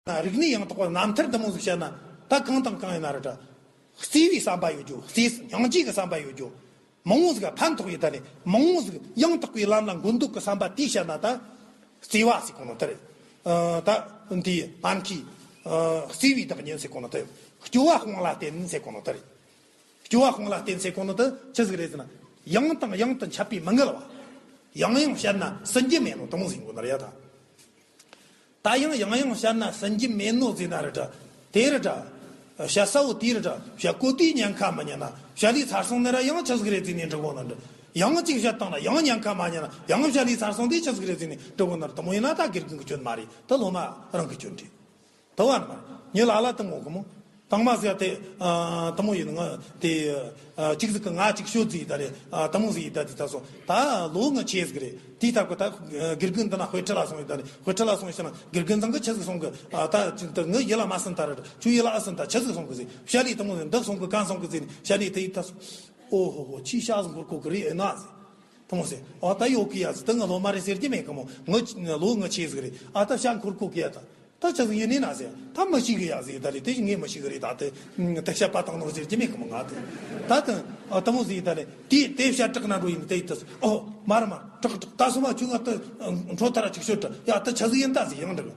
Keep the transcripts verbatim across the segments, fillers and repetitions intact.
ན་རིག་གནས་ཡང་དག་པ་རྣམ་ཐར་འདི་མོ་ཟིག་བཤད་ན་ད་གང་དང་གང་ཡིན་ན་རེད་དྲ། བརྩེ་བའི་བསམ་པ་ཡོད་རྒྱུ། བརྩེ་སེམས་སྙིང་རྗེ་གི་བསམ་པ་ཡོད་རྒྱུ། མང་བོ་ཟིག་ཕན་ཐོགས་ཡོད་ད་ནི་མང་བོ་ཟིག་ཡང་དག་པའི་ལམ་ལ་འགོད་འདོད་ཀྱི་བསམ་པ་དེའི་བཤད་ན་ད། བརྩེ་བ་ཟེར་གོ་ནོ་དེ་རེད། ཨ། ད་འདི་སྨན་ཁའི་ཨ་བརྩེ་བའི་བདག་ཉིད་ཟེར་གོ་ནོ་དེ་རེད། སྐྱོ་བ་སྤོང་ལ་བརྟེན་ཟེར་གོ་ནོ་དེ་རེད། སྐྱོ་བ་སྤོང་ལ་བརྟེན་ཟེར་གོ་ནོ་དེ་ཆི་ཟིག་རེད་ཟེར་ན། ཡང་དང་ཡང་དུ་འཆད་པས་མི་ངལ་བ། ཡང་ཡང་བཤད་ན་ཟིན་རྒྱུ་མེད་ནོ་དེ་མོ་ཟིག་ཡིན་གོ་ནོ་རེད་ཡ་ད། ད་ཡང་ཡང་ཡང་བཤད་ན་ཟིན་རྒྱུ་མེད་ནོ་ཟེར་ན་རེད་དྲ། དེ་རེད་དྲ། བཤད་ས་བོ་དེ་རེད་དྲ། བཤད་གོ་དེའི་ཉེན་ཁ་མི་ཉན་ན་བཤད་ལས་ཚར་སོང་ནི་ར་ཡང་ཆི་ཟིག་རེད་ཟེར་ནས་འདྲི་གོ་ནི་འདྲ། ཡང་གཅིག་བཤད་བཏང་ན་ཡང་ཉེན་ཁ་མ་ཉན་ན་ཡང་བཤད་ལས་ཚར་སོང་དེ་ཆི་ཟིག་རེད་ཟེར་ནས་འདྲི་གོ་ནི་རེད། དེ་མོ་ཡིན་ན་ད་དགེ་རྒན་གི་སྐྱོན་མ་རེད། ད་སློབ་མ་རང་གི་སྐྱོན་རེད། དེ་བ་ནི་མ་རེད། ཉི་ལ་ལ་དེ་མོ་གི་མོ། དང་མ་ཟེར་དེ། ཨ། དེ་མོ་ཡིན་ང་དེ། ཨ། གཅིག་ཟིག་གི་ང་གཅིག་ཤོད་ཟིག་ཡིན་ད་རེད། ཨ། དེ་མོ་ཟིག་ཡིན་ད་དེ་ད་སོང་ད་ལོ་ང་ཆེ་ཟིག་རེད། དེའི་ཐབ་ཀི་ད་དགེ་རྒན་འདི་ན་དཔེ་ཁྲིད་ལ་སོང་ཡིན་ད་རེད། དཔེ་ཁྲིད་ལ་སོང་ཡིན་ན་དགེ་རྒན་ཚང་གི་ཆི་ཟིག་སོང་གི། ཨ། ད་ཅི་ད་ངི་ཡི་ལ་མ་སོན་ད་རེད། ཁྱོད་ཡི་ལ་ཨ་སོན་ད་ཆི་ཟིག་སོང་གི་ཟིག་བཤད་ལས་དེ་མོ་ཟིག་འདི་སོང་གི་གང་སོང་གི་ཟིག་བཤད་ལས་དེ་ཡིན་ད་སོང་། ཨོ་ཧོ་ཧོ། ཁྱི་ཤ་ཟིག་འཁོར་གོ་གི་རེད་ཨེ་ན་ཟིག་དེ་མོ་ཟེར། ཨོ་ད་ཡོད་གི་ཡ་ཟིག་དེ་ང་ལོ་མ་རེད་ཟེར་གྱི་མེད་གི་མོ། ང་ལོ་ང་ཆེ་ཟིག་རེད། ཨ་ད་ཤ་འཁོར་གོ་གི་ཡ་ད། ད་ཆ་ཟིག་ཡིན་ནི་ན་ཟེར། ད་མི་ཤེས་གི་ཡ་ཟེར། ད་རེད་དེ་ངས་མི་ཤེས་གི་རེད། ད་དེ་དེ་ཤ་པ་བཏང་ནོ་ཟེར་གྱི་མེད་གི་མོ་ང་དེ། ད་དེ་ཨ་དེ་མོ་ཟེར། ད་རེད་དེ་དེ་ཤ་དྲག་ན་འགྲོ་ཡིན་དེ་ཡིན་ད། ཨོ་མ་རེད་མ་རེད། དྲག་དྲག་ད་སོ་མ་ཁྱོད་ང་ད་འཕྲོ་ད་ར་ཅིག་ཤོད་དྲ། ཡ་ད་ཆ་ཟིག་ཡིན་ད་ཟེར་ཡང་དྲག་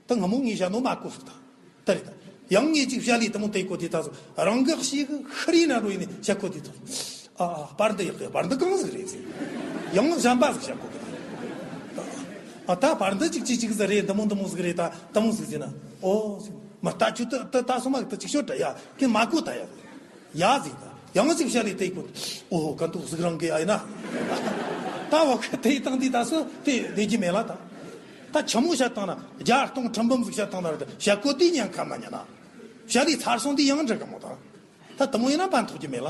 ད་ང་མོ་ངས་བཤད་ནོ་མ་གོ་ཟིག་ད། ད་རེད་ད། ཡང་ངས་ཅིག་བཤད་ལས་དེ་མོ་དེ་གོ་དེ་ད་སོ་རང་གི་ཤེས་གི་ཤི་རི་ན་འགྲོ་ཡིན་ནི་བཤད་གོ་དེ་ད། ཨ་ཨ་པར་འདི་ཡག་གི་པར་འདི་གང་ཟིག་རེད་ཟེར། ཡང་གཞན་པ་ཟིག་བཤད་གོ་གི་ད། ཨ་ད་པར་འདི་ཅིག་ཅིག་ཅིག་ཟིག་རེད། འདི་མོ་འདི་མོ་ཟིག་རེད། ད་འདི་མོ་ཟིག་ཟེར་ན། ཨོ་ཟེར། མ་ད་ཁྱོད་ད་ད་ད་སོ་མ་གི་ད་ཅིག་ཤོད་དྲ། ཡ་ཁྱོད་མ་གོ་ད་ཡ། ཡ་ཟེར་ད། ཡང་ཟིག་བཤད་ལས་དེ་གོ། ཨོ་ག་འདུག་ཟིག་རང་གི་ཨ་ཡིན་ན། ད་བ་གི་དེ་བཏང་དེ་ད་སོ་དེ་ལས་ཀྱི་མེད་ལ་ད། ད་ཆི་མོ་བཤད་བཏང་ན་བརྒྱ་སྟོང་ཁྲི་འབུམ་ཟིག་བཤད་བཏང་ན་རེད། བཤད་གོ་དེ་ཉན་ཁ་མ་ཉན་ན། བཤད་ལས་ཚར་སོང་དེ་ཡང་འདྲི་གི་མོ་ད། ད་དེ་མོ་ཡིན་ན་ཕན་ཐོགས་ཀྱི་མེད་ལ།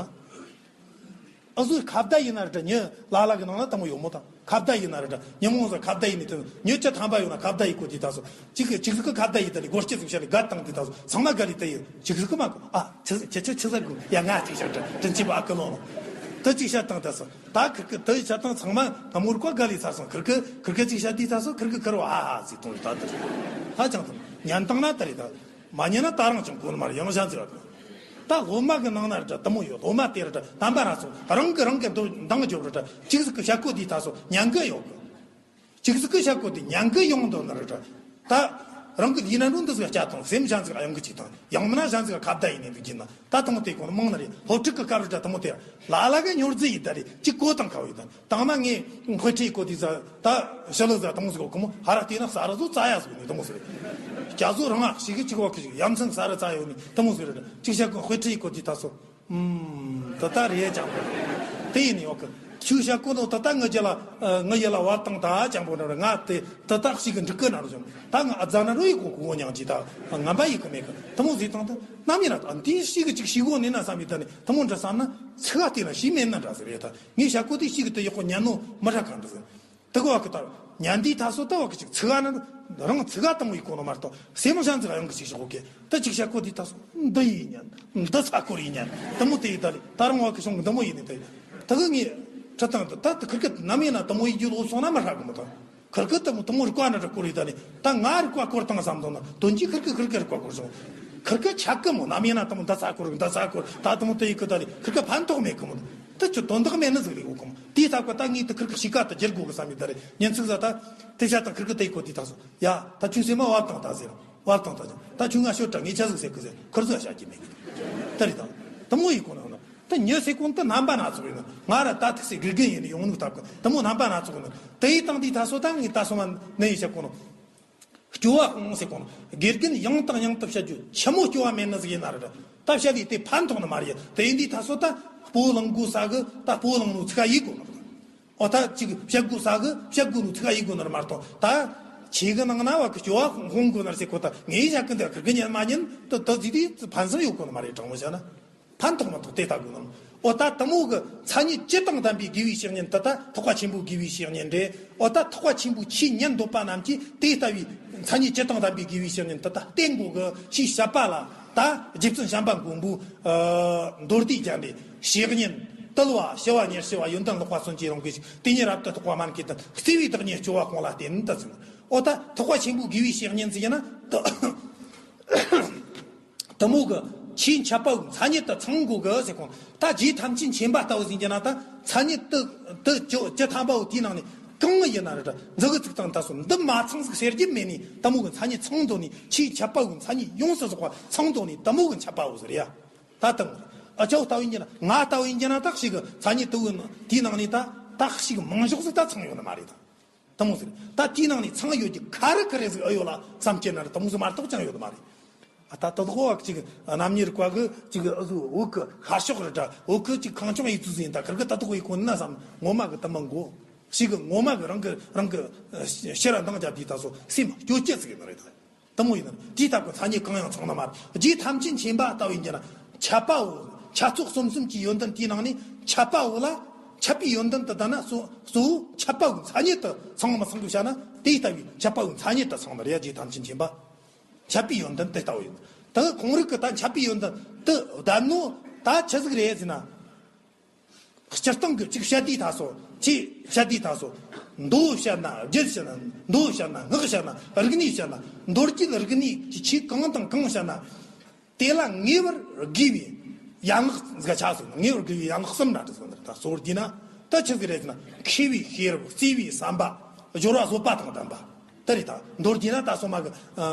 ཨ་ཟོའི་ཁ་བརྡ་ཡིན་ན་རེད་དྲ། ཉི་ལ་ལ་གི་ནང་ན་དེ་མོ་ཡོད་མོ་ད། ཁ་བརྡ་ཡིན་ན་རེད་དྲ། ཉི་མོ་ཟ་ཁ་བརྡ་ཡིན་ནི་དེ་ཉི་ཆ་ཐམ་པ་ཡོད་ན་ཁ་བརྡ་ཡིན་གོ་དེ་ད་སོ། གཅིག་གིས་གཅིག་ཟིག་གི་ཁ་བརྡ་ཡིན་ད་ནི་སྒོ་ལྕེ་ཟིག་བཤད་ནི་དགའ་བཏང་དེ་ད་སོ་ཚང་མ་དགའ་ལི་ད་ཡིན། གཅིག་ཟིག་གི་མ་གོ། ཨ་ཆི་ཆི་ཆི་ཟ་གོ་ཡ་ང་གཅིག་བཤད་དྲ་དྲིན་ཆེན་པ་ཨ་ཁུ་ལོ་ལོ། ད་གཅིག་བཤད་བཏང་ད་སོ། ད་ཁིར་ཁིར་ད་བཤད་བཏང་ཚང་མ་ད་མོ་རུ་ཀ་དགའ་ལི་ཚར་སོང་། ཁིར་ཁིར་ཁིར་ཁིར་གཅིག་བཤད་དེ་ད་སོ་ཁིར་ཁིར་ཁིར་བ་ཧ་ཧ་ཟིག་གཏོང་ལི་ད་ད་ཧ་ཅང་ཐང་ཉན་བཏང་ན་ད་རེད་ད། མ་ཉན་ན་ད་རང་ཅང་གོ་ནི་མ་རེད། ཡང་ཞང་ཟེར་བ་དང་། ད་སློབ་མ་གི་ནང་ན་རེད་དྲ་དེ་མོ་ཡོད། སློབ་མ་དེ་རེད་དྲ་དམ་པ་རང་ཚོ་རང་གི་རང་གི་འདོད་འདང་རྒྱོབ་རེད་དྲ། གཅིག་ཟིག་གི་བཤད་གོ་དེ་ད་སོ་ཉན་གི་ཡོད་གི། གཅིག་ཟིག་གི་བཤད་གོ་དེ་ཉན་གི་ཡོང་འདོད་ནི་རེད་དྲ། ད་རང་གི་ལུས་ན་འགྲོ་འདི་ཟིག་སྐྱ་དང་སེམས་ཞང་ཟིག་གཡང་གི་ཅིག་དང་། ཡང་མིན་ན་ཞང་ཟིག་ཁ་བརྡ་ཡིན་ནས་འདུག་གི་ན། ད་དང་དེ་གོ་ནི་མང་ནི་རེད། སློབ་ཕྲུག་གི་སྐབས་རེད་དྲ་དེ་མོ་དེ་ལ་ལ་གི་མྱོར་རྫས་ཡིན་ད་རེད། གཅིག་གོ་དང་ཁ་བ་ཡིན་ད། དང་མ་ངས་དཔེ་ཁྲིད་གོ་དེ་ཟ་ད་ཞི་ལུ་ཟ་དང་ཟིག་གོ་མོ་ཧ་ར་དེ་ན་ས་ར་ཟོ་ཙ་ཡ་ཟིག་ནི་དང་ཟིག་རེད། རྒྱ་ཟོ་རང་ཨ་ཞིག་གི་གཅིག་བ་གི་ཞིག་ཡ་མཚན་ས་ར་ཙ་ཡོད་ནི་དང་ཟིག་རེད། གཅིག་བཤད་གོ་དཔེ་ཁྲིད་གོ་དེ་ད་སོ། ཨུམ། ད་ད་རེད་ཅང་པོ་དེ་ཡིན་ནི་ཡོད་གི། ཆུ་བཤད་གོ་ནོ་ད་ད་ངི་རྒྱ་ལ་ངི་ཡ་ལ་བ་དང་ད་ཅང་པོ་ན་ར་ང་དེ་ད་ད་ཞིག་གི་འགྲིག་གི་ན་རུ་ཅང་ད་ང་ཨ་ཛ་ན་རུ་ཡི་གོ་གོ་ཉང་ཅི་ད་ངན་པ་ཡི་གི་མེད་གི། དང་ཟིག་དང་ད་ནམ་ཡིན་ན་ད་འདི་ཞིག་གི་གཅིག་ཞིག་གོ་ནི་ན་བསམ་ཡི་ད་ནི་དང་འདྲ་བསམ་ན་ཚིག་ག་དེ་ན་ཞིག་མེད་ན་འདྲ་ཟེར་ཡ། ད་ངས་བཤད་གོ་དེ་ཞིག་གི་དེ་ཡག་པོ་ཉན་ནོ་མི་ར་གང་འདྲ་ཟེར། དེ་གོ་བ་གི་ད་ཉན་དེ་ད་སོ་ད་བ་གི་ཅིག་ཚིག་ག་ན་རང་ཚིག་ག་དང་བའི་གོ་ནོ་མ་གཏོགས་སེམས་ཤང་ཚིག་ག་ཡང་གི་ཅིག་ཞོག་གི། ད་ཅིག་བཤད་གོ་དེ་ད་སོ་འདི་ཡིན་ཉན་འདི་ཚ་ཁོར་ཡིན་ཉན་དེ་མོ་དེ་ཡི་ད་ལི་ད་རང་བ་གི་ཤོང་གི་འདི་མོ་ཡིན་ནི་དེ་ད་གི་ངས་ཁྲི་སྟེང་དུ་ད་དེ་ཁིར་གི་ནམ་ཡིན་ན་དེ་མོ་ཡི་རྒྱུ་ལོ་སོང་ན་མ་ཧྲ་གི་མོ་ད། ཁིར་ཀི་དེ་མོ་དེ་མོ་རིག་པ་ན་རིག་གོ་རེད། ད་ནི་ད་ང་རིག་པ་སྐོར་བཏང་བསམ་དོན་ན་དོན་གྱིས་ཁིར་ཀི་ཁིར་ཀི་རིག་པ་སྐོར་སོང་། ཁིར་ཀི་ཆག་གི་མོ་ནམ་ཡིན་ན་དེ་མོ་འདི་ཚ་སྐོར་འདི་ཚ་སྐོར་ད་དེ་མོ་དེ་ཡི་གི་ད་ནི་ཁིར་ཀི་ཕན་ཐོགས་མེད་གི་མོ། ད་ཁྱོད་དོན་དག་མེད་ནི་ཟིག་རེད་གོ་གི་མོ། དེའི་ཐག་གི་ད་ངས་དེ་ཁིར་ཀི་ཤི་ཀ་ད་བསྒྱུར་དགོ་གི་བསམ་ཡོད། ད་རེད་ཉིན་ཚིག་ཟ་ད་དེ་ཤ་དང་ཁིར་ཀི་དེ་ཡི་གོ་དེ་ད་སོ་ཡ་ད་ཁྱོད་སེམས་མ་བབ་དང་ད་ཟེར་བབ་དང་ད་ཟེར། ད་ཁྱོད་ང་ཤོད་དྲ་ངས་ཆ་ཟིག་ཟེར་གི་ཟེར་ཁིར་ཟིག་བཤད་ཀྱི་མེད་གི། ད་རེད་ད་དེ་མོ་ཡི་གོ་ན་ན། ད་ཉི་ཟེར་གོ་ནི་ད་རྣམ་པ་སྣ་ཚོགས་ཡིན་ནོ། ང་ར་ད་ཐུག་སའི་དགེ་རྒན་ཡིན་ནི་ཡོང་ནུག་སྟབས་གི་དེ་མོ་རྣམ་པ་སྣ་ཚོགས་ཡིན་ནོ། དེ་ཡི་སྟེང་དེའི་ད་སོ་ད་ངས་ད་སོ་མ་ནི་ཡི་བཤད་གོ་ནོ། སྐྱོ་བ་སྤོང་ཟེར་གོ་ནོ། དགེ་རྒན་ཡང་དང་ཡང་དུ་བཤད་རྒྱུ་ཆི་མོ་སྐྱོ་བ་མེད་ནི་ཟིག་ཡིན་ན་རེད། ད་བཤད་དེ་དེ་ཕན་ཐོགས་ནི་མ་རེད། དེ་ཡིན་དུས་ད་སོ་ད་སྤོ་ལངས་དགོ་ས་གི་ད་སྤོ་ལངས་ནོ་ཚིག་ཡི་གོ་ནོ་རེད། ཨོ་ད་ཅིག་བཤད་དགོ་ས་གི་བཤད་དགོ་ནོ་ཚིག་ཡི་གོ་ནོ་རེད་མ་གཏོགས་ད་ཆེ་གི་ནང་ན་བ་གི་སྐྱོ་བ་སྤོང་དགོ་ནི་རེད་ཟེར་གོ། ད་ངས་བཤད་གི་འདི་ཁིར་གི་ཉན་མ་ཉན་ད་ད་ཟིག་དེ་ཕན་སེམས་ཡོད་གོ་ནི་མ་རེད། དྲང་མོ་བཤད་ན། ཕན་ཐོགས་མ་ཐོགས་དེ་ལྟ་དགོས་ནམ། ཨོ་ད་དེ་མོ་གི་མཚན་ཉིད་སྤྱི་དང་ལྡན་པའི་དགེ་བའི་བཤེས་གཉེན་དེ་ད་ཐེག་པ་ཆེན་པོའི་དགེ་བའི་བཤེས་གཉེན་རེད། ཨོ་ད་ཐེག་པ་ཆེན་པོའི་ཆོས་ཉན་འདོད་པ་རྣམས་ཀྱིས་དེ་ལྟ་བུའི་མཚན་ཉིད་སྤྱི་དང་ལྡན་པའི་དགེ་བའི་བཤེས་གཉེན་དེ་ད་བསྟེན་དགོས་གི་ཞེས་བཤད་པ་ལ། ད་རྗེ་བཙུན་བྱམས་པ་མགོན་པོའི་ཨ་མདོ་སྡེ་རྒྱན་ལས། བཤེས་གཉེན་དུལ་བ་ཞི་བ་ཉེར་ཞི་བ་ཡོན་ཏན་ལེགས་པ་གསོན་ཅིང་རུང་གི་ཞིང་། དེ་ཉིད་རབ་ཏུ་རྟོགས་པ་མན་ཁེ་དང་། བརྩེ་བའི་བདག་ཉིད་སྐྱོ་བ་སྤོང་ལ་བརྟེན་དུ་ཟེར། ཨོ་ད་ཐེག་པ་ཆེན་པོའི་དགེ་བའི་བཤེས་གཉེན་ཟེར་ན་ད། དེ་མོ་གི་ཆེས་འཆད་པ་བོའི་མཚན་ཉིད་དུ་ཚང་དགོས་གི་ཟེར་གོ། ད་རྗེ་ཐམས་ཅད་མཁྱེན་པ་ལྟ་བུ་ཟིན་གྱི་ན་ད་མཚན་ཉིད་དུ་དུ་བཅུ་བཅུ་ཐམ་པ་བོ་དེའི་ནང་ནས་གང་ཡིན་ན་རེད། མཛུ་གུ་ཚིག་དང་ད་སོ་འདི་མ་ཚང་ཟིག་ཟེར་རྒྱུ་མེད་ནི། དེ་མོ་གི་མཚན་ཉིད་ཚང་དོ་ནི། ཆེས་འཆད་པ་བོའི་མཚན་ཉིད་ཡོངས་སུ་རྫོགས་པ་ཚང་དོ་ནི་དེ་མོ་གི་འཆད་པ་བོ་ཟེར་ཡ། ད་དང་ཨ་ཅོ་ལྟ་བུ་ཡིན་གྱི་ན། ང་ལྟ་བུ་ཡིན་གྱི་ན་ད་ཞིག་གི་མཚན་ཉིད་དུ་བོ་དེའི་ནང་ནས་ད་ད་ཞིག་མང་ཤོས་ཟིག་ད་ཚང་ཡོད་ནི་མ་རེད་ད། དེ་མོ་ཟིག་རེད། ད་དེའི་ནང་ནས་ཚང་ཡོད་ཀྱི་ཁ་རི་ཁ་རི་ཟིག་ཨེ་ཡོད་ལ་བསམ་གྱི་ན་རེད། དེ་མོ་ཟིག་མ་གཏོགས་ཅང་ཡོད་མ་རེད། ཨ་ད་ད་དོག་ཅིག་རྣམ་གཉིས་རིག་པ་གི་ཅིག་ཨ་ཟུ་འོག་གི་ཤར་ཕྱོགས་རེད་ད། འོག་གི་ཅིག་ཁང་ཆུང་ཡིག་ཚུལ་ཟིན་ད་ཁིར་གི་ད་དོག་ཡིག་གོ་ན་བསམ། ངོ་མ་གི་དེ་མ་མགོ་ཞིག་གི་ངོ་མ་གི་རང་གི་རང་གི་ཤེས་ར་འདང་རྒྱབ་དུས་ད་སོ་སེམས་སྐྱོ་སྐྱེ་ཟིག་ཡིན་ནི་རེད་ད། དེ་མོ་ཡིན་ན་དེའི་སྟབས་ཀྱི་མཚན་ཉིད་གང་ཡང་ཚང་ན་མ་རེད། རྗེ་ཐམས་ཅད་མཁྱེན་པ་ལྟ་བུ་ཡིན་གྱི་ན་འཆད་པ་བོ་འཆད་ཚོགས་གསུམ་གསུམ་གྱི་ཡོན་ཏན་དེའི་ནང་ནས་འཆད་པ་བོ་ལ་འཆད་པའི་ཡོན་ཏན་དུ་ལྡན་ན་གཙོ་གཙོ་བོ་འཆད་པ་བོའི་མཚན་ཉིད་དུ་ཚང་མ་ཚང་གི་བྱ་ན་དེ་ལྟ་བུའི་འཆད་པ་བོའི་མཚན་ཉིད་དུ་ཚང་ནི་རེད། རྗེ་ཐམས་ཅད་མཁྱེན་པ་འཆད་པའི་ཡོན་ཏན་དེ་ལྟ་བུ་ཡིན། ད་ཁོང་རིག་གི་ད་འཆད་པའི་ཡོན་ཏན་དུ་ལྡན་ནོ་ད་ཆི་ཟིག་རེད་ཟེར་ན། སྤྱིར་བཏང་གི་ཅིག་བཤད་དུས་ད་སོ་ཅིག་བཤད་དུས་ད་སོ། མདོ་བཤད་ན་རྒྱུད་བཤད་ན། མདོ་བཤད་ན། སྔགས་བཤད་ན། རིག་གནས་བཤད་ན། མདོ་རྒྱུད་རིག་གནས་ཀྱི་ཆོས་གང་དང་གང་བཤད་ན། དེ་ལ་ངེས་པར་དགོས་པའི་ཡན་ལག་ཟིག་ཆགས་སོང་། ངེས་པར་དགོས་པའི་ཡན་ལག་གསུམ་ར་འདྲ་ཟིག་འདིར་ད་གཙོ་བོར་བསྡུས་ན་ད་ཆི་ཟིག་རེད་ཟེར་ན། མཁས་པའི་ཤེས་རབ། བརྩེ་བའི་བསམ་པ། སྦྱོར་བ་བཟོད་པ་དང་ལྡན་པ། དེ་རེད་ད། མདོར་བསྡུས་ན་ད་སོ་མ་གི་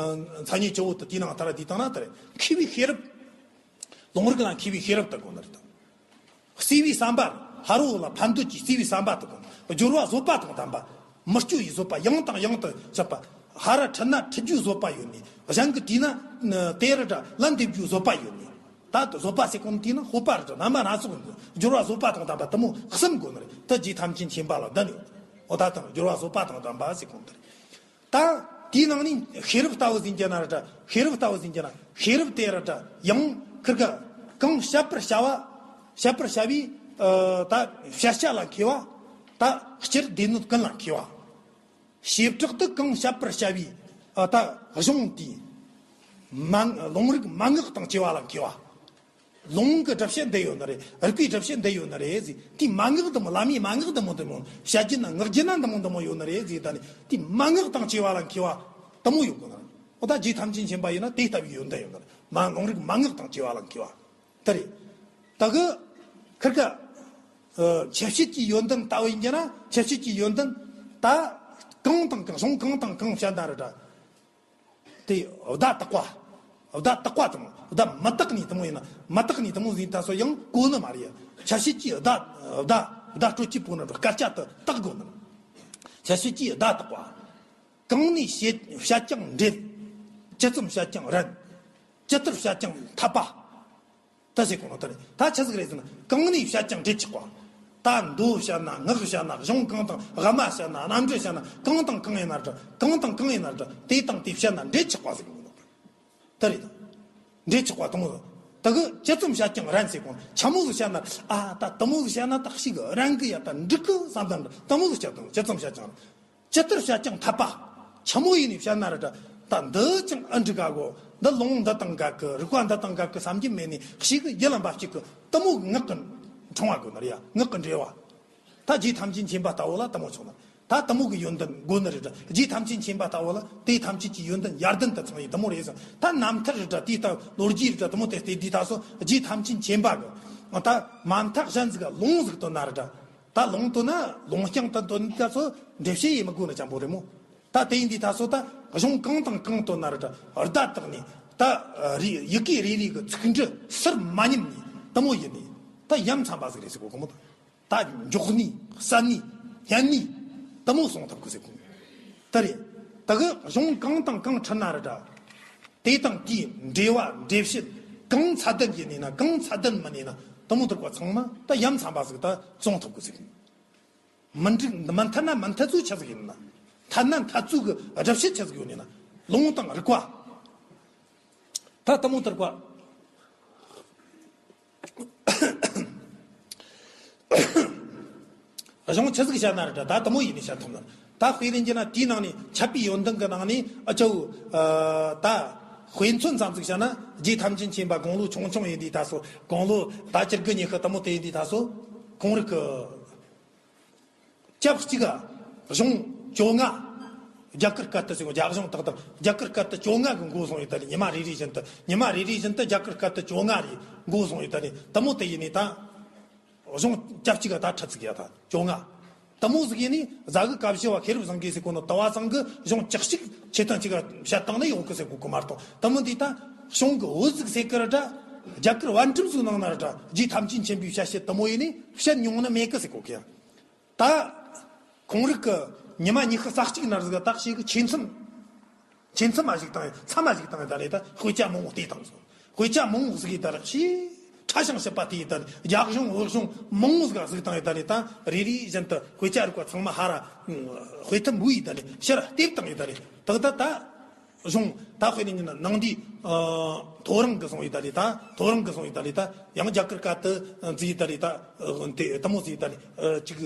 མཚན་ཉིད་སྤྱི་བོ་དུ་དེའི་ནང་ལྟར་བསྡུས་བཏང་ན་དེ་རེད། མཁས་པའི་ཤེས་རབ། ལུང་རིགས་ལ་མཁས་པའི་ཤེས་རབ་ཏུ་དགོངས་ནི་རེད། བརྩེ་བའི་བསམ་པ། ཕ་རོལ་ལ་ཕན་འདོད་ཀྱི་བརྩེ་བའི་བསམ་པ་དུ་དགོངས། སྦྱོར་བ་བཟོད་པ་དང་ལྡན་པ། མི་སྐྱོ་བའི་བཟོད་པ། ཡང་དང་ཡང་དུ་བྱེད་པ། ཧ་ར་ཁྲིད་ན་ཁྲིད་རྒྱུའི་བཟོད་པ་ཡོད་ནི། གཞན་གྱི་དྲིས་ན་དེ་རུ་འདྲ་ལན་འདེབས་རྒྱུའི་བཟོད་པ་ཡོད་ནི། ད་བཟོད་པ་ཟེར་གོ་ནི་དེ་ནི་སྤོབས་པ་རེད། རྣམ་པ་སྣ་ཚོགས་ཡོད་ནི། སྦྱོར་བ་བཟོད་པ་དང་ལྡན་པ་དེ་མོ་གསུམ་དགོས་ནི་རེད། ད་རྗེ་ཐམས་ཅད་མཁྱེན་པ་ལ་ལྡན་ཡོད། འོ་ད་དང་སྦྱོར་བ་བཟོད་པ་དང་ལྡན་པ་ཟེར་གོ་ནི་དེ་རེད། ད་དེའི་ནང་ནས་ཤེས་རབ་ལྟ་བུ་ཟིན་གྱི་ན་ར་འདྲ། ཤེས་རབ་ལྟ་བུ་ཟིན་གྱི་ན། ཤེས་རབ་དེ་ར་འདྲ་ཡང་ཁིར་ག་གང་བཤད་པར་བྱ་བ། བཤད་པར་བྱ་བའི་ཨ་ད་བཤད་བྱ་ལ་མཁས་པ། ད་སྤྱིར་སྡེ་སྣོད་ཀུན་ལ་མཁས་པ། བྱེ་བྲག་ཏུ་གང་བཤད་པར་བྱ་བའི་ཨ་ད་གཞུང་དེའི་མན་ལུང་རིགས་མན་ངག་དང་བཅས་པ་ལ་མཁས་པ། ལུང་གི་སྒྲུབ་བྱེད་འདི་ཡོད་ནི་རེད། རིགས་པའི་སྒྲུབ་བྱེད་འདི་ཡོད་ནི་རེད་ཟེར། དེའི་མན་ངག་འདི་མོ། བླ་མའི་མན་ངག་འདི་མོ་འདི་མོ། བཤད་རྒྱུ་ན་ངག་རྒྱུ་ན་འདི་མོ་འདི་མོ་ཡོད་ནི་རེད་ཟེར། ད་ནི་དེའི་མན་ངག་དང་བཅས་པ་ལ་མཁས་པ་དེ་མོ་ཡོད་དགོས་ནི་རེད། འོ་ད་རྗེ་ཐམས་ཅད་མཁྱེན་པ་ཡིན་ན་དེ་ལྟ་བུའི་ཡོན་ཏན་ཡོད་ནི་རེད། མ་ལུང་རིགས་མན་ངག་དང་བཅས་པ་ལ་མཁས་པ་དེ་རེད། ད་གི་ཁིར་ག་ཨ་འཆད་བྱེད་ཀྱི་ཡོན་ཏན་ལྟ་བུ་ཡིན་གྱི་ན། འཆད་བྱེད་ཀྱི་ཡོན་ཏན་ད་གང་དང་གང་། གཞུང་གང་དང་གང་བཤད་ན་ར་འདྲ། དེ་བརྡ་དག་པ། བརྡ་དག་པ་དང་བརྡ་མི་དག་ནི་དེ་མོ་ཡིན་ན། མི་དག་ནི་དེ་མོ་ཟིན་ད་སོ་ཡང་གོ་ནི་མ་རེད། འཆད་བྱེད་ཀྱི་བརྡ་བརྡ་བརྡ་སྤྲོད་ཀྱི་པོ་ན་འགྲོ་སྐད་ཆ་དེ་དག་དགོས་ནི། འཆད་བྱེད་ཀྱི་བརྡ་དག་པ། གང་ནས་བཤད་བཤད་ཀྱང་འགྲེལ། ཇི་ཙམ་བཤད་ཀྱང་རན། ཇི་ལྟར་བཤད་ཀྱང་འཐད་པ། ད་ཟེར་གོ་ནོ་དེ་རེད། ད་ཆི་ཟིག་རེད་ཟེར་ན། གང་ནས་བཤད་ཀྱང་འགྲེལ་ཆོག་པ། ད་མདོ་བཤད་ན། སྔགས་བཤད་ན། གཞུང་གང་དང་། དབུ་མ་བཤད་ན། རྣམ་འགྲེལ་བཤད་ན། གང་དང་གང་ཡིན་ན་འདྲ། གང་དང་གང་ཡིན་ན་འདྲ། དེ་དང་དེ་བཤད་ན་འགྲེལ་ཆོག་པ་ཟེར་གོ་ནོ་དེ་རེད། འགྲེལ་ཆོག་པ་དང་། ད་གི་ཇི་ཙམ་བཤད་ཀྱང་རན་ཟེར་གོ། ཆི་མོ་ཟིག་བཤད་ན། ཨ་ད་དེ་མོ་ཟིག་བཤད་ན་ད་ཞིག་རན་གི་ཡ། ད་འགྲིག་གི་བསམ་ད་འདྲ། དེ་མོ་ཟིག་བཤད་དང་། ཇི་ཙམ་བཤད་ཀྱང་རན། ཇི་ལྟར་བཤད་ཀྱང་འཐད་པ། ཆི་མོ་ཡིན་ནས་བཤད་ན་ར་འདྲ། ད་འདི་ཅང་ཨ་འགྲིག་ག་གོ། འདི་ལུང་འདི་དང་འགལ་གི། རིགས་པ་འདི་དང་འགལ་གི་བསམ་གྱི་མེད་ནས་ཞིག་གི་ཡིད་ལ་འབབ་ཅིག་གི། དེ་མོ་ངག་གི་འཕྲེང་བ་དགོས་ནི་རེད་ཡ། ངག་གི་འགྲེལ་བ། ད་རྗེ་ཐམས་ཅད་མཁྱེན་པ་ལྟ་བུ་ལ་དེ་མོ་ཆོག་ནི། ད་དེ་མོ་གི་ཡོན་ཏན་དགོས་ནི་རེད་འདྲ། རྗེ་ཐམས་ཅད་མཁྱེན་པ་ལྟ་བུ་ལ་དེ་ཐམས་ཅད་ཀྱི་ཡོན་ཏན་ཡར་ལྡན་དུ་ཚང་ཡི་དེ་མོ་རེད་ཟེར། ད་རྣམ་ཐར་རེད་འདྲ། དེ་ལྟ་ལོ་རྒྱུས་རེད་འདྲ། དེ་མོ་དེ་ལྟ་དུས་ད་སོ་རྗེ་ཐམས་ཅད་མཁྱེན་པ་གི། ད་མ་མཐའ་གཞན་ཟིག་ག་ལུང་ཟིག་བཏོན་ན་ར་འདྲ། ད་ལུང་བཏོན་ན་ལུང་རྐྱང་དུ་འདོན་ད་སོ་འགྲེལ་བཤད་ཡེ་མི་དགོས་ནི་ཅང་པོ་རེད་མོ། ད་དེ་ཡིན་དུས་ད་སོ་ད་གཞུང་གང་དང་གང་བཏོན་ན་ར་འདྲ། བརྡ་བཏགས་ནས་ད་རེ་ཡི་གེ་རེ་རེ་གི་ཚིག་འབྲུ་ཟུར་མ་ཉམས་ནས་དེ་མོ་ཡིན་ནས། ད་ཡ་མཚན་པ་ཟིག་རེད་ཟེར་གོ་གི་མོ། ད་འཇོག་ནི། གསན་ནི། ཉན་ནི། དེ་མོ་སོང་ཐུབ་གི་ཟེར་གོ། ད་རེད། ད་གི་གཞུང་གང་དང་གང་ཁྲིད་ན་ར་འདྲ། དེ་དང་དེའི་འགྲེལ་བ་འགྲེལ་བཤད་གང་ཚད་ལྡན་ཡིན་ནས་ན། གང་ཚད་ལྡན་མིན་ནས་ན། དེ་མོ་དེར་གོ་ཚང་མ་ད་ཡ་མཚན་པ་ཟིག་ད་སོང་ཐུབ་གི་ཟེར་གོ། མི་འགྲིག་མི་འཐད་ན་མི་འཐད་ཚུལ་ཆི་ཟིག་ཡིན་ན། འཐད་ན་འཐད་ཚུལ་གི་སྒྲུབ་བྱེད་ཆི་ཟིག་ཡོད་ནས་ན། ལུང་དང་རིགས་པ། ད་དེ་མོ་དེར་གོ། གཞུང་ཆི་ཟིག་བཤད་ན་ར་འདྲ། ད་དེ་མོ་ཡིན་ནས་བཤད་ཐུབ་ན། ད་དཔེ་ལེན་གྱི་ན་དེའི་ནང་ནས་འཆད་པའི་ཡོན་ཏན་གྱི་ནང་ནས་ཨ་ཅོ། ད་དཔེ་མཚོན་ཙམ་ཟིག་བཤད་ན། རྗེ་ཐམས་ཅད་མཁྱེན་པ་དགུང་ལོ་ཆུང་ཆུང་ཡིན་དུས་ད་སོ། དགུང་ལོ་ད་བཅུ་དགུ་ཉི་ཤུ་དེ་མོ་དེ་ཡིན་དུས་ད་སོ། ཁོང་རིག་གི་སྐབས་གཅིག་ག་གཞུང་བཅོ་ལྔ། རྒྱ་གར་སྐད་དུ་ཟེར་གོ་རྒྱ་གཞུང་ཏག་ཏག་རྒྱ་གར་སྐད་དུ་བཅོ་ལྔ་གི་འགོ་བཟུང་ཡོད་ད་ནི་ཉི་མ་རེ་རེ་བཞིན་དུ་ཉི་མ་རེ་རེ་བཞིན་དུ་རྒྱ་གར་སྐད་དུ་བཅོ་ལྔ་རེ་འགོ་བཟུང་ཡོད་ད་ནི་དེ་མོ་དེ་ཡིན་ནི་ད། གཞུང་སྐྱབས་གཅིག་ག་ད་ཁྲི་ཚིག་ཡ་ད་བཅོ་ལྔ། དེ་མོ་ཟིག་ཡིན་ནི་ཟ་གི་ཀ་བཞི་བ་ཤེས་རབ་བཟང་གིས་ཟེར་གོ་ནོ་དུ་བ་ཚང་གི་གཞུང་བཅུ་གཅིག་ཆེ་ཐང་གཅིག་ག་བཤད་སྟངས་ནི་ཡོང་གི་ཟེར་གོ་གི་མ་གཏོགས་དེ་མོ་འདི་ད་གཞུང་གི་བོད་ཟིག་ཟེར་གི་ར་འདྲ། རྒྱ་གར་བན་ཁྲིམས་ཟིག་ནང་ན་ར་འདྲ་རྗེ་ཐམས་ཅད་མཁྱེན་པའི་བཤད་བཤད་དེ་མོ་ཡིན་ནི་བཤད་མྱོང་ནི་མེད་གི་ཟེར་གོ་གི་ཡ། ད། ཁོང་རིག་གི་ཉི་མ་ཉི་ཤུ་རྩ་གཅིག་ན་ཟིག་ད་ཞིག་གི་ཆེ་མཚམས། ཆེ་མཚམས་མ་ཞིག་བཏང་ཡོད་མཚམས་མ་ཞིག་བཏང་ཡོད་ད་རེད་ད་དཔེ་ཆ་མང་བོ་བལྟས་བཏང་སོང་། དཔེ་ཆ་མང་བོ་ཟིག་གིས་ད་རེད་ཤི། ཕྲ་ཞིང་ཞིབ་པ་དེ་ཡིས་ད་རེད་རྒྱ་གཞུང་བོད་གཞུང་མང་བོ་ཟིག་ག་གཟིགས་བཏང་ཡོད་ད་རེད་ད་རེ་རེ་བཞིན་དུ་དཔེ་ཆ་རིག་པ་ཚང་མ་ཧ་ར། དཔེ་ཐུམ་བུ་ཡིས་ད་རེད་ཕྱིར་བལྟས་བཏང་ཡོད་ད་རེད་ད་ད་ད། གཞུང་ད་དཔེ་ནི་ཉིན་ནང་འདི། ཐོ་རངས་གི་སོང་ཡི་ད་ལི་ད་ཐོ་རངས་གི་སོང་ཡི་ད་ལི་ད་ཡང་རྒྱ་གར་སྐད་དུ་འཛི་ཡི་ད་ལི་ད་དེ་དེ་མོ་འཛི་ཡི་ད་ལི་ཅིག་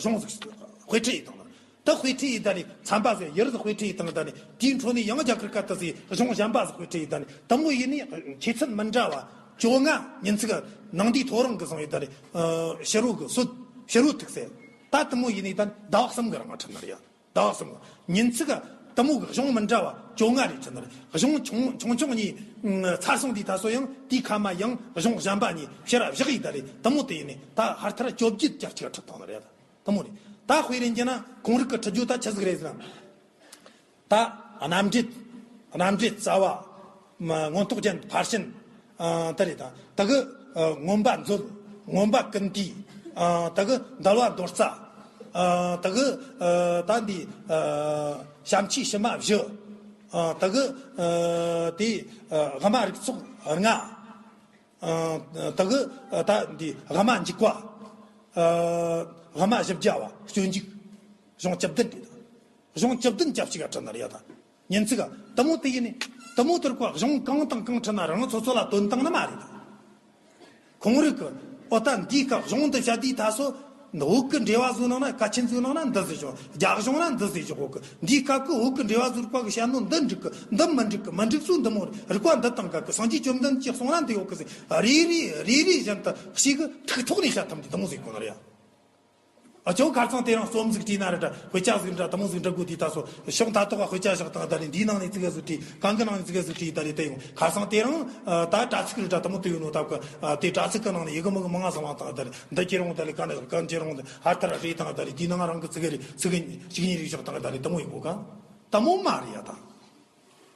གཞུང་ཟིག་དཔེ་ཁྲིད་ཡི་དང་ད་དཔེ་ཁྲིད་ཡི་ད་ལི་ཚན་པ་ཟིག་ཡུལ་ཟིག་དཔེ་ཁྲིད་ཡི་དང་ད་ལི་དེའི་འཕྲོ་ནས་ཡང་རྒྱ་གར་སྐད་དུ་ཟི་གཞུང་གཞན་པ་ཟིག་དཔེ་ཁྲིད་ཡི་ད་ལི་དེ་མོ་ཡིན་ནི་ཆེ་ཚད་མི་འདྲ་བ་བཅོ་ལྔ་ཉིན་ཚིག་ནང་འདི་ཐོ་རངས་གི་སོང་ཡི་ད་ལི་ཕྱི་རོལ་གི་སྲོད་ཕྱི་རོལ་ཐིག་གསལ་ད་དེ་མོ་ཡིན་ནི་ད་ཟླ་བ་གསུམ་གི་རིང་ང་ཁྲིད་ནི་རེད་ཡ། ཟླ་བ་གསུམ། ཉིན་ཚིག་ག་དེ་མོ་གི་གཞུང་མི་འདྲ་བ་བཅོ་ལྔ་རེ་ཁྲིད་ནི་རེད། གཞུང་ཆུང་ཆུང་ཆུང་གཉིས་ཚར་སོང་དུས་ད་སོ་ཡང་དེའི་ཁ་མ་ཡང་གཞུང་གཞན་པ་གཉིས་ཕྱིར་བཞག་ཡི་ད་རེད། དེ་མོ་དེ་ཡིན་ནི་ད་ཧར་ཐར་བཅོ་བརྒྱད་བརྒྱ་གཅིག་ཁྲིད་བཏང་ནི་རེད། དེ་མོ་རེད། ད་དཔེ་རེ་འགྱེད་ན་ཁོང་རིག་གི་ཁྲིད་རྒྱུ་ད་ཆི་ཟིག་རེད་ཟེར་ན། ད་རྣམ་འགྲེལ། རྣམ་འགྲེལ་རྩ་བ། མ་མངོན་རྟོགས་རྒྱན་ཕར་ཕྱིན། ཨ་ད་རེད་ད། ད་གི་ཨ་མངོན་པ་མཛོད། མངོན་པ་ཀུན་བཏུས། ཨ་ད་གི་འདུལ་བ་མདོ་རྩ། ཨ་ད་གི་ཨ་ད་འདི་ཨ་བྱམས་ཆོས་ཕྱི་མ་བཞི། ཨ་ད་གི་ཨ་དེ་ཨ་དབུ་མ་རིགས་ཚོགས་ལྔ། ཨ་ད་གི་ཨ་ད་འདི་དབུ་མ་འཇུག་པ། ཨ་དབུ་མ་བཞི་བརྒྱ་པ་སྤྱོད་འཇུག་གཞུང་བཅུ་བདུན་རེད། གཞུང་བཅུ་བདུན་སྐྱབས་གཅིག་ག་ཁྲིད་ནི་རེད་ད། ཉིན་ཚིག་ག་དེ་མོ་དེ་ཡིན་ནི། དེ་མོ་དེར་ཀོ་གཞུང་གང་དང་གང་ཁྲིད་ན་རང་སོ་སོ་ལ་དོན་བཏང་ནི་མ་རེད་ད། ཁོང་རིག་གི་ཨོ་ད་འདིའི་སྐབས་གཞུང་འདི་བཤད་དུས་ད་སོ། བོད་ཀྱི་འགྲེལ་བ་ཟོ་ནང་ན་གལ་ཆེན་ཟོ་ནང་ན་འདི་ཟེར་ཞོག་རྒྱ་གཞུང་ན་འདི་ཟེར་ཞོག་གོ་གི་འདིའི་སྐབས་ཀྱི་བོད་ཀྱི་འགྲེལ་བ་ཟོ་རིག་པ་གི་བཤད་ནོ་འདི་འགྲིག་གི་འདི་མི་འགྲིག་གི་མི་འགྲིག་ཚུལ་འདི་མོ་རིག་པ་འདི་དང་འགལ་གི་སངས་རྒྱས་བཅོམ་ལྡན་གྱིས་གསུངས་ན་འདི་ཡོད་གི་ཟེར་རེ་རེ་རེ་རེ་བཞིན་དུ་ཞིག་གི་ཐུགས་ཐོག་ནས་བཤད་ཐུབ་འདི་དེ་མོ་ཟེར་གོ་ནི་རེད། ཨ་ཅོ་ཁ་སང་དེ་རིང་རྩོམ་ཟིག་བྲིས་ན་ར་འདྲ་དཔེ་ཆ་ཟིག་འདྲ་དེ་མོ་ཟིག་འབྲི་དགོས་དུས་ད་སོ་ཕྱོགས་མཐའ་དག་ག་དཔེ་ཆ་བཞག་དང་ད་རེ་འདིའི་ནང་ནས་ཙི་གེ་ཟིག་བྲིས་གང་གི་ནང་ནས་ཙི་གེ་ཟིག་བྲིས་ད་རེ་དེ་ཡོང་ཁ་སང་དེ་རིང་ད་དྲ་ཚིགས་ར་འདྲ་དེ་མོ་དེ་ཡོད་ནོ་ད་ག་དེ་དྲ་ཚིགས་གི་ནང་ནས་ཡི་གེ་མི་གི་མང་ང་སོང་བ་དང་ད་རེ་འདི་ཁྱེར་འོང་ད་རེ་ག་ནས་གང་ཁྱེར་འོང་ད་ཧར་ཐར་རེ་དང་ད་རེ་དེའི་ནང་རང་གི་ཙི་གེ་རེ་ཙི་གེ་གཅིག་གཉིས་རེ་བཞག་དང་ད་རེ་དེ་མོ་ཡིན་གོ་ག་དེ་མོ་མ་རེད་ཡ་ད།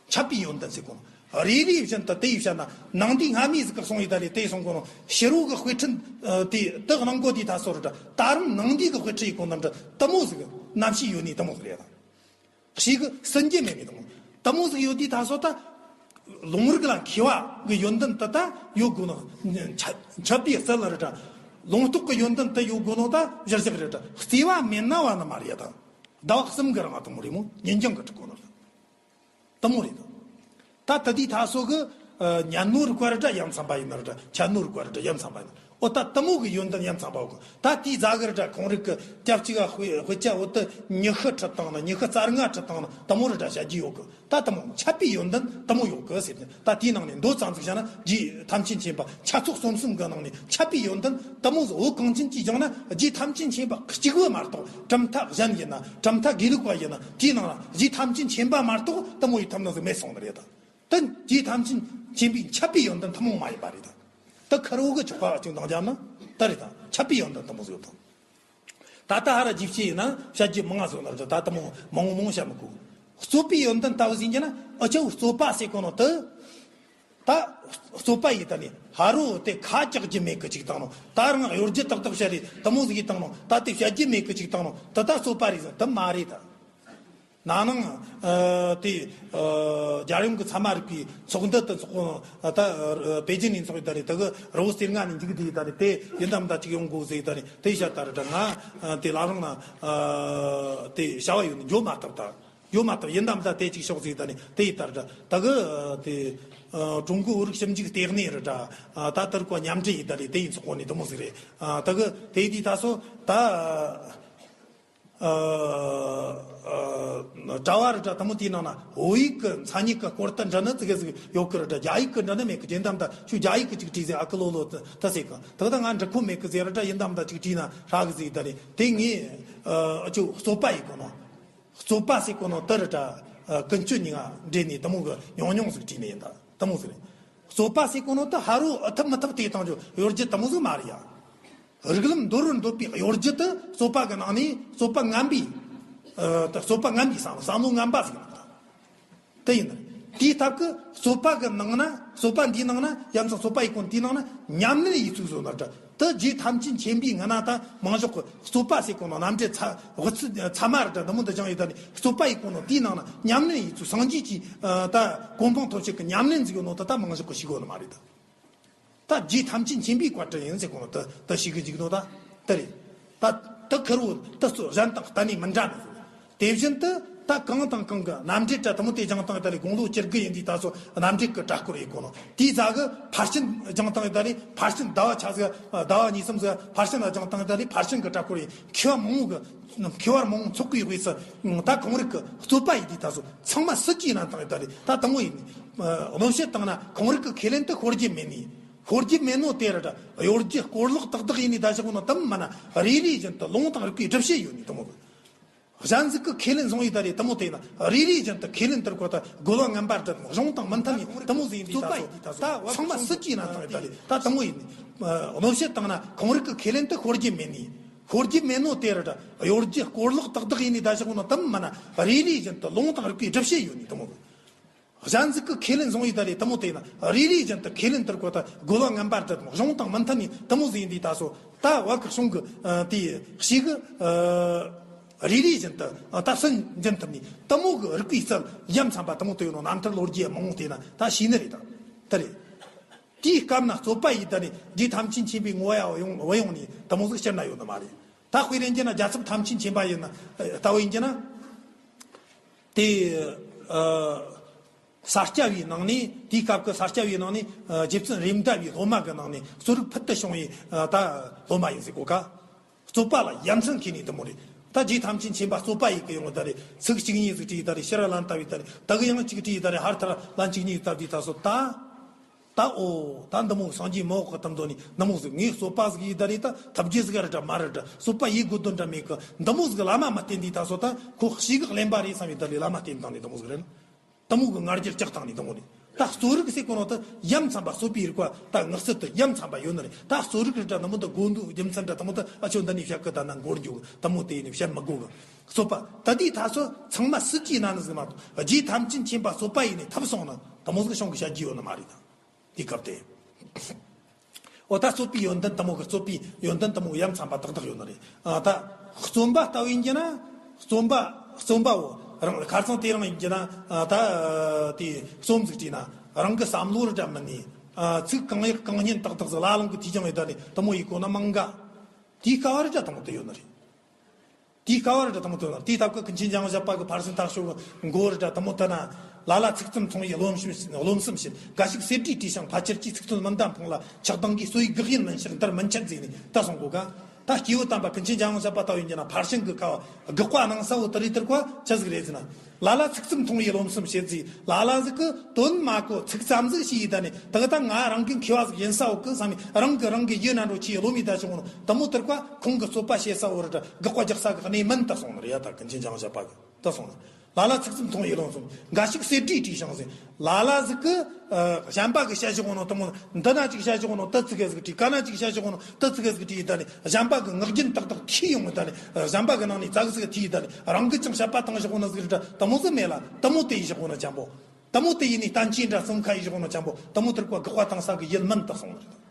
འཆད་པའི་ཡོན་ཏན་ཟེར་གོ་ནོ། རེ་རེ་བཞིན་དུ་དེ་ཡི་བཤད་ན་ནང་དེའི་སྔ་མའི་ཟིག་ག་སོང་ཡི་ད་རེ་དེ་སོང་གོ་ནོ་ཕྱི་རོལ་གི་དཔེ་ཁྲིད་དེ་དག་གནང་གོ་དེ་ད་སོ་རུ་ད་ད་རུང་ནང་དེའི་གི་དཔེ་ཁྲིད་ཡི་གོ་ནམ་འདྲ་དེ་མོ་ཟིག་རྣམ་ཤེས་ཡོད་ནི་དེ་མོ་ཟིག་རེད་ད། ཞིག་གི་སུན་རྒྱུ་མེད་ནི་དེ་མོ་དེ་མོ་ཟིག་ཡོད་དེ་ད་སོ་ད། ལུང་རིགས་ལ་མཁས་པ་གི་ཡོན་ཏན་དེ་ད་ཡོད་དགོས་ནོ། འཆད་པའི་རྩལ་ལ་རེ་ད། ལུང་རྟོགས་གི་ཡོན་ཏན་དེ་ཡོད་དགོས་ནོ་ད་གཞིར་བཞག་རེ་ད་བརྩེ་བ་མེད་ན་བ་ནི་མ་རེད་ད། ཟླ་བ་གསུམ་གི་རིང་ང་དེ་མོ་རེད་མོ་ཉིན་རྒྱང་གི་ཁྲིད་གོ་ནོ་རེད། དེ་མོ་རེད་ད། ད་ད་དེའི་ད་སོ་གི་ཉན་ནོ་རིག་པ་རེ་འདྲ་ཡ་མཚན་པ་ཡིན་ན་རེ་འདྲ་འཆད་ནོ་རིག་པ་རེ་འདྲ་ཡ་མཚན་པ་ཡིན་ན་ཨོ་ད་དེ་མོ་གི་ཡོན་ཏན་ཡ་མཚན་པ་གོ་ད་དེའི་ཟ་གི་རེ་འདྲ་ཁོང་རིག་གི་སྐྱབས་གཅིག་ག་དཔེ་དཔེ་ཆ་འོ་ད་ཉི་ཤུ་ཁྲིད་བཏང་ན་ཉི་ཤུ་རྩ་ལྔ་ཁྲིད་བཏང་ན་དེ་མོ་རེ་འདྲ་བཤད་རྒྱུ་ཡོད་གི་ད་དེ་མོ་འཆད་པའི་ཡོན་ཏན་དེ་མོ་ཡོད་གི་ཟེར་ནས་ད་དེའི་ནང་ནས་མདོ་ཙམ་ཟིག་བཤད་ན་རྗེ་ཐམས་ཅད་མཁྱེན་པ་འཆད་ཚོགས་གསུམ་གསུམ་གི་ནང་ནས་འཆད་པའི་ཡོན་ཏན་དེ་མོ་ཟིག་འོ་གངས་ཅན་གྱིས་སྦྱངས་ན་རྗེ་ཐམས་ཅད་མཁྱེན་པ་གཅིག་པུ་མ་གཏོགས་གྲུབ་མཐའ་གཞན་ཡིན་ན་གྲུབ་མཐའ་དགེ་ལུགས་པ་ཡིན་ན་དེའི་ནང་ལ་རྗེ་ཐམས་ཅད་མཁྱེན་པ་མ་གཏོགས་དེ་མོ་ཡི་ཐབས་ནང་ཟིག་མེད་སོང་ནི་རེད་ད། དེ་རྗེ་ཐམས་ཅད་མཁྱེན་པའི་འཆད་པའི་ཡོན་ཏན་ཐུན་མོང་མ་ཡིན་པ་རེད་ད། ད་ཁ་རོ་གི་ཆོག་པ་ཅིག་འདང་རྒྱབ་ན་ད་རེད་ད་འཆད་པའི་ཡོན་ཏན་དེ་མོ་ཟིག་ཡོད་ད། ད་ལྟ་ཧ་ར་རྗེ་བཤད་ཡིན་ན་བཤད་རྒྱུ་མང་ང་ཟིག་ན་རེད་ད་དེ་མོ་མང་མང་བཤད་མི་དགོས། རྩོད་པའི་ཡོན་ཏན་ལྟ་བུ་ཟིག་ཡིན་ན་ཨ་ཅག་རྩོད་པ་ཟེར་གོ་ནོ་དེ། ད་རྩོད་པ་ཡིན་ད་ནི་ཧ་རོ་དེ་ཁ་བཀྱག་རྒྱུ་མེད་གི་ཅིག་བཏང་ནོ་ད་རང་གཡོ་སྒྱུ་ཏག་ཏག་བཤད་རེད་དེ་མོ་ཟིག་ཡིན་བཏང་ནོ་ད་དེ་བཤད་རྒྱུ་མེད་གི་ཅིག་བཏང་ནོ་ད་ད་རྩོད་པ་རེད་ཟེར་དེ་མ་རེད་ད། ན་ནིང་ཨ་དེ་ཨ་རྒྱལ་ཡོངས་ཀྱི་ཚད་མ་རིག་པའི་ཚོགས་འདུ་དེ་ཚོགས་གོ་ད་ཨ་པེ་ཅིན་ནས་ཚོགས་ཡིན་ད་རེད་དེ་གི་རི་བོ་གསེར་ལྔ་ནས་འཇིག་དེ་ཡིན་ད་རེད་དེ་ཡིན་དམ་ད་ཅིག་ཡོང་དགོས་ཟེར་ཡིན་ད་རེད་དེ་བཤད་ད་རེད་ད་ང་ཨ་དེ་ལ་རང་ན་ཨ་དེ་བྱ་བ་ཡོད་ནི་འཇོག་མ་ཐུབ་ད། ཡོད་མ་ཐག་ཡིན་དམ་ད་དེ་གཅིག་ཤོག་ཟིག་ད་ནི་དེ་ཡི་ལྟར་ད་ད་གི་དེ་ཀྲུང་གོའི་བོད་རིགས་ཞིབ་འཇུག་ལྟེ་གནས་རེད་ད་ད་ལྟར་གོ་མཉམ་འབྲེལ་ཡི་ད་རེད་དེ་ཡིན་ཚོགས་གོ་ནི་དེ་མོ་ཟིག་རེད་ད་གི་དེ་དེ་ད་སོ་ད་གྲྭ་བ་རེད་ད་དེ་མོ་དེའི་ནང་ན་བོད་ཡིག་གི་མཚན་ཉིད་ཀྱི་སྐོར་དུ་འདྲ་ནི་ཙི་གེ་ཟིག་ཡོད་གི་རེད་ད་རྒྱ་ཡིག་གི་འདྲ་ནི་མེད་གི་ཡིན་དམ་ད་ཁྱོད་རྒྱ་ཡིག་གི་ཅིག་བྲིས་ཟིག་ཨ་ཀི་ལོ་ལོ་ད་ཟེར་གི་ད་གི་ད་ང་འབྲི་ཁོམ་མེད་གི་ཟེར་རེད་ད་ཡིན་དམ་ད་ཅིག་བྲིས་ན་ཧྲ་གི་ཟིག་ད་རེད་དེ་ངས་ཨ་ཅོ་རྩོད་པ་ཡི་གོ་ནོ། རྩོད་པ་ཟེར་གོ་ནོ་དེ་རེད་ད། ཀུན་སྤྱོད་གཉིས་ཀ་འདྲེས་ནས་དེ་མོ་གི་ཉུང་ཉུང་ཟིག་བྲིས་ནས་ཡིན་ད། དེ་མོ་ཟིག་རེད། རྩོད་པ་ཟེར་གོ་ནོ་དེ་ཧ་རོ་ཨ་ཐབས་མི་ཐབས་དེ་བཏང་རྒྱུ་ཡོད་རྒྱུ་དེ་མོ་ཟིག་མ་རེད་ཡ། རིགས་ལམ་འདོར་རུ་འདོད་པའི་ཡོད་རྒྱུ་དེ་རྩོད་པ་གི་ནང་ནས་རྩོད་པ་ངན་པའི། ཨ། རྩོད་པ་ངན་པའི་བསམ་བློ་ངན་པ་ཟིག་ཡིན་ད། དེ་ཡིན། དེའི་སྟབས་ཀྱིས་རྩོད་པ་གི་ནང་ན། རྩོད་པ་འདིའི་ནང་ན། ཡ་མཚན་རྩོད་པ་ཡི་གོ་འདིའི་ནང་ན་ཉམས་ལེན་ཡིག་ཚུལ་བཟོ་ན་འདྲ། དེ་རྗེ་ཐམས་ཅད་མཁྱེན་པའི་ངང་ན་ད་མང་ཤོས་ཀྱི་རྩོད་པ་ཟེར་གོ་ནོ་རྣམ་འགྲེལ་ཚ་དབུ་ཚད་ཚད་མ་རེད་ད། འདི་མོ་འདི་སྦྱངས་ཡོད་ད་ནི་རྩོད་པ་ཡི་གོ་ནོ་དེའི་ནང་ན་ཉམས་ལེན་ཡིག་ཚུལ་སངས་རྒྱས་ཀྱི། ཨ། ད་གོ་འཕང་ཐོབ་བྱེད་ཀྱི་ཉམས་ལེན་ཟིག་ཡོད་ནོ་ད་ད་མང་ཤོས་ཀྱིས་ཤེས་གོ་ནི་མ་རེད་ད། ད་རྗེ་ཐམས་ཅད་མཁྱེན་པའི་བཀའ་དྲིན་ཡིན་ཟེར་གོ་ནོ་དེ་དེ་ཤེས་གི་འཇུག་ནོ་ད་དེ་རེད། ད་དེ་ཁེར་བོ་དེ་ཚོ་གཞན་དང་གཏན་ནས་མི་འདྲ་ནི་ཟིག་དེ་བཞིན་དུ་ད་གང་དང་གང་གི་རྣམ་འགྲེལ་དྲ་དེ་མོ་དེ་སྦྱངས་བཏང་ད་ལས་དགུང་ལོ་བཅུ་དགུ་ཡིན་དུས་ད་སོ་རྣམ་འགྲེལ་གི་གྲྭ་སྐོར་ཡིན་གོ་ནོ། དེའི་རྗེས་གི་ཕར་ཕྱིན་སྦྱངས་བཏང་ད་ལས་ཕར་ཕྱིན་ཟླ་བ་ཆ་ཟིག་ཟླ་བ་གཉིས་གསུམ་ཟིག་ཕར་ཕྱིན་ལ་སྦྱངས་བཏང་ད་ལས་ཕར་ཕྱིན་གི་གྲྭ་སྐོར་ཡིན། མཁས་པ་མང་བོ་གི་མཁས་པ་མང་བོ་ཚོགས་ཀྱི་དབུས་སུ་ད་ཁོང་རིགས་ཀྱི་རྩོད་པ་ཡིན་དུས་ད་སོ་ཚང་མ་སྲིད་ཀྱི་ནང་བཏང་ད་ལས་ད་དེ་མོ་ཡིན། ཨ། སློབ་བཤད་བཏང་ན་ཁོང་རིགས་ཀྱི་ཁས་ལེན་དེ་ཤོར་རྒྱུ་མེད་ནི། ཤོར་རྒྱུ་མེད་ནོ་དེ་རེད་ད། ཡོད་རྒྱུ་སྐོར་ལོག་ཏག་ཏག་ཡིན་ནི་ད་ཞིག་ནོ་དེ་མིན་ན་རེ་རེ་བཞིན་དུ་ལུང་དང་རིགས་པའི་སྒྲུབ་བྱེད་ཡོད་ནི་དེ་མོ་གི། གཞན་ཟིག་གི་ཁས་ལེན་བཟུང་ཡི་ད་རེད་དེ་མོ་དེ་ཡིན་ན་རེ་རེ་བཞིན་དུ་ཁས་ལེན་དེར་གོ་ད་རྒོལ་བ་ངན་པ་འདྲ་དང་གཞུང་དང་མི་མཐུན་ནི་དེ་མོ་ཟིག་ཡིན་དུས་ད་སོ་ད་ཚང་མ་སྲིད་ཀྱི་ནང་བཏང་ཡི་ད་རེད་ད་དེ་མོ་ཡིན་ནི། ཨ། སློབ་བཤད་བཏང་ན་ཁོང་རིགས་ཀྱི་ཁས་ལེན་དེ་ཤོར་རྒྱུ་མེད་ནི། ཤོར་རྒྱུ་མེད་ནོ་དེ་རེད་ད། ཡོད་རྒྱུ་སྐོར་ལོག་ཏག་ཏག་ཡིན་ནི་ད་ཞིག་ནོ་དེ་མིན་ན་རེ་རེ་བཞིན་དུ་ལུང་དང་རིགས་པའི་སྒྲུབ་བྱེད་ཡོད་ནི་དེ་མོ་གི། གཞན་ཟིག་གི་ཁས་ལེན་བཟུང་ཡི་ད་རེད་དེ་མོ་དེ་ཡིན་ན་རེ་རེ་བཞིན་དུ་ཁས་ལེན་དེར་གོ་ད་རྒོལ་བ་ངན་པ་འདྲ་དང་གཞུང་དང་མི་མཐུན་ནི་དེ་མོ་ཟིག་ཡིན་དུས་ད་སོ་ད་བ་གི་གཞུང་གི། ཨ། དེ་ཞིག་གི། ཨ། རེ་རེ་བཞིན་དུ། ཨ། ད་སུན་འབྱིན་ཐུབ་ནི་དེ་མོ་གི་རིགས་པའི་རྩལ་ཡ་མཚན་པ་དེ་མོ་དེ་ཡོད་ནོ་རྣམ་ཐར་ལོ་རྒྱུས་མང་བོ་དེ་ན་ད་ཤེས་ནི་རེད་ད། དེ་རེད། དེའི་སྐབས་ན་རྩོད་པ་ཡི་ད་ནི་རྗེ་ཐམས་ཅད་མཁྱེན་པའི་ངོ་ཡ་བ་ཡོང་བ་ཡོང་ནི་དེ་མོ་ཟིག་སྤྱིར་ན་ཡོད་ནི་མ་རེད། ད་དཔེ་ལེན་རྒྱུ་ན་རྒྱལ་ཚབ་ཐམས་ཅད་མཁྱེན་པ་ཡིན་ན་ལྟ་བུ་ཡིན་རྒྱུ་ན། དེ། ཨ། ས་སྐྱ་པའི་ནང་ནས་དེའི་སྐབས་ཀྱི་ས་སྐྱ་པའི་ནང་ནས། ཨ། རྗེ་བཙུན་རེད་མདའ་བའི་སློབ་མ་གི་ནང་ནས་གསོ་རིག་ཕུལ་དུ་བྱུང་བའི། ཨ། ད་སློབ་མ་ཡིན་ཟེར་གོ་ཀ། རྩོད་པ་ལ་ཡ་མཚན་མཁས་ནི་དེ་མོ་རེད། ད་རྗེ་ཐམས་ཅད་མཁྱེན་པ་རྩོད་པ་ཡི་གི་ཡོང་གི་ད་རེད། ཚིག་གཅིག་གཉིས་ཟིག་བྲིས་ད་རེད། ཕྱི་ར་ལན་བཏབ་བི་ད་རེད། ད་གི་ཡང་གཅིག་བྲིས་ད་རེད། ཧར་ཐར་ལན་གཅིག་གཉིས་བཏབ་དུས་ད་སོ་ད། ད་འོ་ད་འདི་མོ་སངས་རྒྱས་མི་འོག་གི་དམ་དོན་ནི་འདི་མོ་ཟིག་ངས་རྩོད་པ་ཟིག་ཡི་ད་རེད། ད་ཐབས་ཇུས་ཟིག་རེད་འདྲ་མ་རེད་འདྲ། རྩོད་པ་ཡི་དགོས་དོན་འདྲ་མེད་གི། འདི་མོ་ཟིག་བླ་མ་མི་བསྟེན་དུས་ད་སོ་ད་ཁོ་ཞིག་གི་གླེན་པ་རེད་བསམ་བི་ད་རེད། བླ་མ་བསྟེན་བཏང་ནི་འདི་མོ་ཟིག་རེད། དེ་མོ་གི་ང་རྒྱལ་བཅག་བཏང་ནི་དེ་མོ་རེད། ད་རྩོད་རིག་ཟེར་གོ་ནོ་ད་ཡ་མཚན་པ་རྩོད་པའི་རིག་པ་ད་ངག་ཚིག་ཏུ་ཡ་མཚན་པ་ཡོད་ནི་རེད། ད་རྩོད་རིག་རེད་འདྲ་འདི་མོ་ད་དགོས་འདུག་རྒྱུ་མཚན་འདྲ་དེ་མོ་ད་ཨ་ཆོ་འདི་ནས་བཤད་གི་ད་ན་འགོར་འགྱོ་གི། དེ་མོ་དེ་ཡིན་ནི་བཤད་མི་དགོས་གི། རྩོད་པ་ད་དེའི་ད་སོ་ཚང་མ་སྲིད་ཀྱི་ན་ནི་ཟིག་མ་གཏོགས་རྗེ་ཐམས་ཅད་མཁྱེན་པ་རྩོད་པ་ཡིན་ནི་ཐབས་སོང་ན་དེ་མོ་ཟིག་གཞུང་གི་བཤད་རྒྱུ་ཡོད་ནི་མ་རེད་ད། དེ་སྐབས་དེ། འོ་ད་རྩོད་པའི་ཡོན་ཏན་དེ་མོ་གི་རྩོད་པའི་ཡོན་ཏན་དེ་མོ་ཡ་མཚན་པ་དག་དག་ཡོད་ནི་རེད། ཨ། ད་རྩོམ་པ་ལྟ་བུ་ཡིན་རྒྱུ་ན་རྩོམ་པ་རྩོམ་པ་བོ་རང་ཁ་སང་དེ་རིང་ཡིན་རྒྱུ་ན། ཨ། ད་དེ་རྩོམ་ཟིག་བྲིས་ན་རང་གི་བསམ་བློ་ར་འདྲ་མིན་ནི། ཨ། ཚིག་གང་ཡག་གང་སྙན་ཏག་ཏག་ཟིག་ལ་ལུང་གི་དུས་ཀྱང་ཡོད་ད་ནི་དེ་མོ་ཡི་གོ་ན་མང་ག། དེའི་སྐབས་ར་འདྲ་དེ་མོ་དེ་ཡོད་ནི་རེད། དེའི་སྐབས་ར་འདྲ་དེ་མོ་དེ་ཡོད་ནི་རེད། དེའི་སྟབས་ཀྱིས་ཀུན་མཁྱེན་འཇམ་དབྱངས་བཞད་པ་གི་ཕར་ཕྱིན་ཐག་ཆོད་གི་མགོ་ར་འདྲ་དེ་མོ་དེ་ན། ལ་ལ་ཚིག་རྩུབ་མཐོང་བའི་རློམ་སེམས་རློམ་སེམས་ཞེན། འགའ་ཞིག་གསེར་བྲིས་བྲིས་ཤིང་ཕལ་ཆེར་གྱིས། ཚིག་དོན་མི་འདའ་འཕོངས་ལ་ཆགས་སྡང་གིས། སོ་ཡི་དགག་དབྱེ་མིན་ཕྱིར་འདིར་མིན་འཆད་ཟེར་ནས་ད་གསུང་གོ་ག། ད་སྐྱེས་བུ་དམ་པ་ཀུན་མཁྱེན་འཇམ་དབྱངས་བཞད་པ་ལྟ་བུ་ཡིན་རྒྱུ་ན་ཕར་ཕྱིན་གི་སྐབས་དགག་པ་གནང་ས་བོ་དེ་རེད། དེར་གོ་ཆི་ཟིག་རེད་ཟེར་ན། ལ་ལ་ཚིག་རྩུབ་མཐོང་བའི་རློམ་སེམས་ཞེན་ཟེར། ལ་ལ་ཟིག་གི་དོན་མ་གོ་ཚིག་ཙམ་ཟིག་ཤེས་ཡི་ད་ནི་དེ་གི་ད་ང་རང་གི་མཁས་པ་ཟིག་ཡིན་ས་འོག་གི་བསམ་མི་རང་གི་རང་གི་ཡིད་ན་འགྲོ་ཆེ་རློམ་ཡི་ད་ཞིག་ནོ་དེ་མོ་དེར་གོ་ཁོང་གི་རྩོད་པ་བྱེད་ས་བོ་ར་འདྲ་དགག་པ་རྒྱག་ས་གི་གནས་མིན་ད་གསུང་ནི་རེད་ཡ། ད་ཀུན་མཁྱེན་འཇམ་དབྱངས་བཞད་པ་གི་ད་གསུང་ནི། ལ་ལ་ཚིག་རྩུབ་མཐོང་བའི་རློམ་སེམས། འགའ་ཞིག་གསེར་བྲིས་བྲིས་ཤིང་ཟེར། ལ་ལ་ཟིག་གི་ཨ་གཞན་པ་གི་བཤད་བཞག་ནོ་དེ་མོ་འདི་ན་ཅིག་བཤད་བཞག་ནོ་དེ་ཙི་གེ་ཟིག་བྲིས། ག་ན་ཅིག་བཤད་བཞག་ནོ་དེ་ཙི་གེ་ཟིག་བྲིས་ཡི་ད་ནི་གཞན་པ་གི་ངག་རྒྱུན་ཏག་ཏག་ཐོས་ཡོང་ཡི་ད་ནི་གཞན་པ་གི་ནང་ནས་ཙག་ཙིག་ཐོས་ཡི་ད་ནི་རང་གི་ཅང་བཤད་པ་བཏང་བཞག་ནོ་ཟིག་ར་འདྲ་དེ་མོ་ཟིག་མེད་ལ། དེ་མོ་དེ་ཡི་བཞག་ནོ་འཇམ་པོ། དེ་མོ་དེ་ཡིན་ནི་བསྟན་བཅོས་འདྲ་གསུམ་ཁ་ཡི་བཞག་ནོ་འཇམ་པོ། དེ་མོ་དེར་གོ་དགག་པ་བཏང་ས་གི་ཡུལ་མིན་ད་གསུང་ནི་རེད།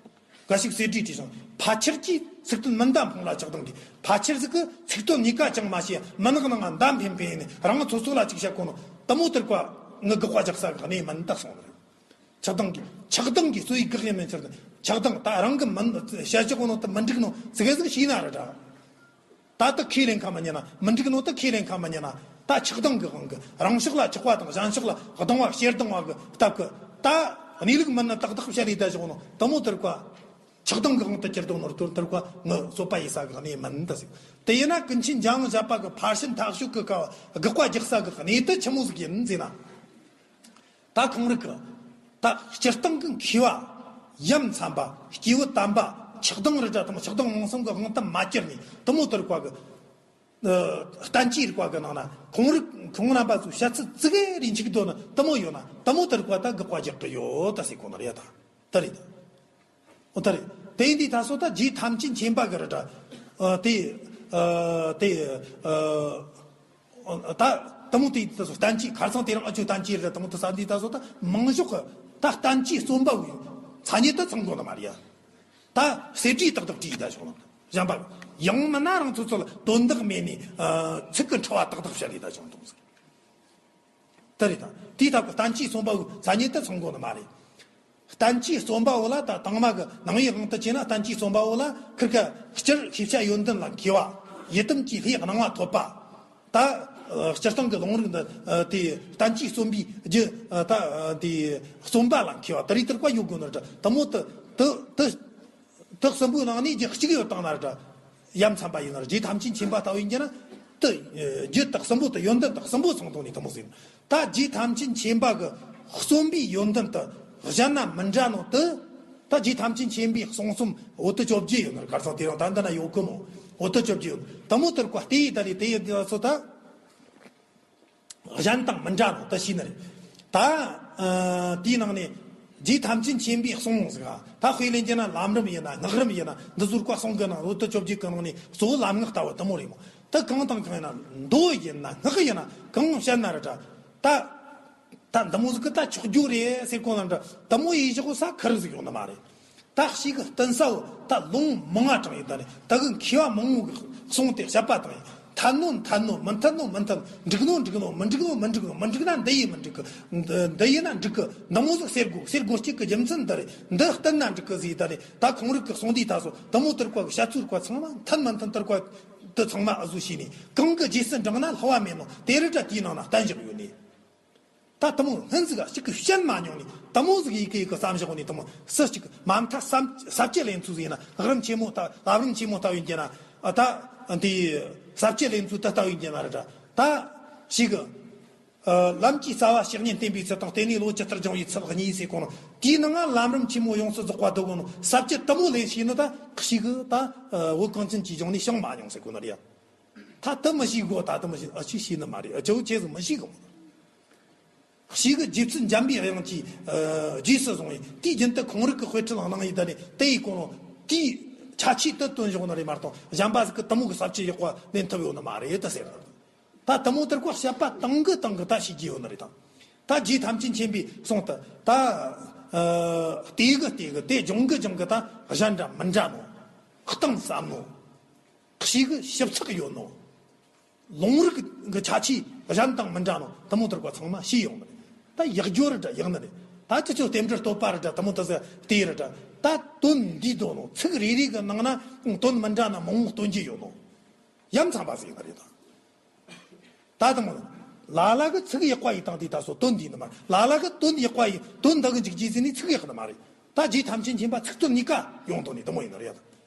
འགའ་ཞིག་གསེར་བྲིས་བྲིས་ཤིང་ཕལ་ཆེར་གྱིས། ཚིག་དོན་མི་འདའ་འཕོངས་ལ་ཆགས་སྡང་གིས། ཕལ་ཆེར་ཟིག་གི་ཚིག་དོན་གཉིས་ཀ་ཅང་མ་ཤེས། མི་ནག་ནང་ང་འདའ་འཕེན་འཕེན་ཡིན་ནི་རང་ཚོ་ཚོ་ལ་ཅིག་བཤད་གོ་ནོ་དེ་མོ་དེར་གོ་ངི་དགག་པ་རྒྱག་ས་གི་གནས་མིན་ད་གསུང་ནི་རེད། ཆགས་སྡང་གིས། ཆགས་སྡང་གིས་སོ་ཡི་དགག་དབྱེ་མིན་ཕྱིར། ཆགས་སྡང་ད་རང་གི་མིན་བཤད་བཞག་གོ་ནོ་དེ་མི་འགྲིག་ནོ་ཙི་གེ་ཟིག་ཤེས་ན་ར་འདྲ། ད་དེ་ཁས་ལེན་ཁ་མི་ཉན་ན། མི་འགྲིག་ནོ་དེ་ཁས་ལེན་ཁ་མི་ཉན་ན། ད་ཆགས་སྡང་གི་དབང་གིས་རང་ཕྱོགས་ལ་ཆགས་པ་དང་གཞན་ཕྱོགས་ལ་སྡང་བ་ཞེ་སྡང་བ་གི་སྟབས་ཀྱིས་ད་གནས་ལུགས་མིན་ནི་ཏག་ཏག་བཤད་ལས་ད་བཞག་ནོ་དེ་མོ་དེར་གོ་ཆགས་སྡང་གི་དབང་དུ་གྱུར་འདུག་ནོ་དེར་གོ་ངི་རྩོད་པ་ཡི་ས་གི་གནས་མིན་ད་ཟེར། དེ་ཡིན་ན་ཀུན་མཁྱེན་འཇམ་དབྱངས་བཞད་པ་གི་ཕར་ཕྱིན་ཐག་གཅོད་གི་སྐབས་དགག་པ་རྒྱག་ས་གི་གནས་དེ་ཆི་མོ་ཟིག་ཡིན་ཟེར་ན། ད་ཁོང་རིགས་ཀྱི་ད་སྤྱིར་བཏང་གི་མཁས་པ་ཡ་མཚན་པ་སྐྱེས་བུ་དམ་པ་ཆགས་སྡང་རི་འདྲ་དང་ཆགས་སྡང་རླུང་གསུམ་གྱི་དབང་དུ་མ་གྱུར་ནས་དེ་མོ་དེར་གོ་གི། བསྟན་བཅོས་རིག་པ་གི་ནང་ན་ཁོང་རིག་ཁོང་རྣམ་པ་ཚོའི་བཤད་ཚུལ་ཙི་གེ་རེ་འཆུག་འདུག་ན་དེ་མོ་ཡོད་ན་དེ་མོ་དེ་རིག་པ་ད་དགག་པ་རྒྱག་གི་ཡོད་ད་ཟེར་གོ་ནི་རེད་ད། དེ་རེད། འོ་དེ་རེད། དེ་ཡིན་དུས་ད་སོ་ད་རྗེ་ཐམས་ཅད་མཁྱེན་པ་གི་རེད་ད། ཨ་དེ་ཨ་དེ་ཨ་ད་དེ་མོ་དེ་ད་སོ་བསྟན་བཅོས་ཁ་སང་དེ་རིང་ཨ་ཆོ་བསྟན་བཅོས་རེད་དེ་མོ་དེ་ས་འདི་ད་སོ་ད་མང་ཤོས་གི་ད་བསྟན་བཅོས་རྩོམ་པ་བོའི་མཚན་ཉིད་དུ་ཚང་དགོས་ནི་མ་རེད་ཡ། ད་གསེར་བྲིས་ཏག་ཏག་བྲིས་ད་ཆོག་ནི་གཞན་པ་ཡང་མིན་ན་རང་ཚོ་ཚོ་ལ་དོན་དག་མེད་ནས་ཨ་ཚིག་གི་འཁྲུལ་བ་ཏག་ཏག་བཤད་ལས་ད་ཆོག་ནི་ཟེར། དེ་རེད་ད། དེའི་ཐབས་ཀྱི་བསྟན་བཅོས་རྩོམ་པ་བོའི་མཚན་ཉིད་དུ་ཚང་དགོས་ནི་མ་རེད། བསྟན་བཅོས་རྩོམ་པ་བོ་ལ་ད་དང་མ་གི་ནང་པའི་དབང་དུ་བྱས་ན་བསྟན་བཅོས་རྩོམ་པ་བོ་ལ་ཁིར་ཀ་སྤྱིར་ཤེས་བྱ་ཡོན་ཏན་ལ་མཁས་པ། ཡི་དམ་གྱི་ལྷའི་སྣང་བ་ཐོབ་པ། ད་ཨ་སྤྱིར་བཏང་གི་ལུང་རིགས་འདི་ཨ་དེ་བསྟན་བཅོས་རྩོམ་པའི་རྒྱུ་ཨ་ད་ཨ་དེ་རྩོམ་པ་ལ་མཁས་པ་དེ་རིགས་དེར་བཀའ་ཡོད་དགོས་ནི་རེད། དེ་མོ་དེ་དེ་དེ་དེ་གསུམ་པོའི་ནང་ནས་རྒྱུ་གཅིག་ཡོད་བཏང་ན་རེད། ཡ་མཚན་པ་ཡིན་ན་རེད། རྗེ་ཐམས་ཅད་མཁྱེན་པ་ལྟ་བུ་ཡིན་རྒྱུ་ན་དེ་རྒྱུ་དག་གསུམ་པོ་དེ་ཡོན་ཏན་དག་གསུམ་པོ་ཚང་དོན་ནི་དེ་མོ་ཟིན། ད་རྗེ་ཐམས་ཅད་མཁྱེན་པ་གི་གསུམ་པའི་ཡོན་ཏན་དེ་གཞན་ན་མི་འདྲ་ནོ་དེ། ད་རྗེ་ཐམས་ཅད་མཁྱེན་པའི་གསུང་རྩོམ་འོ་དེ་བཅོ་བརྒྱད་ཡོད་ན་རེད། གར་སང་དེ་རིང་ད་འདི་ན་ཡོད་གི་མོ། འོ་དེ་བཅོ་བརྒྱད་ཡོད་དེ་མོ་དེར་བཀའ་དེ་ཡི་ད་རེད། དེ་ཡི་དེ་ཚོ་ད། གཞན་དང་མི་འདྲ་ནོ་དེ་ཤེས་ནི་རེད། ད་ཨ་དེའི་ནང་ནས་རྗེ་ཐམས་ཅད་མཁྱེན་པའི་གསུང་ཟིག་ག་ད་དཔེ་ལེན་རྒྱུ་ན་ལམ་རིམ་ཡིན་ན་སྔགས་རིམ་ཡིན་ན་འདི་ཟུར་བཀའ་གསུང་གི་ནང་འོ་དེ་བཅོ་བརྒྱད་གི་ནང་ནས་གཙོ་བོ་ལམ་སྔགས་ལྟ་བུ་དེ་མོ་རེད་མོ། དེ་གང་དང་གང་ཡིན་ན་མདོ་ཡིན་ན་སྔགས་ཡིན་ན་གང་བཤད་ན་རེད་ད། ད་ད་འདི་མོ་ཟིག་གི་ད་ཆོག་རྒྱུ་རེད་ཟེར་གོ་ན་འདྲ་དེ་མོ་ཡིན་ཞོག་ས་ཁུར་ཟིག་ཡོང་ནི་མ་རེད། ད་ཞིག་གི་བསྟན་ས་བོ་ད་ལུང་མང་ང་དྲངས་ཡིན། ད་ནི་ད་གི་མཁས་པ་མང་བོ་གི་གསུང་དེ་བཤད་པ་དང་ཡིན། འཐད་ནོ་འཐད་ནོ་མི་འཐད་ནོ་མི་འཐད་ནོ། འགྲིག་ནོ་འགྲིག་ནོ་མི་འགྲིག་ནོ་མི་འགྲིག་ནོ། མི་འགྲིག་ན་འདི་ཡིན་མི་འགྲིག་གི། འདི་ཡིན་ན་འགྲིག་གི། འདི་མོ་ཟིག་ཟེར་དགོས། ཟེར་དགོས་གཅིག་གི་རྒྱུ་མཚན་འདི་རེད། འདི་བསྟན་ན་འགྲིག་གི་ཟིག་ད་ནི་ད་ཁོང་རིག་གི་གསུང་འདི་ད་སོ་དེ་མོ་དེར་བཀའ་གི་བཤད་ཚུལ་བཀའ་ཚང་མ་འཐད་མི་འཐད་དེར་བཀའ་དེ་ཚང་མ་ཨ་ཟུ་ཤེས་ནས་གང་གི་རྗེས་སུ་འབྲངས་ན་བསླུ་བ་མེད་ནོ་དེ་རེད་ད། དེའི་ནང་ན་བསྟན་བཞག་ཡོད་ནི། ད་དེ་མོ་སྔོན་ཟིག་ག་གཅིག་གི་བཤད་མ་མྱོང་ནི་དེ་མོ་ཟིག་ཡི་གེ་ཡི་གེ་བསམ་བཞག་ནི་དེ་མོ་སུ་གཅིག་མ་མཐའ་ས་བཅད་ལེན་ཚུལ་ཟིག་ཡིན་ན་སྔགས་རིམ་ཆེན་མོ་ལྟ་བུ་བསླབ་རིམ་ཆེན་མོ་ལྟ་བུ་ཡིན་གྱི་ན་ཨ་ད་འདི་ས་བཅད་ལེན་ཚུལ་ད་ལྟ་བུ་ཡིན་གྱི་ན་རེད་ད། ད་ཞིག་གི་ལམ་གྱི་རྩ་བ་བཤེས་གཉེན་བསྟེན་པའི་ཚུལ་དང་བསྟེན་ནས་བློ་ཇི་ལྟར་སྦྱང་བའི་ཚུལ་གཉིས་ཟེར་གོ་ནོ། དེའི་ནང་ལམ་རིམ་ཆེན་མོ་ཡོངས་སུ་རྫོགས་པ་འདོད་གོ་ནོ་ས་བཅད་དེ་མོ་ལེན་ཤེས་ནི་ད་ཞིག་གི་ད་བོད་གངས་ཅན་གྱི་ལྗོངས་ནས་བྱུང་མ་མྱོང་ཟེར་གོ་ནི་རེད། ད་དེ་མི་ཤེས་གོ། ད་དེ་མི་ཤེས། ཨ་ཅེ་ཤེས་ནི་མ་རེད། ཨ་ཅེ་བོ་ཅེས་སུ་མི་ཤེས་གོ། ཞིག་གི་རྗེ་བཙུན་འཇམ་པའི་དབྱངས་ཀྱིས་རྗེས་སུ་བཟུང་བས་དུས་རྒྱུན་དུ་ཁོང་རིག་གི་དཔེ་ཁྲིད་ལ་གནང་ཡི་ད་ནི་དེ་ཡི་གོང་དེའི་ཆ་ཆེས་དུ་བཏོན་བཞག་ནི་རེད་མ་གཏོགས་གཞན་པ་ཟིག་གི་དེ་མོ་གི་ས་བཅད་ཡག་པ་ལེན་ཐུབ་ཡོད་ནི་མ་རེད་ད་ཟེར། ད་དེ་མོ་དེར་ཀོ་བཤད་པ་དང་གི་དང་གི་ད་ཤེས་ཀྱི་ཡོད་ནི་རེད་དང་། ད་རྗེ་ཐམས་ཅད་མཁྱེན་པའི་གསུང་དུ་ད་ཨ་དེ་གི་དེ་གི་དེ་སྦྱོང་གི་སྦྱོང་གི་ད་གཞན་འདྲ་མི་འདྲ་ནོ། གཏིང་ཟབ་ནོ། ཞིག་གི་ཞིབ་ཚགས་ཡོད་ནོ། ལུང་རིགས་ཀྱི་ཆ་ཆེས་གཞན་དང་མི་འདྲ་ནོ་དེ་མོ་དེར་ཀོ་ཚང་མ་ཤེས་ཡོང་ནི་རེད། ད་ཡག་སྦྱོར་རེད་འདྲ་ཡག་ནི་རེད། ད་ཅི་ཚོ་རྟེན་འབྲེལ་བསྟོད་པ་རེད་འདྲ་དེ་མོ་དེ་ཟེར་དེ་རེད་འདྲ། ད་དོན་འདིའི་དོན་ནོ་ཚིག་རེ་རེ་གི་ནང་ན་དོན་མི་འདྲ་ན་མང་བོ་སྟོན་གྱི་ཡོད་ནོ། ཡ་མཚན་པ་ཟེར་ནི་རེད་ད། ད་དང་པོ། ལ་ལ་གི་ཚིག་ཡག་པ་ཡིན་དང་དེ་ད་སོ་དོན་འདི་ནི་མ་རེད། ལ་ལ་གི་དོན་ཡག་པ་ཡིན་དོན་འདི་གི་འཇིག་རྗེས་ཟིན་ནི་ཚིག་ཡག་ནི་མ་རེད། ད་རྗེ་ཐམས་ཅད་མཁྱེན་པ་ཚིག་དོན་གཉིས་ཀ་ཡོང་དོན་ནི་དེ་མོ་ཡིན་ནི་རེད།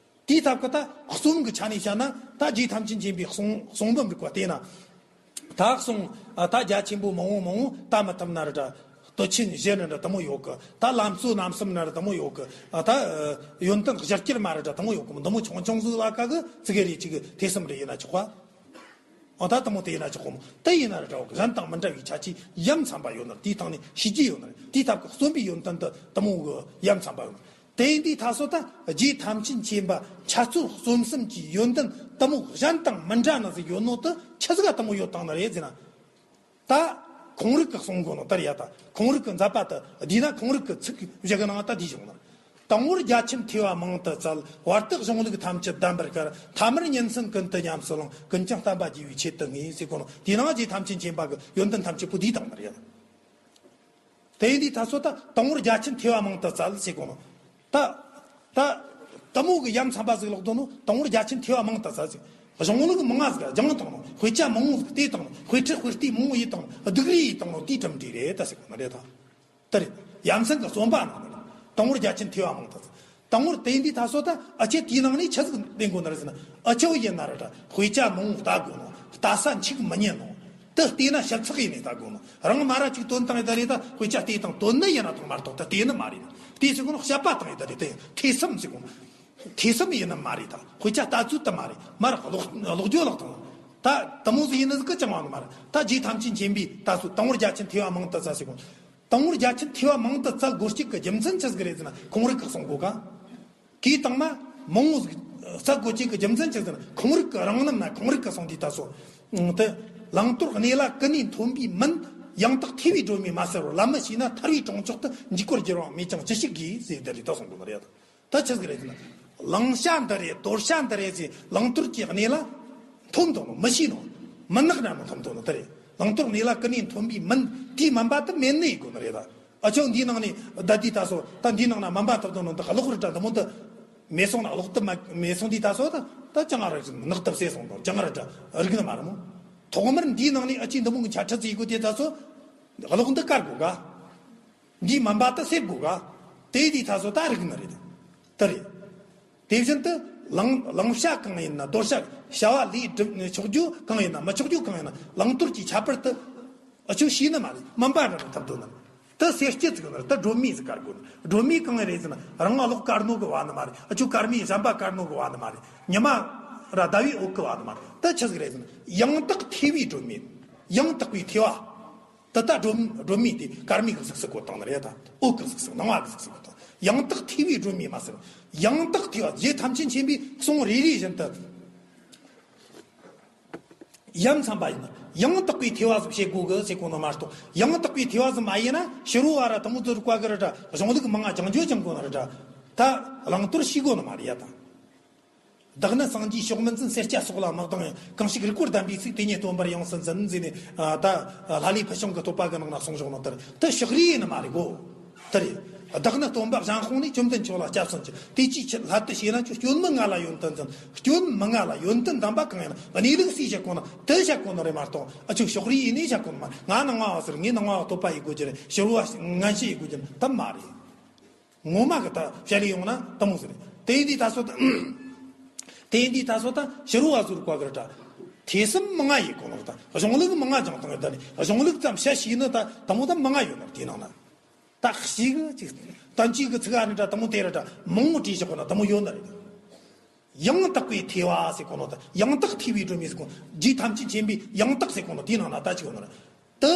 དེའི་ཐབས་ཀྱི་ད་གསུང་གི་ཆ་ནས་བཤད་ན་ད་རྗེ་ཐམས་ཅད་མཁྱེན་པའི་གསུང་གསུང་འབུམ་རིག་པ་བལྟས་ན། ད་གསུང་ད་རྒྱ་ཆེན་པོ་མང་བོ་མང་བོ་ད་མི་ཐུབ་ན་རེད་ད། སྟོད་ཆེན་བཞི་ནི་འདྲ་དེ་མོ་ཡོད་གི། ད་ལམ་གཙོ་རྣམ་གསུམ་ནི་འདྲ་དེ་མོ་ཡོད་གི། ད་ཡོན་ཏན་བཞི་བསྐྱར་མ་རེད་འདྲ་དེ་མོ་ཡོད་གི། དེ་མོ་ཆུང་ཆུང་ཟིག་ལ་ཀ་གི་ཙི་གེ་རེ་ཅིག་གི་ཐེ་ཚོམ་རེ་ཡིན་ན་ཆོག་ག་ཨོ་ད་དེ་མོ་དེ་ཡིན་ན་ཆོག་གོ་མོ། དེ་ཡིན་ན་རེ་འདྲ་བོ་གཞན་དང་མི་འདྲ་བའི་ཆ་ཆེས་ཡ་མཚན་པ་ཡོད་ནོ་དེའི་སྟེང་ནས་ཤེས་ཀྱི་ཡོད་ནི་རེད། དེའི་ཐབས་ཀྱི་རྩོམ་པའི་ཡོན་ཏན་དེ་དེ་མོ་གི་ཡ་མཚན་པ་ཡོད་ནི་རེད། དེ་ཡིན་དུས་ད་སོ་ད་རྗེ་ཐམས་ཅད་མཁྱེན་པ་འཆད་རྩོད་རྩོམ་གསུམ་གྱི་ཡོན་ཏན་དེ་མོ་གཞན་དང་མི་འདྲ་ནི་ཟིག་ཡོད་ནོ་དེ་ཆི་ཟིག་ག་དེ་མོ་ཡོད་བཏང་ནི་རེད་ཟེར་ན། ད་ཁོང་རིག་གི་གསུང་གོ་ནོ་ལྟར་ཡ་ད་ཁོང་རིག་གི་མཛད་པ་དེ་བསྡུས་ན་ཁོང་རིག་གི་ཚིག་བཞི་གི་ནང་ད་འདི་བྱུང་ནི། དང་པོར་རྒྱ་ཆེན་ཐོས་པ་མང་དུ་བཙལ། བར་དུ་གཞུང་ལུགས་ཐམས་ཅད་གདམས་པར་དཀར། ཐ་མར་ཉིན་གསུམ་ཀུན་ཏུ་ཉམས་སུ་བླངས། ཀུན་ཀྱང་བསྟན་པ་རྒྱས་པའི་ཆེད་དུ་ངེས། ཟེར་གོ་ནོ་དེའི་ནང་རྗེ་ཐམས་ཅད་མཁྱེན་པ་གི་ཡོན་ཏན་ཐམས་ཅད་པོ་འདུས་བཏང་ནི་རེད། དེ་ཡིན་དུས་ད་སོ་ད་དང་པོར་རྒྱ་ཆེན་ཐོས་པ་མང་དུ་བཙལ་ཟེར་གོ་ནོ། ད་ད་དེ་མོ་གི་ཡ་མཚན་པ་ཟིག་ལོག་དོ་ནོ། དང་པོར་རྒྱ་ཆེན་ཐོས་པ་མང་དུ་བཙལ་ཟེར། གཞུང་ལུགས་མང་ང་ཟིག་སྦྱངས་བཏང་ནོ། དཔེ་ཆ་མང་བོ་ཟིག་བལྟས་བཏང་ནོ། དཔེ་ཁྲིད་དཔེ་ལྟ་མང་བོ་ཡིས་བཏང་ནོ། སྡུག་རུས་ཡིས་བཏང་ནོ། དེའི་གྲུབ་འབྲས་རེད་ད་ཟེར་གོ་ནི་རེད་ད། དེ་རེད། ཡ་མཚན་གྱི་རྩོམ་པ་ནང་ནས་དང་པོར་རྒྱ་ཆེན་ཐོས་པ་མང་དུ་བཙལ། དང་པོར་དེ་ཡིན་དུས་ད་སོ་ད་ཨ་ཅེ་དེའི་ནང་ནས་ཆི་ཟིག་ལེན་དགོས་ནི་རེད་ཟེར་ན། ཨ་ཅེ་བོ་ཡིན་ན་རེད་ད་དཔེ་ཆ་མང་བོ་ལྟ་དགོས་ནོ། ལྟ་ས་འཆུག་མི་ཉན་ནོ། དེ་བལྟས་ན་ཞིབ་ཚགས་ཡིན་ནས་ལྟ་དགོས་ནོ། རང་མ་ར་ཅིག་དོན་བཏང་ཡི་ད་རེད་ད། དཔེ་ཆ་བལྟས་དང་དོན་ནི་ཡིན་ན་ཐོག་མར་ཐོག་ད་བལྟས་ནི་མ་རེད། བལྟས་ཟེར་གོ་ནོ་བཤད་པ་བཏང་ཡི་ད་རེད་དེ་ཐེ་ཚོམ་ཟེར་གོ་ནོ། ཐེ་ཚོམ་ཡིན་ནི་མ་རེད་ད། དཔེ་ཆ་ལྟ་ཚུལ་དེ་མ་རེད། མར་ཀློག་ཀློག་རྒྱུ་ལོག་དང་། ད་དེ་མོ་ཟིག་ཡིན་ནི་ཟིག་གི་ཅང་བ་ནི་མ་རེད། ད་རྗེ་ཐམས་ཅད་མཁྱེན་པས་ད་སོ་དང་པོར་རྒྱ་ཆེན་ཐོས་པ་མང་དུ་བཙལ་ཟེར་གོ། དང་པོར་རྒྱ་ཆེན་ཐོས་པ་མང་དུ་བཙལ་དགོས་རྐྱེན་གི་རྒྱུ་མཚན་ཆི་ཟིག་རེད་ཟེར་ན་ཁོང་རིག་གི་གསུང་གོ་ག། གོས་དང་མ་མང་བོ་ཟིག་བཙལ་དགོས་རྐྱེན་གི་རྒྱུ་མཚན་ཆི་ཟེར་ན་ཁོང་རིག་གི་རང་རྣམ་ན་ཁོང་རིག་གི་གསུང་དུས་ད་སོ། དེ་བླང་དོར་གནས་ལ་ཀུན་ནས་མཐུན་པའི་མིན། ཡང་དག་ཐོས་པས་སྒྲོན་མེ་མ་གསལ་བར། ལམ་མི་ཤེས་ན་ཐར་བའི་གྲོང་ཆོག་ཏུ་འཇུག་པར་འགྱུར་བའང་མེད་ཀྱང་ཅི་ཞིག་དགོས་ཟེར་དེ་རེད་ད་གསུང་གོ་ནི་རེད་ད། ད་ཆི་ཟིག་རེད་ཟེར་ན། བླང་བྱ་འདི་རེད་དོར་བྱ་འདི་རེད་ཟེར་བླང་དོར་གྱི་གནས་ལ་མཐོང་དོ་ནོ་མི་ཤེས་ནོ། མི་ནག་ན་མི་མཐོང་དོ་ནོ་དེ་རེད། བླང་དོར་གནས་ལ་ཀུན་ནས་མཐུན་པའི་མིན། དེའི་མིན་པ་དེ་མེད་ནི་ཡིན་དགོས་ནི་རེད་ད། ཨ་ཆོ་འདིའི་ནང་ནས་བདག་དེའི་ད་སོ་ད་འདིའི་ནང་ན་མིན་པ་ཐོབ་དོ་ནོ་འདི་གློག་རེད་དྲ་འདི་མོ་འདི་མེད་སོང་ན་གློག་དེ་མ་མེད་སོང་དེའི་ད་སོ་ད་ད་ཅང་ར་ནག་དེ་བསྲེས་སོང་དོ་ཅང་ར་དྲ་རིག་ནི་མ་རེད་མོ། ཐོག་མར་འདིའི་ནང་ནས་ཨ་ཆི་འདི་མོ་གི་འཆད་ཁྲིད་ཟིག་དགོས་དེ་ད་སོ་གློག་འདི་བཀར་དགོས་ག། འདིའི་མིན་པ་དེ་སེལ་དགོས་ག། དེ་དེའི་ད་སོ་ད་རིག་ནི་རེད། དེ་རེད། དེ་བཞིན་དུ་བླང་བླང་བྱ་གང་ཡིན་ན་དོར་བྱ་བྱ་བ་ལས་སྒྲུབ་ཆོག་རྒྱུ་གང་ཡིན་ན་མི་ཆོག་རྒྱུ་གང་ཡིན་ན་བླང་དོར་གྱི་ཁྱད་པར་དེ་ཨ་ཆོ་ཤེས་ནི་མ་རེད། མིན་པ་རང་ཐབས་དོན་ནི་དེ་སེལ་སྐྱེ་ཚིག་ནི་དེ་སྒྲོན་མེ་ཟིག་བཀར་དགོས་ནི། སྒྲོན་མེ་གང་ཡིན་རེད་ཟེར་ན་རང་ང་གློག་བཀར་ནོ་གི་བ་ནི་མ་རེད། ཨ་ཆོ་སྐར་མའི་གཞན་པ་བཀར་ནོ་གི་བ་ནི་མ་རེད། ཉི་མ་ར་ཟླ་བའི་འོད་གི་བ་ནི་མ་རེད། དེ་ཆི་ཟིག་རེད་ཟེར་ན་ཡང་དག་ཐོས་པའི་སྒྲོན་མེ། ཡང་དག་པའི་ཐོས་པ། ད་ལྟ་སྒྲོན་སྒྲོན་མེ་དེ་སྐར་མའི་གཟུགས་སུ་བཀོད་བཏང་ནི་རེད་ད། འོད་ཀྱི་གཟུགས་སུ་སྣང་བ་གི་གཟུགས་སུ་བཀོད་བཏང་། ཡང་དག་ཐོས་པའི་སྒྲོན་མེ་མ་ཟེར། ཡང་དག་ཐོས་པ་རྗེ་ཐམས་ཅད་མཁྱེན་པའི་གསུང་རེ་རེ་བཞིན་དུ་ཡ་མཚན་པ་ཡིན་ན་ཡང་དག་པའི་ཐོས་པ་ཟིག་བྱེད་དགོས་གི་ཟེར་གོ་ནི་མ་གཏོགས། ཡང་དག་པའི་ཐོས་པ་ཟིག་མ་ཡིན་ན་ཕྱི་རོལ་བ་ར་དེ་མོ་ཚོ་རིག་པ་གི་ར་འདྲ་གཞུང་ལུགས་མང་ང་ཅང་བརྗོད་ཅང་གོ་ནི་ར་འདྲ། ད་བླང་དོར་ཤེས་དགོས་ནི་མ་རེད་ཡ་ད། བདག་ནི་སངས་རྒྱས་ཕྱོགས་མིན་འཛིན། སེར་སྐྱ་སོགས་ལ་མི་སྡང་ཡང་། གང་ཞིག་རིག་པར་གདམས་པའི་ཚིག་དེ་ཉིད་སྟོན་པར་ཡང་སྲིད་འཛིན། ཟེར་ནས་ད་ལྷ་ལས་ཕུལ་བྱུང་གི་བསྟོད་པ་གི་ནང་ན་གསུངས་བཞག་ནོ་ལྟར་དེ་ཕྱག་རིས་ནི་མ་རེད་གོ། དེ་རེད། བདག་ནི་སྟོན་པ་གཞན་དཔུང་ནས། བཅོམ་ལྡན་ཁྱོད་ལ་སྐྱབས་སུ་མཆི། དེ་ཅིའི་ཕྱིར་བསླབ་དུ་བྱས་ན་ཁྱོད། སྐྱོན་མི་མངའ་ལ་ཡོན་ཏན་འཛིན། སྐྱོན་མི་མངའ་ལ་ཡོན་ཏན་ལྡན་པ་གང་ཡིན་ན། གནས་ལུགས་སུ་བཤད་གོ་ན་དེ་བཤད་གོ་ནི་རེད་མ་གཏོགས། ཨ་ཆོ་ཕྱོགས་རིས་ཡིན་ནས་བཤད་གོ་ནི་མ་རེད། ང་ནང་བ་ཟེར། ངས་ནང་བ་བསྟོད་པ་ཡེད་དགོས་ཀྱི་རེད། ཕྱི་རོལ་བ་ངན་བཤད་ཡེད་དགོས་ཀྱི་རེད། དེ་མ་རེད། ངོ་མ་གི་ད་བཤད་ལས་ཡོང་ན་དེ་མོ་ཟེར། དེ་ཡིན་དུས་ད་སོ་ད། དེ་ཡིན་དུས་ད་སོ་ད་ཕྱི་རོལ་བ་ཟུར་བཀའ་གི་ར་འདྲ། ཐོས་བསམ་མང་ང་ཡེད་གོ་ནོ་ད། གཞུང་ལུགས་མང་ང་སྦྱངས་བཏང་ཡོད་ད་ནི། གཞུང་ལུགས་ཙམ་བཤད་ཤེས་ནི་ད་དེ་མོ་ད་མང་ང་ཡོད་ནོ་དེའི་ནང་ན། ད་ཞིག་གི་ཅིག་བསྟན་བཅོས་གི་ཚིག་ཨ་ནི་འདྲ་དེ་མོ་དེ་ར་འདྲ་མང་བོ་བྲིས་བཞག་གོ་ན་དེ་མོ་ཡོད་ནི་རེད། ཡང་དག་པའི་ཐོས་པ་ཟེར་གོ་ནོ་ད། ཡང་དག་ཐོས་པའི་སྒྲོན་མེ་ཟེར་གོ། རྗེ་ཐམས་ཅད་མཁྱེན་པའི་ཡང་དག་ཟེར་གོ་ནོ་དེའི་ནང་ན་ད་ཅིག་ཡོད་ནི་རེད། དེ།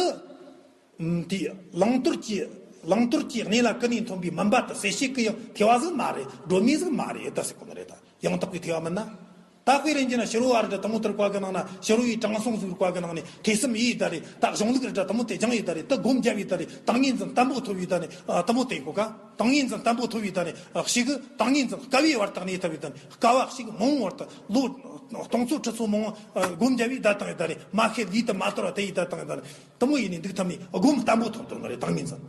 ཨམ། དེ་བླང་དོར་གྱི། བླང་དོར་གྱི་གནས་ལ་ཀུན་ནས་མཐུན་པའི་མིན་པ་དེ་སེལ་བྱེད་ཀྱི་ཡང་ཐོས་པ་ཟིག་མ་རེད། སྒྲོན་མེ་ཟིག་མ་རེད་ད་ཟེར་གོ་ནི་རེད་ད། ཡང་དག་པའི་ཐོས་པ་མིན་ན། ད་དཔེ་རེ་འཇོག་ན་ཕྱི་རོལ་བ་ར་འདྲ་དེ་མོ་ལྟར་བཀའ་གི་ནང་ན་ཕྱི་རོལ་པའི་དྲང་སྲོང་ཟིག་བཀའ་གི་ནང་ནས་ཐོས་བསམ་ཡེད་ད་རེད། ད་གཞུང་ལུགས་ར་འདྲ་དེ་མོ་དེ་སྦྱངས་ཡེད་ད་རེད། ད་སྒོམ་རྒྱབ་ཡེད་ད་རེད། ཏིང་ངེ་འཛིན་བརྟན་པོ་ཐོབ་ཡེད་ད་ནི་དེ་མོ་དེ་གོ་ག། ཏིང་ངེ་འཛིན་བརྟན་པོ་ཐོབ་ཡེད་ད་ནི་ཞིག་གི་ཏིང་ངེ་འཛིན་དཀའ་བའི་བར་དུ་གནས་ཐུབ་ཡེད་ད་ནི་དཀའ་བ་ཞིག་མང་བར་དུ་ལོ་སྟོང་ཚོ་ཁྲི་ཚོ་མང་བ་སྒོམ་རྒྱབ་ཡེད་ད་བཏང་ཡེད་ད་རེད། མ་ཤེས་ལུས་དུ་མ་དོར་བ་དེ་ཡེད་ད་བཏང་ཡེད་ད་རེད། དེ་མོ་ཡེད་ནས་འདུག་ཐབས་ནས་སྒོམ་བརྟན་པོ་ཐོབ་ཐུབ་ནི་རེད། ཏིང་ངེ་འཛིན།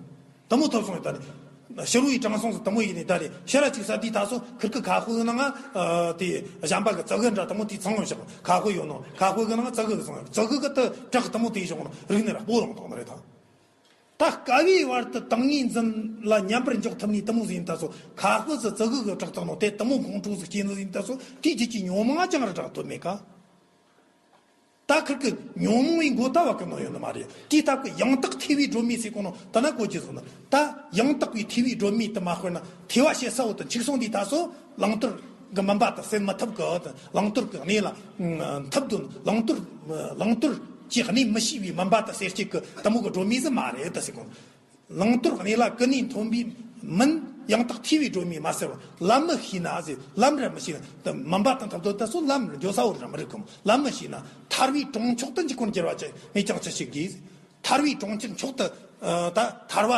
དེ་མོ་ཐོབ་སོང་ཡེད་ད་ནི། ཕྱི་རོལ་པའི་དྲང་སྲོང་ཟིག་དེ་མོ་ཡེད་ནས་ད་ནི་ཕྱིར་ར་ཅིག་ས་དེའི་ད་སོ་ཁིར་ཀི་ཁ་ཤོ་གི་ནང་ང་དེ་གཞན་པ་གི་ཙི་གུ་འདྲ་དེ་མོ་དེ་ཚང་བཞག་ཁ་ཤོ་ཡོད་ནོ། ཁ་ཤོ་གི་ནང་ཙི་གུ་གི་ཚང་ཙི་གུ་གི་དེ་བྲག་དེ་མོ་དེ་བཞག་ནོ་རིག་ནི་ར་སྤོ་ལངས་ཐོག་ནི་རེད་ད། ད་དཀའ་བའི་བར་དུ་ཏིང་ངེ་འཛིན་ལ་མཉམ་པར་འཇོག་ཐུབ་ནི་དེ་མོ་ཟིག་ཡིན་ད་སོ་ཁ་ཤོ་ཟིག་ཙི་གུ་གི་བྲག་དེ་ནོ་དེ་དེ་མོ་ཁོང་ཁྲོ་ཟིག་སྐྱེ་ནི་ཟིག་ཡིན་ད་སོ་དེའི་རྒྱུད་ཀྱི་ཉོན་མོངས་ཅང་ར་དྲག་དོན་མེད་ཀ། ད་ཁིར་ཀི་ཉོན་མོངས་པའི་མགོ་ལྟ་བ་ཀུན་ནོ་ཡོད་ནི་མ་རེད། དེའི་སྟབས་ཀྱིས་ཡང་དག་ཐོས་པའི་སྒྲོན་མེ་ཟེར་གོ་ནོ་ད་ན་གོ་རྒྱུ་ཟིག་ནི། ད་ཡང་དག་པའི་ཐོས་པའི་སྒྲོན་མེ་དེ་མ་དཔེར་ན་ཐོས་པ་བྱེད་ས་བོ་དེ་འཆུག་སོང་དུས་ད་སོ་བླང་དོར་གི་མིན་པ་དེ་སེལ་མི་ཐུབ་གི། བླང་དོར་གི་གནས་ལ་མཐུན་དོན་བླང་དོར་བླང་དོར་གྱི་གནས་མི་ཤེས་པའི་མིན་པ་དེ་སེལ་བྱེད་ཀྱི་དེ་མོ་གི་སྒྲོན་མེ་ཟིག་མ་རེད་ད་ཟེར་གོ་ནོ། བླང་དོར་གནས་ལ་ཀུན་ནས་མཐུན་པའི་མིན། ཡང་དག་ཐོས་པའི་སྒྲོན་མེ་མ་ཟེར་བ། ལམ་མི་ཤེས་ན་ཟེར། ལམ་ར་མི་ཤེས་ན་དེ་མིན་པ་དང་ཐབས་དོན་ད་སོ་ལམ་འགྱོ་ས་བོ་ར་མི་རིག་གམ། ལམ་མི་ཤེས་ན་ཐར་བའི་གྲོང་ཆོག་ཏུ་འཇུག་པར་འགྱུར་བ་ཅི་མེད་ཀྱང་ཅི་ཞིག་དགོས། ཐར་བའི་གྲོང་ཁྱེར་མཆོག་ཏུ་ད་ཐར་བ་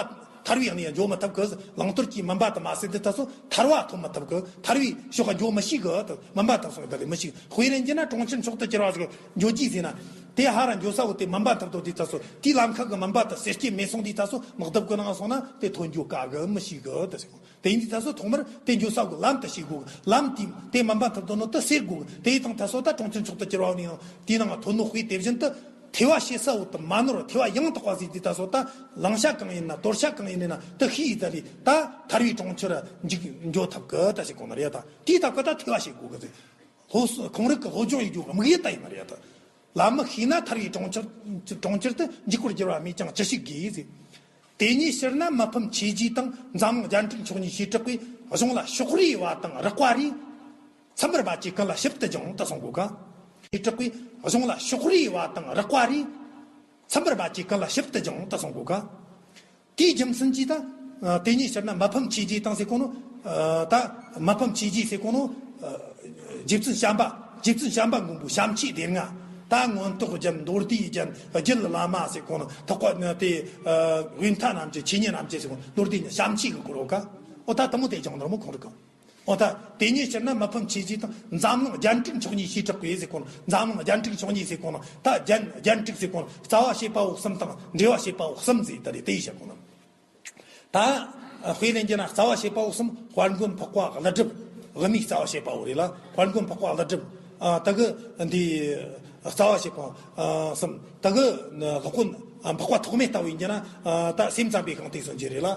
ཐར་བའི་གནས་འགྱོ་མི་ཐུབ་གི། བླང་དོར་གྱི་མིན་པ་དེ་མ་ཟེར་དུས་ད་སོ་ཐར་བ་ཐོབ་མི་ཐུབ་གི། ཐར་བའི་ཕྱོགས་འགྱོ་མི་ཤེས་གི། དེ་མིན་པ་དེ་སོ་ད་ལས་མི་ཤེས། དཔེ་རེ་འཇོག་ན་གྲོང་ཁྱེར་མཆོག་ཏུ་གྱུར་པ་ཟིག་འགྱོ་རྒྱུ་ཟེར་ན། དེ་ཧ་ར་འགྱོ་ས་བོ་དེ་མིན་པ་ཐོབ་དོ་དེ་ད་སོ་དེའི་ལམ་ཁ་གི་མིན་པ་དེ་སེལ་རྒྱུ་མེད་སོང་དེ་ད་སོ་མི་བདག་གི་ནང་སོང་ན་དེ་ཐོན་རྒྱུ་དཀའ་གི། མི་ཤེས་གི་དེ་ཟེར་གོ། དེ་ཡིན་དུས་ད་སོ་ཐོག་མར་དེ་འགྱོ་ས་གི་ལམ་དེ་ཤེས་དགོས་གི། ལམ་དེ་དེ་མིན་པ་ཐོབ་དོ་ནོ་དེ་སེལ་དགོས་གི། དེ་ཡི་དང་ད་སོ་ད་གྲོང་ཁྱེར་མཆོག་ཏུ་གྱུར་པ་ནི་དེའི་ནང་ཐོན་ནོ་དཔེ་དེ་བཞིན་དུ་ཐོས་པ་བྱེད་ས་བོ་དེ་མ་ནོར་ཐོས་པ་ཡང་དག་པ་ཟིག་དེ་ད་སོ་ད་བླང་བྱ་གང་ཡིན་ན་དོར་བྱ་གང་ཡིན་ན་དེ་ཤེས་ཡི་ད་རེད། ད་ཐར་བའི་གྲོང་ཁྱེར་འཇུག་འགྱོ་ཐུབ་གི་ད་ཟེར་གོ་ནི་རེད་ད། དེའི་སྟབས་ཀྱིས་ད་ཐོས་པ་བྱེད་དགོས་གི་ཟེར། སློབ་གསོ་ཁོང་རིག་གི་སློབ་སྦྱོང་ཡེད་རྒྱུ་དམིགས་ཡུལ་ད་ཡིན་ནི་རེད་ད། ལམ་མི་ཤེས་ན་ཐར་བའི་གྲོང་ཁྱེར་གྲོང་ཁྱེར་དུ་འཇུག་པར་འགྱུར་བ་མེད་ཀྱང་ཅི་ཞིག་དགོས་ཟེར། དེ་ཉིད་ཕྱིར་ན་མི་ཕམ་ཆོས་རྗེ་དང་། འཛམ་གླིང་རྒྱལ་ཕྲན་མཆོག་གཉིས་བྱེ་བྲག་པའི། གཞུང་ལ་ཕྱོགས་རིས་པ་དང་རགས་པ་རིས། ཚིམ་པར་མ་བྱས་ཀུན་ལ་ཞིབ་ཏུ་སྦྱངས་ད་གསུང་གོ་ག། ཞེས་གྲགས་པའི་གཞུང་ལ་ཕྱོགས་རིས་པ་དང་རགས་པ་རིས་ཚིམ་པར་མ་བྱས་ཀུན་ལ་ཞིབ་ཏུ་སྦྱངས་ད་གསུང་གོ་ག། དེའི་རྒྱུ་མཚན་གྱིས་ད། ཨ། དེ་ཉིད་ཕྱིར་ན་མི་ཕམ་ཆོས་རྗེ་དང་ཟེར་གོ་ནོ། ཨ། ད་མི་ཕམ་ཆོས་རྗེ་ཟེར་གོ་ནོ། ཨ། རྗེ་བཙུན་བྱམས་པ། རྗེ་བཙུན་བྱམས་པ་མགོན་པོའི་ཞབས་ཕྱི་སྡེ་ལྔ། ད་མངོན་རྟོགས་རྒྱན། མདོ་སྡེའི་རྒྱན། རྒྱུད་བླ་མ་ཟེར་གོ་ནོ། ཐེག་པ་དེ། ཨ། དབུས་མཐའ་རྣམ་འབྱེད། ཆོས་ཉིད་རྣམ་འབྱེད་ཟེར་གོ་ནོ། མདོ་སྡེའི་ཞབས་ཕྱི་གི་སྐོར་ཡོད་ག། འོ་ད་དེ་མོ་དེ་སྦྱངས་ནོ་མོ་ཁོང་རིག་ག། འོ་ད་དེ་ཉིད་ཕྱིར་ན་མི་ཕམ་ཆོས་རྗེ་དང་འཛམ་གླིང་རྒྱན་དྲུག་མཆོག་གཉིས་ཞེས་གྲགས་པའི་ཟེར་གོ་ནོ། འཛམ་གླིང་རྒྱན་དྲུག་མཆོག་གཉིས་ཟེར་གོ་ནོ། ད་རྒྱན། རྒྱན་དྲུག་ཟེར་གོ་ནོ། རྩ་བ་བྱེད་པ་པོ་གསུམ་དང་འབྲེལ་བ་བྱེད་པ་པོ་གསུམ་ཟེར་ད་རེ་དེ་ཡིས་བཤད་གོ་ནོ། ད་དཔེ་ལེན་རྒྱུ་ན་རྩ་བ་བྱེད་པ་པོ་གསུམ། དཔལ་མགོན་འཕགས་པ་ཀླུ་སྒྲུབ། དབུ་མའི་རྩ་བ་བྱེད་པ་པོ་རེད་ལ། དཔལ་མགོན་འཕགས་པ་ཀླུ་སྒྲུབ། ཨ། ད་གི་འདི་རྩ་བ་བྱེད་པ་པོ་གསུམ། ད་གི་སློབ་དཔོན་འཕགས་པ་ཐོགས་མེད་ལྟ་བུ་ཡིན་རྒྱུ་ན། ཨ། ད་སེམས་ཙམ་པའི་ཤིང་རྟའི་སྲོལ་འབྱེད་རེད་ལ།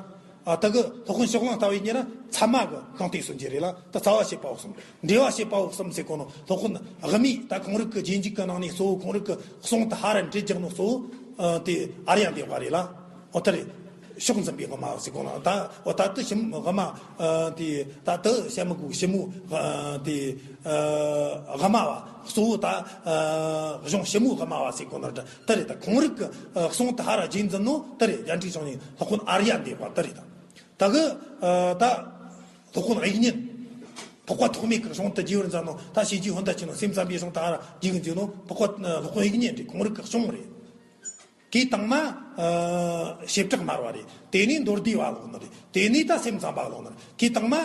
ཨ། ད་གི་སློབ་དཔོན་ཕྱོགས་གླང་ལྟ་བུ་ཡིན་རྒྱུ་ན་ཚད་མ་གི་ཤིང་རྟའི་སྲོལ་འབྱེད་རེད་ལ། ད་རྩ་བ་བྱེད་པ་པོ་གསུམ། འབྲེལ་བ་བྱེད་པ་པོ་གསུམ་ཟེར་གོ་ནོ། སློབ་དཔོན་དབུ་མའི། ད་ཁོང་རིག་གི་རྗེས་འཇུག་གི་ནང་ནས་གཙོ་བོ་ཁོང་རིག་གི་གསུང་དུ་ཧ་ར་འགྲེལ་རྒྱག་ནོ་གཙོ་བོ། ཨ། དེ་ཨཱརྱ་དེ་བ་རེད་ལ། འོ་ད་རེད། ཕྱོགས་འཛིན་པའི་དབུ་མ་ཟེར་གོ་ནོ། ད་འོ་ད་དེ་ཞིབ་དབུ་མ། ཨ། དེ་ད་དེ་བཤད་མི་དགོས། ཞིབ་མོ། ཨ། དེ། ཨ། དབུ་མ་བ་གཙོ་བོ་ད། ཨ། གཞུང་ཞིབ་མོ་དབུ་མ་བ་ཟེར་གོ་ནོ་ད་རེད། ད་ཁོང་རིག་གི་གསུང་དུ་ཧ་ར་རྗེས་འཛིན་ནོ་ད་རེད། རྒྱན་དྲུག་མཆོག་གཉིས་སློབ་དཔོན་ཨཱརྱ་དེ་བ་ད་རེད། ད་གི། ཨ། ད་སློབ་དཔོན་དབྱིག་གཉེན། འཕགས་པ་ཐོགས་མེད་ཀྱི་གཞུང་དུ་རྒྱས་པར་མཛད་ནོ། ད་ཞེ་རྒྱས་ཧོན་ད་ཆེ་ནོ། སེམས་ཙམ་པའི་གཞུང་དུ་ཧ་ར་རྗེས་འཛིན་ནོ་འཕགས་པ། ཨ། སློབ་དཔོན་དབྱིག་གཉེན་རེད། ཁོང་རིག་གི་གཞུང་རེད། གོས་དང་མ། ཨ། བྱེ་བྲག་སྨྲ་བ་རེད། དེ་ནས་མདོ་སྡེ་བ་ལོག་ནི་རེད། དེ་ནས་ད་སེམས་ཙམ་པ་ལོག་ནི་རེད། གོས་དང་མ།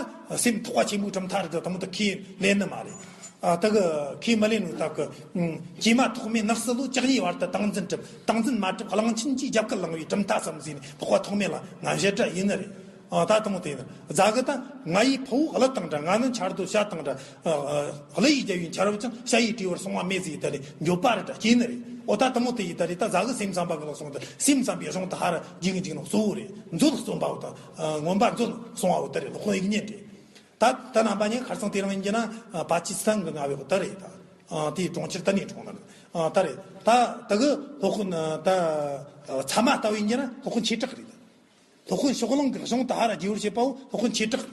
སེམས་ཐེག་པ་ཆེན་པོའི་གྲུབ་མཐའ་རེད། ད་དེ་མོ་ད་ཁས་ལེན་ནི་མ་རེད། ཨ། ད་གི་ཁས་མི་ལེན་ནོ་ད་གི། ཀྱེ་མ་ཐོགས་མེད་ནགས་སི་ལུ། ལྕགས་གཉིས་བར་དུ་ཏིང་འཛིན་གྲུབ། ཏིང་འཛིན་མ་གྲུབ་གླང་ཆེན་གྱིས། རྒྱབ་ཀྱིས་བླངས་པའི་གྲུབ་མཐའ་ཙམ་ཟེར་ནས་འཕགས་པ་ཐོགས་མེད་ལ་ང་བཤད་གྲྭ་ཡིན་ནི་རེད། ཨ། ད་དེ་མོ་དེ་ཡིན་ན་རྫ་གི་ད། ང་ཡི་ཕུ་བོ་གླུ་དང་འདྲ། ང་ནི་ཆར་སྡོད་བྱ་དང་འདྲ། ཨ། ཨ། གླུ་ཡི་རྒྱལ་བའི་ཆར་བབས་ཀྱང་། བྱ་ཡི་སྤྲེའུར་བསྲུང་བ་མེད་ཟེར་ད་རེད། འགྱོད་པ་རེད་ད་སྐྱེས་ནི་རེད། འོ་ད་དེ་མོ་དེ་ཡིན་ད་རེད། ད་རྫ་གི་སེམས་ཙམ་པ་གི་ལོག་སོང་ད། སེམས་ཙམ་པའི་གཞུང་དུ་ཧ་ར་རྗེས་འཇུག་ནོ་གཙོ་བོ་རེད། མཛོད་རྩོམ་པ་བོ་ད། ཨ། མངོན་པ་མཛོད་གསུང་བ་བོ་ད་རེད། སློབ་དཔོན་དབྱིག་གཉེན་རེད། ད་ད་རྣམ་པ་གཉིས་ཁར་སང་དེ་རིང་ཡིན་རྒྱུ་ན། ཨ། པ་ཅི་སི་ཐན་གི་མངའ་བའི་བོ་ད་རེད་ད། ཨ། དེའི་གྲོང་ཁྱེར་ད་ནས་གྲོང་ན་རེད། ཨ། ད་རེད། ད་ད་གི་སློབ་དཔོན། ཨ། ད་ཚད་མ་ལྟ་བུ་ཡིན་རྒྱུ་ན་སློབ་དཔོན་ཆོས་གྲགས་རེད། སློབ་དཔོན་ཕྱོགས་གླང་གི་གཞུང་དུ་ཧ་ར་རྒྱས་པར་བྱེད་པ་བོ་སློབ་དཔོན་ཆོས་གྲགས།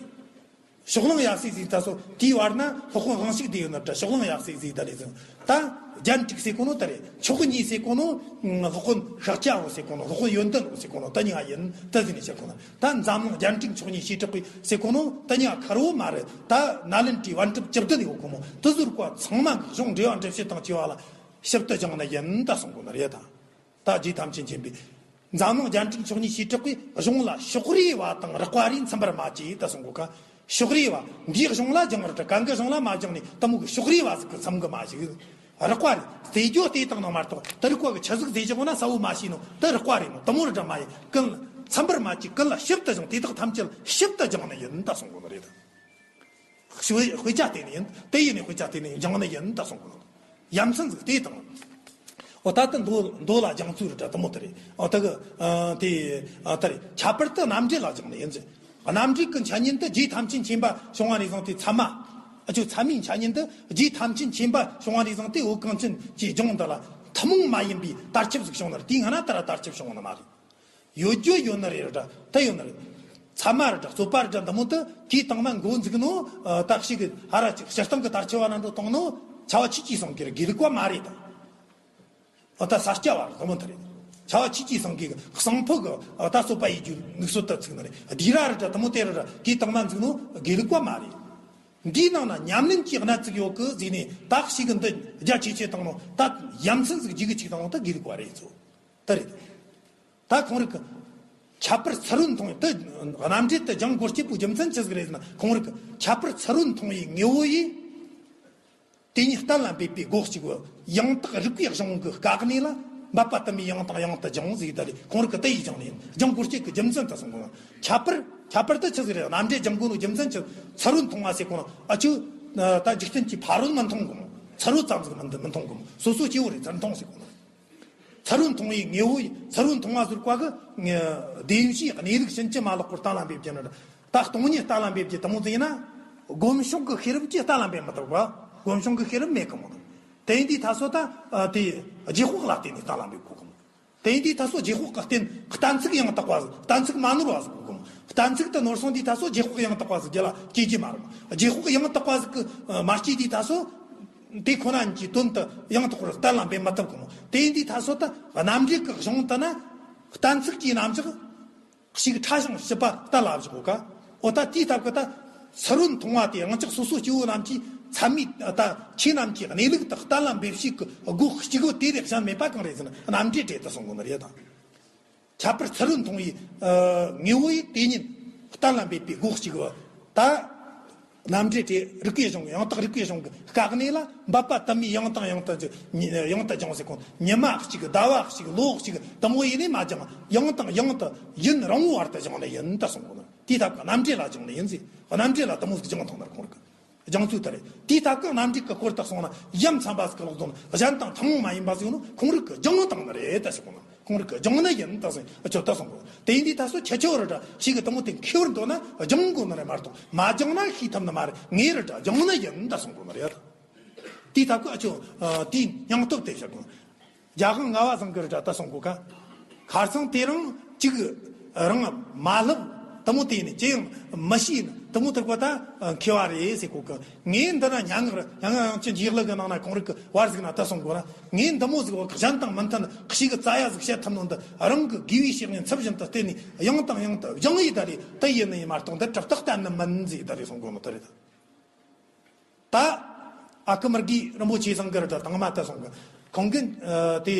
ཕྱོགས་གླང་ཡབ་སྲས་ཟེར་ད་སོ་དེའི་བར་ན་སློབ་དཔོན་དབང་ཕྱུག་དེ་ཡོད་ན་འདྲ། ཕྱོགས་གླང་ཡབ་སྲས་ཟེར་ད་ལས་ཟིན་ད། རྒྱན་དྲུག་ཟེར་གོ་ནོ་ད་རེད། མཆོག་གཉིས་ཟེར་གོ་ནོ། སློབ་དཔོན་ཤཱཀྱ་བོ་ཟེར་གོ་ནོ། སློབ་དཔོན་ཡོན་ཏན་བོ་ཟེར་གོ་ནོ། ད་གཉིས་ཀ་ཡིན་ད་ཟེར་ནས་བཤད་གོ་ནོ། ད་འཛམ་གླིང་རྒྱན་དྲུག་མཆོག་གཉིས་ཞེས་གྲགས་པའི་ཟེར་གོ་ནོ། ད་གཉིས་ཀ་ཁེར་བོ་མ་རེད། ད་ནཱ་ལེནྡྲའི་པཎ་གྲུབ་བཅུ་བདུན་ཡོད་གོ་མོ། དེ་ཟུར་བ་ཚང་མ་གི་གཞུང་འགྲེལ་བ་འགྲེལ་བཤད་དང་བཅས་པ་ལ་ཞིབ་ཏུ་སྦྱངས་ནི་ཡིན་ད་གསུང་གོ་ནི་རེད་ད། ད་རྗེ་ཐམས་ཅད་མཁྱེན་པའི། འཛམ་གླིང་རྒྱན་དྲུག་མཆོག་གཉིས་ཞེས་གྲགས་པའི་གཞུང་ལ་ཕྱོགས་རིས་པ་དང་རགས་པ་རིས་ཚིམ་པར་མ་བྱས་ད་གསུང་གོ་ག། ཕྱོགས་རིས་པ། འདིའི་གཞུང་ལ་སྦྱངས་ར་གན་གི་གཞུང་ལ་མ་སྦྱངས་ནས་དེ་མོ་གི་ཕྱོགས་རིས་པ་ཟིག་གི་ཚིམ་གི་མ་ཞིག། རགས་པ་རེད། རྩེ་རྒྱོ་དེ་དང་ནང་མ་གཏོགས་དེ་རིགས་པ་གི་ཆི་ཟིག་རྩེ་རྒྱོ་ན་གསལ་བོ་མ་ཤེས་ནོ། དེ་རགས་པ་རེད་མོ། དེ་མོ་ར་འདྲ་མ་ཡིན། ཀུན་ཚིམ་པར་མ་བྱས་ཀུན་ལ་ཞིབ་ཏུ་སྦྱངས། དེ་དག་ཐམས་ཅད་ཞིབ་ཏུ་སྦྱངས་ནི་ཡིན་ད་གསུང་གོ་ནི་རེད། དཔེ་དཔེ་ཆ་བལྟས་ནས་ཡིན། དེ་ཡིན་ནས་དཔེ་ཆ་བལྟས་ནས་སྦྱངས་ནི་ཡིན་ད་གསུང་གོ་ནོ། ཡ་མཚན་ཟིག་དེ་དང་། འོ་ད་ལྟ་མདོ་མདོ་ལ་སྦྱང་ཚུལ་རེད་དྲ་དེ་མོ་དེ་རེད། འོ་ད་གི། ཨ། དེ། ཨ། ད་རེད། ཁྱད་པར་དུ་རྣམ་འགྲེལ་ལ་སྦྱངས་ནི་ཡིན་ཟེར། རྣམ་འགྲེལ་གི་འཆད་ཉན་དུ་རྗེ་ཐམས་ཅད་མཁྱེན་པ་བྱུང་བ་ནས་བཟུང་སྟེ་ཚད་མ། ཨ་ཆོ་ཚད་མའི་འཆད་ཉན་དུ་རྗེ་ཐམས་ཅད་མཁྱེན་པ་བྱུང་བ་ནས་བཟུང་སྟེ་བོད་གངས་ཅན་གྱི་ལྗོངས་འདི་ལ་ཐུན་མོང་མ་ཡིན་པའི་དར་ཁྱབ་ཟིག་བྱུང་ནི་རེད། དེའི་སྔ་ན་ད་ར་དར་ཁྱབ་བྱུང་བ་ནི་མ་རེད། ཡོད་རྒྱུ་ཡོད་ནི་རེད་དྲ་ད་ཡོད་ནི་རེད། ཚད་མ་རེད་དྲ་རྩོད་པ་རེད་དྲ་འདི་མོ་དུ་གོས་དང་མ་འགོ་འཛུགས་ནོ། ཨ། ད་ཞིག་གི་ཧ་ར་ཅིག་སྤྱིར་བཏང་གི་དར་ཁྱབ་བ་ན་འགྲོ་གཏོང་ནོ། ཆ་བ་ཆོས་ཀྱི་སེང་གེ་ར་དགེ་ལུགས་པ་མ་རེད་ད། འོ་ད་ས་སྐྱ་བ་རེད་འདི་མོ་དུ་རེད། ཆ་བ་ཆོས་ཀྱི་སེང་གེ་གསང་ཕུ་གི། ཨ། ད་རྩོད་པ་ཡེད་རྒྱུ་ལུགས་སྲོལ་དུ་ཚུགས་ནི་རེད། སྡིགས་ར་རེད་དྲ་འདི་མོ་དེ་རེད་དྲ་གོས་དང་མ་འཛུགས་ནོ་དགེ་ལུགས་པ་མ་རེད། འདིའི་ནང་ན་ཉམས་ལེན་གྱི་གནད་ཅིག་ཡོད་གི་ཟེར་ནས་ད་ཞིག་གི་འདི་རྒྱ་ཆེ་ཆེ་བཏང་ནོ། ད་ཡ་མཚན་ཟིག་རྒྱུད་གི་ཅིག་བཏང་ནོ་ད་དགེ་ལུགས་པ་རེད་ཚོ། ད་རེད། ད་ཁོང་རིག་གི་ཁྱད་པར་ཚུལ་རོལ་མཐོང་དུ་རྣམ་འགྲེལ་དུ་སྦྱང་དགོས་སྐྱེས་པོའི་རྒྱུ་མཚན་ཅི་ཟིག་རེད་ཟེར་ན། ཁོང་རིག་གི་ཁྱད་པར་ཚུལ་རོལ་མཐོང་བའི་དངོས་པོ་ཡིས། དེ་ཉིད་གཏན་ལ་འབེབས་པའི་སྒོ་གཅིག་པུ་ཡང་དག་རིག་པའི་གཞུང་གི་བཀའ་གནས་ལ་འབད་པ་དུ་མའི་ཡང་དག་ཡང་དུ་སྦྱང་ཟིག་ད་རེད། ཁོང་རིག་གི་དེ་ཡིས་སྦྱང་ནས་སྦྱང་དགོས་སྐྱེས་ཀྱི་རྒྱུ་མཚན་དུ་གསུངས་གོ། ཁྱད་པར་ཁྱད་པར་དུ་ཆི་ཟིག་རེད། རྣམ་འགྲེལ་སྦྱང་དགོས་ནོ་རྒྱུ་མཚན་ཅི། ཚུལ་རོལ་མཐོང་བ་ཟེར་གོ་ནོ། ཨ་ཆུ། ད་འཇིག་རྟེན་གྱི་ཕ་རོལ་མི་མཐོང་གོ་མོ། ཚུལ་རོལ་ཙམ་ཟིག་མི་འདི་མི་མཐོང་གོ་མོ། སོ་སོ་སྐྱེ་བོ་རེད་ཚུལ་མཐོང་ཟེར་གོ་ནོ། ཚུལ་རོལ་མཐོང་བའི་དངོས་པོ་ཡིས། ཚུལ་རོལ་མཐོང་བ་ཟུར་བཀའ་གི། བདེན་བཞིའི་གནས་ལུགས་ཕྱིན་ཅི་མ་ལོག་པར་གཏན་ལ་འབེབས་ཀྱི་ནི། ད་སྟོང་ཉིད་གཏན་ལ་འབེབས་ཀྱི་དེ་མོ་ཟིག་ཡིན་ན། སྒོམ་བྱུང་གི་ཤེས་རབ་ཀྱིས་གཏན་ལ་འབེབས་མི་ཐུབ་པ། སྒོམ་བྱུང་གི་ཤེས་རབ་མེད་གི་མོ། དེ་ཡིན་དུས་ད་སོ་ད། ཨ། དེ་རྗེས་དཔག་ལ་བརྟེན་ནས་གཏན་ལ་འབེབས་དགོས་གི་མོ། དེ་ཡིན་དུས་ད་སོ་རྗེས་དཔག་གི་རྟེན། གཏན་ཚིགས་ཡང་དག་པ་ཟིག་གཏན་ཚིགས་མ་ནོར་བ་ཟིག་དགོས་གི་མོ། གཏན་ཚིགས་དེ་ནོར་སོང་དུས་ད་སོ་རྗེས་དཔག་ཡང་དག་པ་ཟིག་རྒྱུད་ལ་སྐྱེ་རྒྱུ་མ་རེད་མོ། རྗེས་དཔག་ཡང་དག་པ་ཟིག་གི་མ་སྐྱེས་དུས་ད་སོ། དེ་ཁོ་ན་གྱི་དོན་དུ་ཡང་དག་པར་གཏན་ལ་འབེབས་མི་ཐུབ་གི་མོ། དེ་ཡིན་དུས་ད་སོ་ད་རྣམ་འགྲེལ་གྱི་གཞུང་དུ་ན་གཏན་ཚིགས་ཀྱི་རྣམ་གཞག་ཞིག་ཕྲ་ཞིང་ཞིབ་པ་གཏན་ལ་བཞག་ག། འོ་ད་དེའི་སྟབས་ཀྱིས་ད་ཚུལ་བུ་མཐོང་བ་དེ་ཡང་ཅག་སོ་སོ་སྐྱེ་བོ་རྣམས་ཀྱིས་ཚད་མའི་ད་ཆོས་རྣམས་ཀྱི་གནས་ལུགས་དག་གཏན་ལ་འབེབས་བྱེད་ཀྱི་སྒོ་གཅིག་པོ་དེ་ལས་གཞན་མེད་པ་གང་རེད་ཟེར་ན་རྣམ་འགྲེལ་བྲིས་ཏེ་གསུང་གོ་ནི་རེད་དང་། ཁྱད་པར་ཚུལ་བུ་མཐོང་བའི་ཨ་དངོས་པོ་ཡི་དེ་ཉིད་གཏན་ལ་འབེབས་པའི་སྒོ་གཅིག་པོ་ད། རྣམ་འགྲེལ་དེ་རིགས་པའི་གཞུང་ཡང་དག་རིགས་པའི་གཞུང་གི་དཀའ་གནད་ལ་འབད་པ་དུ་མའི་ཡང་དང་ཡང་དུ་ཡང་དུ་སྦྱང་ཟེར་གོ། ཉི་མ་གཅིག་ཟླ་བ་གཅིག་ལོ་གཅིག་དུ་མོ་ཡིན་ནས་མ་སྦྱང་། ཡང་དང་ཡང་དུ་ཡུན་རིང་བོའི་བར་དུ་སྦྱང་ནི་ཡིན་ད་གསུང་གོ་ནི། དེའི་སྟབས་ཀྱིས་རྣམ་འགྲེལ་ལ་སྦྱང་ནི་ཡིན་ཟེར། རྣམ་འགྲེལ་ལ་དུ་མོ་ཟིག་སྦྱང་ཐོང་ནར་ཁོང་རིག་སྦྱང་ཚུལ་དེ་རེད། དེའི་སྟབས་ཀྱིས་རྣམ་འགྲེལ་གྱི་སྐོར་དུ་སོང་ན་ཡ་མཚན་པ་ཟིག་གི་ལོག་དོན་གཞན་དང་ཐུན་མོང་མ་ཡིན་པ་ཟིག་ཡོད་ནོ་ཁོང་རིག་གིས་སྦྱང་བཏང་ནི་རེད་ད་ཟེར་གོ་ནི། ཁོང་རིག་གིས་སྦྱང་ནི་ཡིན་ད་ཟེར་ཨ་ཆོ་ད་གསུང་གོ། དེ་ཡིན་དུས་ད་སོ་ཁྱེད་ཆོ་རེ་འདྲ་ཞིག་གི་དུ་མོ་དེ་མཁས་པར་འདོད་ན་སྦྱང་དགོས་ནི་རེད་མ་གཏོགས་མ་སྦྱང་ན་ཤེས་ཐུབ་ནི་མ་རེད། ངས་རེ་འདྲ་སྦྱང་ནི་ཡིན་ད་གསུང་གོ་ནི་རེད། དེའི་སྟབས་ཀྱིས་ཨ་ཆོ་དེའི་སྙིང་སྟོབས་དེ་བཤད་དགོས། རྒྱལ་དབང་ལྔ་པ་ཚང་གི་རེ་འདྲ་ད་གསུང་གོ་ག། ཁ་སང་དེ་རིང་གཅིག་རང་མ་ལྷབ་དུ་མོ་དེ་ནི་ཅི་ཡང་མི་ཤེས་ནི་དུ་མོ་ཐུག་པ་ད་མཁས་པ་རེད་ཟེར་གོ་གི། ངས་འདི་ན་སྙན་ངག་རེ་སྙན་ངག་ཡང་ཅི་འཇིགས་ལུགས་གི་ནང་ན་ཁོང་རིག་གི་བར་ཟིག་ན་ད་གསུང་གོ་ར། ངས་འདི་མོ་ཟིག་བ་གཞན་དང་མི་མཐུན་ཞིག་གི་རྩ་ཡ་ཟིག་བཤད་ཐུབ་ནོ་འདི་རང་གི་དགེ་བའི་བཤེས་གཉེན་ཚབ་བཞིན་དུ་བསྟེན་ནས་ཡང་དང་ཡང་དུ་སྦྱང་ཡི་ད་རེད། དེ་ཡིན་ནི་ཡིན་མ་གཏོགས་འདི་གྲུབ་རྟགས་གཏན་ནི་མིན་ཟིག་ད་རེད་གསུང་གོ་ནོ་ད་རེད། ད་ཨ་ཁུ་མི་དགེ་རིན་པོ་ཆེ་ཚང་གི་རེ་འདྲ་དང་མ་ད་གསུང་གི། ཁོང་གི་ཨ་དེ་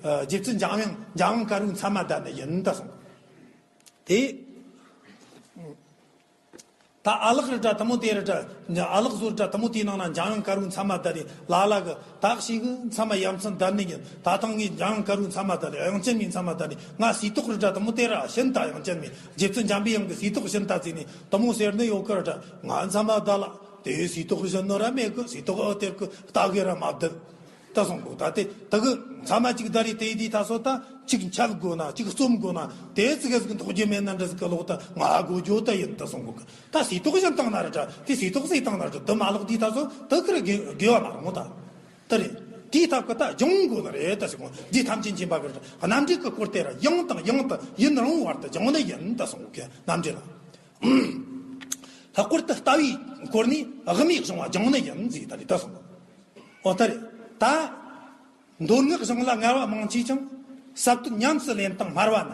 ཨ་རྗེ་བཙུན་འཇམ་དབྱངས་འཇམ་དབྱངས་དཀར་པོའི་མཚན་མ་བཏགས་ནི་ཡིན་ད་གསུང་གི། དེ་ད་ཨ་ལགས་རེ་འདྲ་དུ་མོ་དེ་རེ་འདྲ་ཨ་ལགས་བཟོ་རེ་འདྲ་དུ་མོ་དེའི་ནང་ན་འཇམ་དབྱངས་དཀར་པོའི་མཚན་མ་བཏགས་ནི་ལ་ལ་གི་ད་ཞིག་གི་མཚན་མ་ཡ་མཚན་བཏགས་ནི་ཡིན། ད་ཐང་ངས་འཇམ་དབྱངས་དཀར་པོའི་མཚན་མ་བཏགས་ནི་དབྱངས་ཅན་མའི་མཚན་མ་བཏགས་ནི་ང་སིལ་ཏོག་རེ་འདྲ་དུ་མོ་དེ་ར་བྱིན་ད་དབྱངས་ཅན་མའི་རྗེ་བཙུན་འཇམ་པའི་དབྱངས་ཀྱི་སིལ་ཏོག་བྱིན་ད་ཟེར་ནི་དུ་མོ་ཟེར་ནི་ཡོད་གི་རེ་འདྲ་ང་མཚན་མ་བཏགས་ལ། དེ་སིལ་ཏོག་བཞིན་ནོ་ར་མེད་གི། སིལ་ཏོག་ཨ་དེར་གི་ལྟ་གི་ར་མ་བསྡད་ད་གསུང་གོ། ད་དེ་ད་གི་མཚམས་མ་གཅིག་ད་རེ་དེ་དེ་ད་སོ་ད་གཅིག་འཆད་དགོས་ན་གཅིག་རྩོམ་དགོས་ན་དེ་ཙི་གེ་ཟིག་འདོགས་རྒྱུ་མེད་ན་འདྲ་ཟིག་གི་ལོག་ད་ང་དགོས་རྒྱུ་ད་ཡིན་ད་གསུང་གོ་གི། ད་སིལ་ཏོག་བཞིན་བཏང་ན་ར་འདྲ་དེ་སིལ་ཏོག་ཟིག་བཏང་ན་ར་འདི་མ་ལོག་དེ་ད་སོ་ད་གི་ར་དགེ་དགེ་བ་མ་རུང་ད་ད་རེ་དེའི་ཐབས་གི་ད་སྦྱོང་དགོས་ནི་རེད་ད་ཟེར་གོ། འདི་ཐམས་ཅད་མཁྱེན་པ་གི་ར་རྣམ་འགྲེལ་གི་སྐོར་དེ་ར་ཡང་དང་ཡང་དུ་ཡུན་རིང་བར་དུ་སྦྱང་ནི་ཡིན་ད་གསུང་གོ་གི་རྣམ་འགྲེལ་ལ། ལྷག་པར་དུ་ལྟ་བའི་སྐོར་ནས་དབུ་མའི་གཞུང་བ་སྦྱང་ནི་ཡིན་ཟེར་ད་རེ་ད་གསུངས། འོ་ད་རེ་ད་མདོ་སྔགས་གཞུང་ལ་ངལ་བ་མང་ཆེ་ཅིང་ཟབ་དོན་ཉམས་སུ་ལེན་སྟངས་སྨྲ་བ་ན།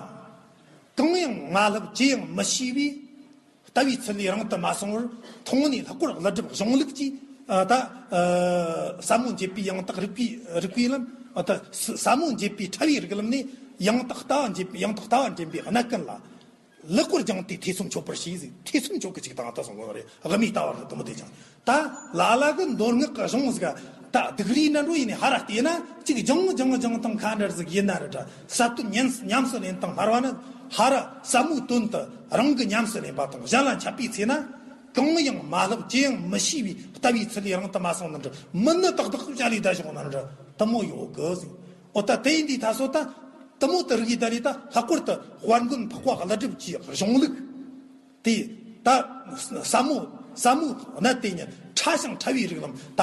གང་ཡང་མ་ལྷབ་ཅི་ཡང་མི་ཤེས་པས་ལྟ་བའི་ཚུལ་ལས་རིང་དུ་མ་སོང་བར་མཐོང་ནས་ལྷག་པར་ཀླུ་སྒྲུབ་གཞུང་ལུགས་ཀྱིས་ད་ཟབ་མོ་འབྱེད་པའི་ཡང་དག་རིགས་པའི་རིགས་པའི་ལམ། ད་ཟབ་མོ་འབྱེད་པའི་ཕྲ་བའི་རིགས་ལམ་ནས་ཡང་དག་ལྟ་བ་འབྱེད་པའི་ཡང་དག་ལྟ་བ་འདྲེན་པའི་གནད་ཀུན་ལ། ལེགས་པར་སྦྱངས་ཏེ་ཐེ་ཚོམ་ཆོད་པར་བྱས་ཟིག། ཐེ་ཚོམ་ཆོད་གི་ཅིག་དང་ད་གསུང་གོ་རེད། དབུ་མའི་ལྟ་བ་རེད་དུ་མོ་དེ་ཀྱང་ད་ལ་ལ་གི་མདོ་སྔགས་ཀྱི་གཞུང་ཟིག་ད་སྡུག་རུས་ནི་འགྲོ་ཡིན་ནི་ཧ་ར་བལྟས་ན་ཅིག་སྦྱང་སྦྱང་སྦྱང་དང་ཁ་འདྲ་ཟིག་ཡིན་ན་རེད་ད་ཟབ་དོན་ཉམས་ཉམས་སུ་ལེན་དང་སྨྲ་བ་ནི་ཧ་ར་ཟབ་མོའི་དོན་དུ་རང་གི་ཉམས་སུ་ལེན་པ་དང་གཞན་ལ་འཆད་པའི་ཚེ་ན་གང་ཡང་མ་ལྷབ་ཅི་ཡང་མི་ཤེས་པའི་ལྟ་བའི་ཚུལ་ལས་རིང་དུ་མ་སོང་ནི་འདྲ་མི་ནི་ཏག་ཏག་བྱ་ལས་ད་ཞོག་ནི་འདྲ་དུ་མོ་ཡོད་གི་ཟིག། འོ་ད་དེ་ཡིན་དུས་ད་སོ་ད་དུ་མོ་དུ་རིགས་ད་རེད་ད་ལྷག་པར་དུ་དཔལ་མགོན་འཕགས་པ་ཀླུ་སྒྲུབ་ཀྱི་གཞུང་ལུགས་དེ་ད་ཟབ་མོ་ཟབ་མོ་གནད་དེ་ཉིད་ཕྲ་ཞིང་ཕྲ་བའི་རིགས་ལམ་ད་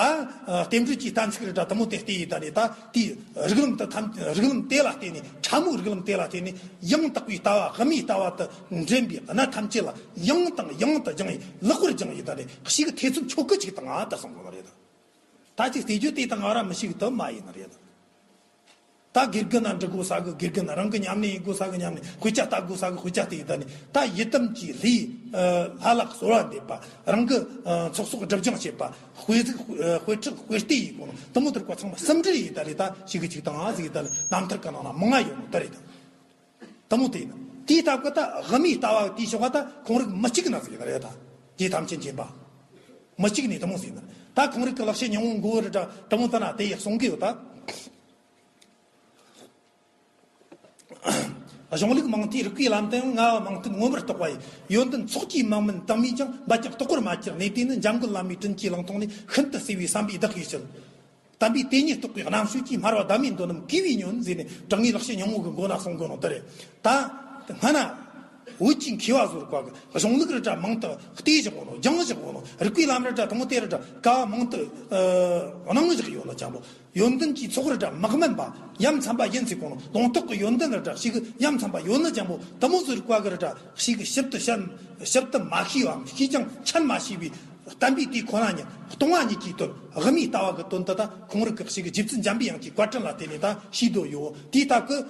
རྟེན་འབྲེལ་གྱི་གཏན་ཚིགས་རེད་ད་དུ་མོ་དེ་བལྟས་ཡིན་ད་རེད་ད་དེའི་རིགས་ལམ་དུ་ཐམས་རིགས་ལམ་དེ་ལ་བརྟེན་ནས་ཕྲ་མོའི་རིགས་ལམ་དེ་ལ་བརྟེན་ནས་ཡང་དག་པའི་ལྟ་བ་དབུ་མའི་ལྟ་བ་དུ་འདྲེན་པའི་གནད་ཐམས་ཅད་ལ་ཡང་དང་ཡང་དུ་སྦྱང་ཡིན་ལེགས་པར་སྦྱང་ཡིན་ད་རེད་ཞིག་གི་ཐེ་ཚོམ་ཆོད་གི་ཅིག་དང་ཨ་ད་གསུང་གོ་ནི་རེད་ད། ད་ཅིག་བལྟས་རྒྱུ་དེ་དང་ང་ར་མི་ཤེས་གི་དུ་མ་ཡིན་ནི་རེད། ད་དགེ་རྒན་ན་འདྲི་དགོས་ས་གི་དགེ་རྒན་ན་རང་གི་ཉམས་ལེན་ཡིན་དགོས་ས་གི་ཉམས་ལེན་དཔེ་ཆ་ལྟ་དགོས་ས་གི་དཔེ་ཆ་བལྟས་ཡིན་ད་ནི་ད་ཡི་དམ་གྱི་ལྷའི་ལྷ་ལ་གསོལ་བ་འདེབས་པ་རང་གི་ཚོགས་གསོག་སྒྲིབ་སྦྱང་བྱེད་པ་དཔེ་གཟུགས་དཔེ་ཁྲིད་དཔེ་ལྟས་ཡིན་དགོས་ནོ་དུ་མོ་དུར་བ་ཚང་མ་སུམ་འདྲེ་ཡིན་ད་རེད་ད་ཞིག་གི་ཅིག་དང་ཨ་ཟིག་ཡིན་ད་ནི་རྣམ་ཐར་གི་ནང་ན་མང་ང་ཡོད་ནོ་ད་རེད་ད། དུ་མོ་དེ་ཡིན། དེའི་སྟབས་ཀྱིས་ད་དབུ་མའི་ལྟ་བ་དེའི་ཕྱོགས་ད་ཁོང་རིགས་མི་གཅིག་ན་ཟིག་ཡིན་རེད་ད། རྗེ་ཐམས་ཅད་མཁྱེན་པ། མི་གཅིག་ནས་དུ་མོ་ཟིག་ཡིན། ད་ཁོང་རིགས་ཀྱི་ལེགས་བཤད་སྙིང་པོ་མགོ་བོ་རེ་ད་དུ་མོ་ད་ན་དེ་ཡག་གསུང་གི་ཡོད་ད། གཞུང་ལུགས་མང་ཐོས་རིགས་པའི་ལམ་དུ་ཡང་ལྔ་བ་མང་ཐོས་མངོན་པར་རྟོགས་པ་ཡི་ཡོན་ཏན་ཚོགས་ཀྱིས་མང་མིན་དུ་མས་ཀྱང་འབད་ཀྱང་རྟོགས་པར་མ་གྱུར་གནས་དེ་ནི་འཇམ་མགོན་བླ་མའི་དྲིན་གྱིས་བླངས་ཐོག་ནས་ཤིན་ཏུ་གསལ་བའི་བསམ་པའི་བདག་གིས་ཕྱིར། དམ་པའི་དེ་ཉིད་རྟོགས་པའི་རྣམ་དཔྱོད་ཀྱིས་སྨྲ་བ་བདག་མེད་མདོ་རྣམས་གོས་པས་ཉོན་ཟེར་ནས་དྲང་ངེས་ལེགས་བཤད་སྙིང་པོ་གི་མགོ་ན་གསུང་གོ་ནོ་དེ་རེད། ད་སྔ་ན་བོད་ཀྱི་མཁས་པ་ཟུར་བཀའ་གི་གཞུང་ལུགས་རེ་འདྲ་མང་དུ་བལྟས་བཞག་གོ་ནོ་སྦྱངས་བཞག་གོ་ནོ་རིགས་པའི་ལམ་རེ་འདྲ་དང་པོ་དེ་རེ་འདྲ་ཀ་མང་དུ་གནང་བཞག་ཡོད་ནོ་ཅང་པོ་ཡོན་ཏན་གྱི་ཚོགས་རེ་འདྲ་མི་དམན་པ་ཡ་མཚན་པ་ཡིན་ཟེར་གོ་ནོ་ལུང་རྟོགས་ཀྱི་ཡོན་ཏན་རེ་འདྲ་ཞིག་ཡ་མཚན་པ་ཡོད་ནོ་ཅང་པོ་དུ་མོ་ཟུར་བཀའ་གི་རེ་འདྲ་ཞིག་ཞིབ་ཏུ་བཤད་ཞིབ་ཏུ་མ་ཤེས་པའམ་ཤེས་ཀྱང་ཆད་མ་ཤེས་པའི། བསྟན་པའི་དུས་ཁོ་ན་ཉིད་སྟོང་བ་ཉིད་ཀྱི་དོན། དབུ་མའི་ལྟ་བ་གི་དོན་དེ་ད་ཁོང་རིགས་ཀྱི་ཞིག་རྗེ་བཙུན་འཇམ་པའི་དབྱངས་ཀྱི་བཀའ་དྲིན་ལ་བརྟེན་ནས་ད་ཤེས་འདོད་ཡོད། དེའི་སྟབས་ཀྱིས་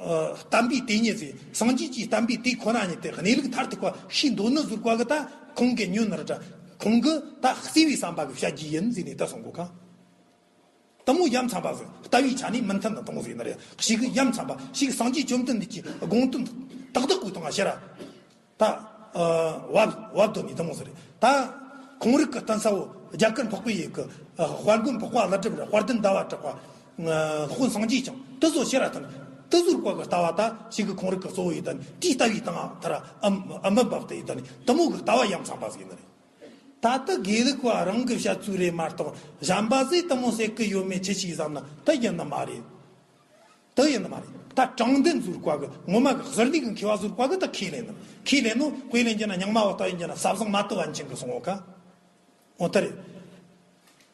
ཨ་བསྟན་པའི་དེ་ཉིད་ཟེར། སངས་རྒྱས་ཀྱི་བསྟན་པའི་དུས་ཁོ་ན་ཉིད་དེ་གནས་ལུགས་མཐར་ཐུག་པ་ཤེས་འདོད་ནི་ཟུར་བཀའ་གི་ད་ཁོང་གིས་ཉོན་ནར་འདྲ། ཁོང་གིས་ད་བརྩེ་བའི་བསམ་པ་གི་བཤད་རྒྱུ་ཡིན་ཟེར་ནས་ད་གསུང་གོ་ཁ། དེ་མོ་ཡ་མཚན་པ་ཟེར། ལྟ་བའི་ཆ་ནས་མི་མཐུན་ནི་དེ་མོ་ཟིག་ནི་རེད། ཞིག་གི་ཡ་མཚན་པ་ཞིག་སངས་རྒྱས་བཅོམ་ལྡན་འདས་ཀྱི་དགོངས་དོན་ཏག་ཏག་གི་དང་ཕྱིར་ར། ད་ཨ་བབ་བབ་དོ་ནི་དེ་མོ་ཟིག་རེད། ད་ཁོང་རིགས་ཀྱི་བསྟན་ས་བོ་རྒྱ་གར་འཕགས་པའི་ཡུལ་གྱི་ཨ་དཔལ་མགོན་འཕགས་པ་ཀླུ་སྒྲུབ་ར། དཔལ་ལྡན་ཟླ་བ་གྲགས་པ། ཨ་སློབ་དཔོན་སངས་རྒྱས་བྱང་། དེ་ཚོ་ཕྱིར་ར་ཐོན། དེ་ཚོའི་བཀའ་གི་ལྟ་བ་ད་ཞིག་གི་ཁོང་རིགས་ཀྱི་གཙོ་བོ་ཡིན་ད་ནི་དེའི་ལྟ་བའི་སྟེང་ཐར་ཨ་ཨ་མི་འབབ་དེ་ཡིན་ད་ནི་དེ་མོ་གི་ལྟ་བ་ཡ་མཚན་པ་ཟིག་ནི་རེད། ད་ལྟ་དགེ་ལུགས་པ་རང་གི་བཤད་ཚུལ་རེད་མ་གཏོགས། གཞན་པ་ཟིག་དེ་མོ་ཟེར་གི་ཡོད་མེད་ཆི་ཞིག་བསམ་ན་དེ་ཡིན་ནི་མ་རེད། དེ་ཡིན་ནི་མ་རེད། ད་དྲང་བདེན་ཟུར་བཀའ་གི་ངོ་མ་གི་ཟུར་ནས་གི་མཁས་པ་ཟུར་བཀའ་གི་ད་ཁས་ལེན་ནི། ཁས་ལེན་ནོ་དཔེ་ལེན་རྒྱུ་ན་རྙིང་མ་བ་ད་ཡིན་རྒྱུ་ན་ཟབ་གསང་མ་དུ་བན་ཆེན་གི་གསུང་ངོ་ཁ། འོ་ད་རེད།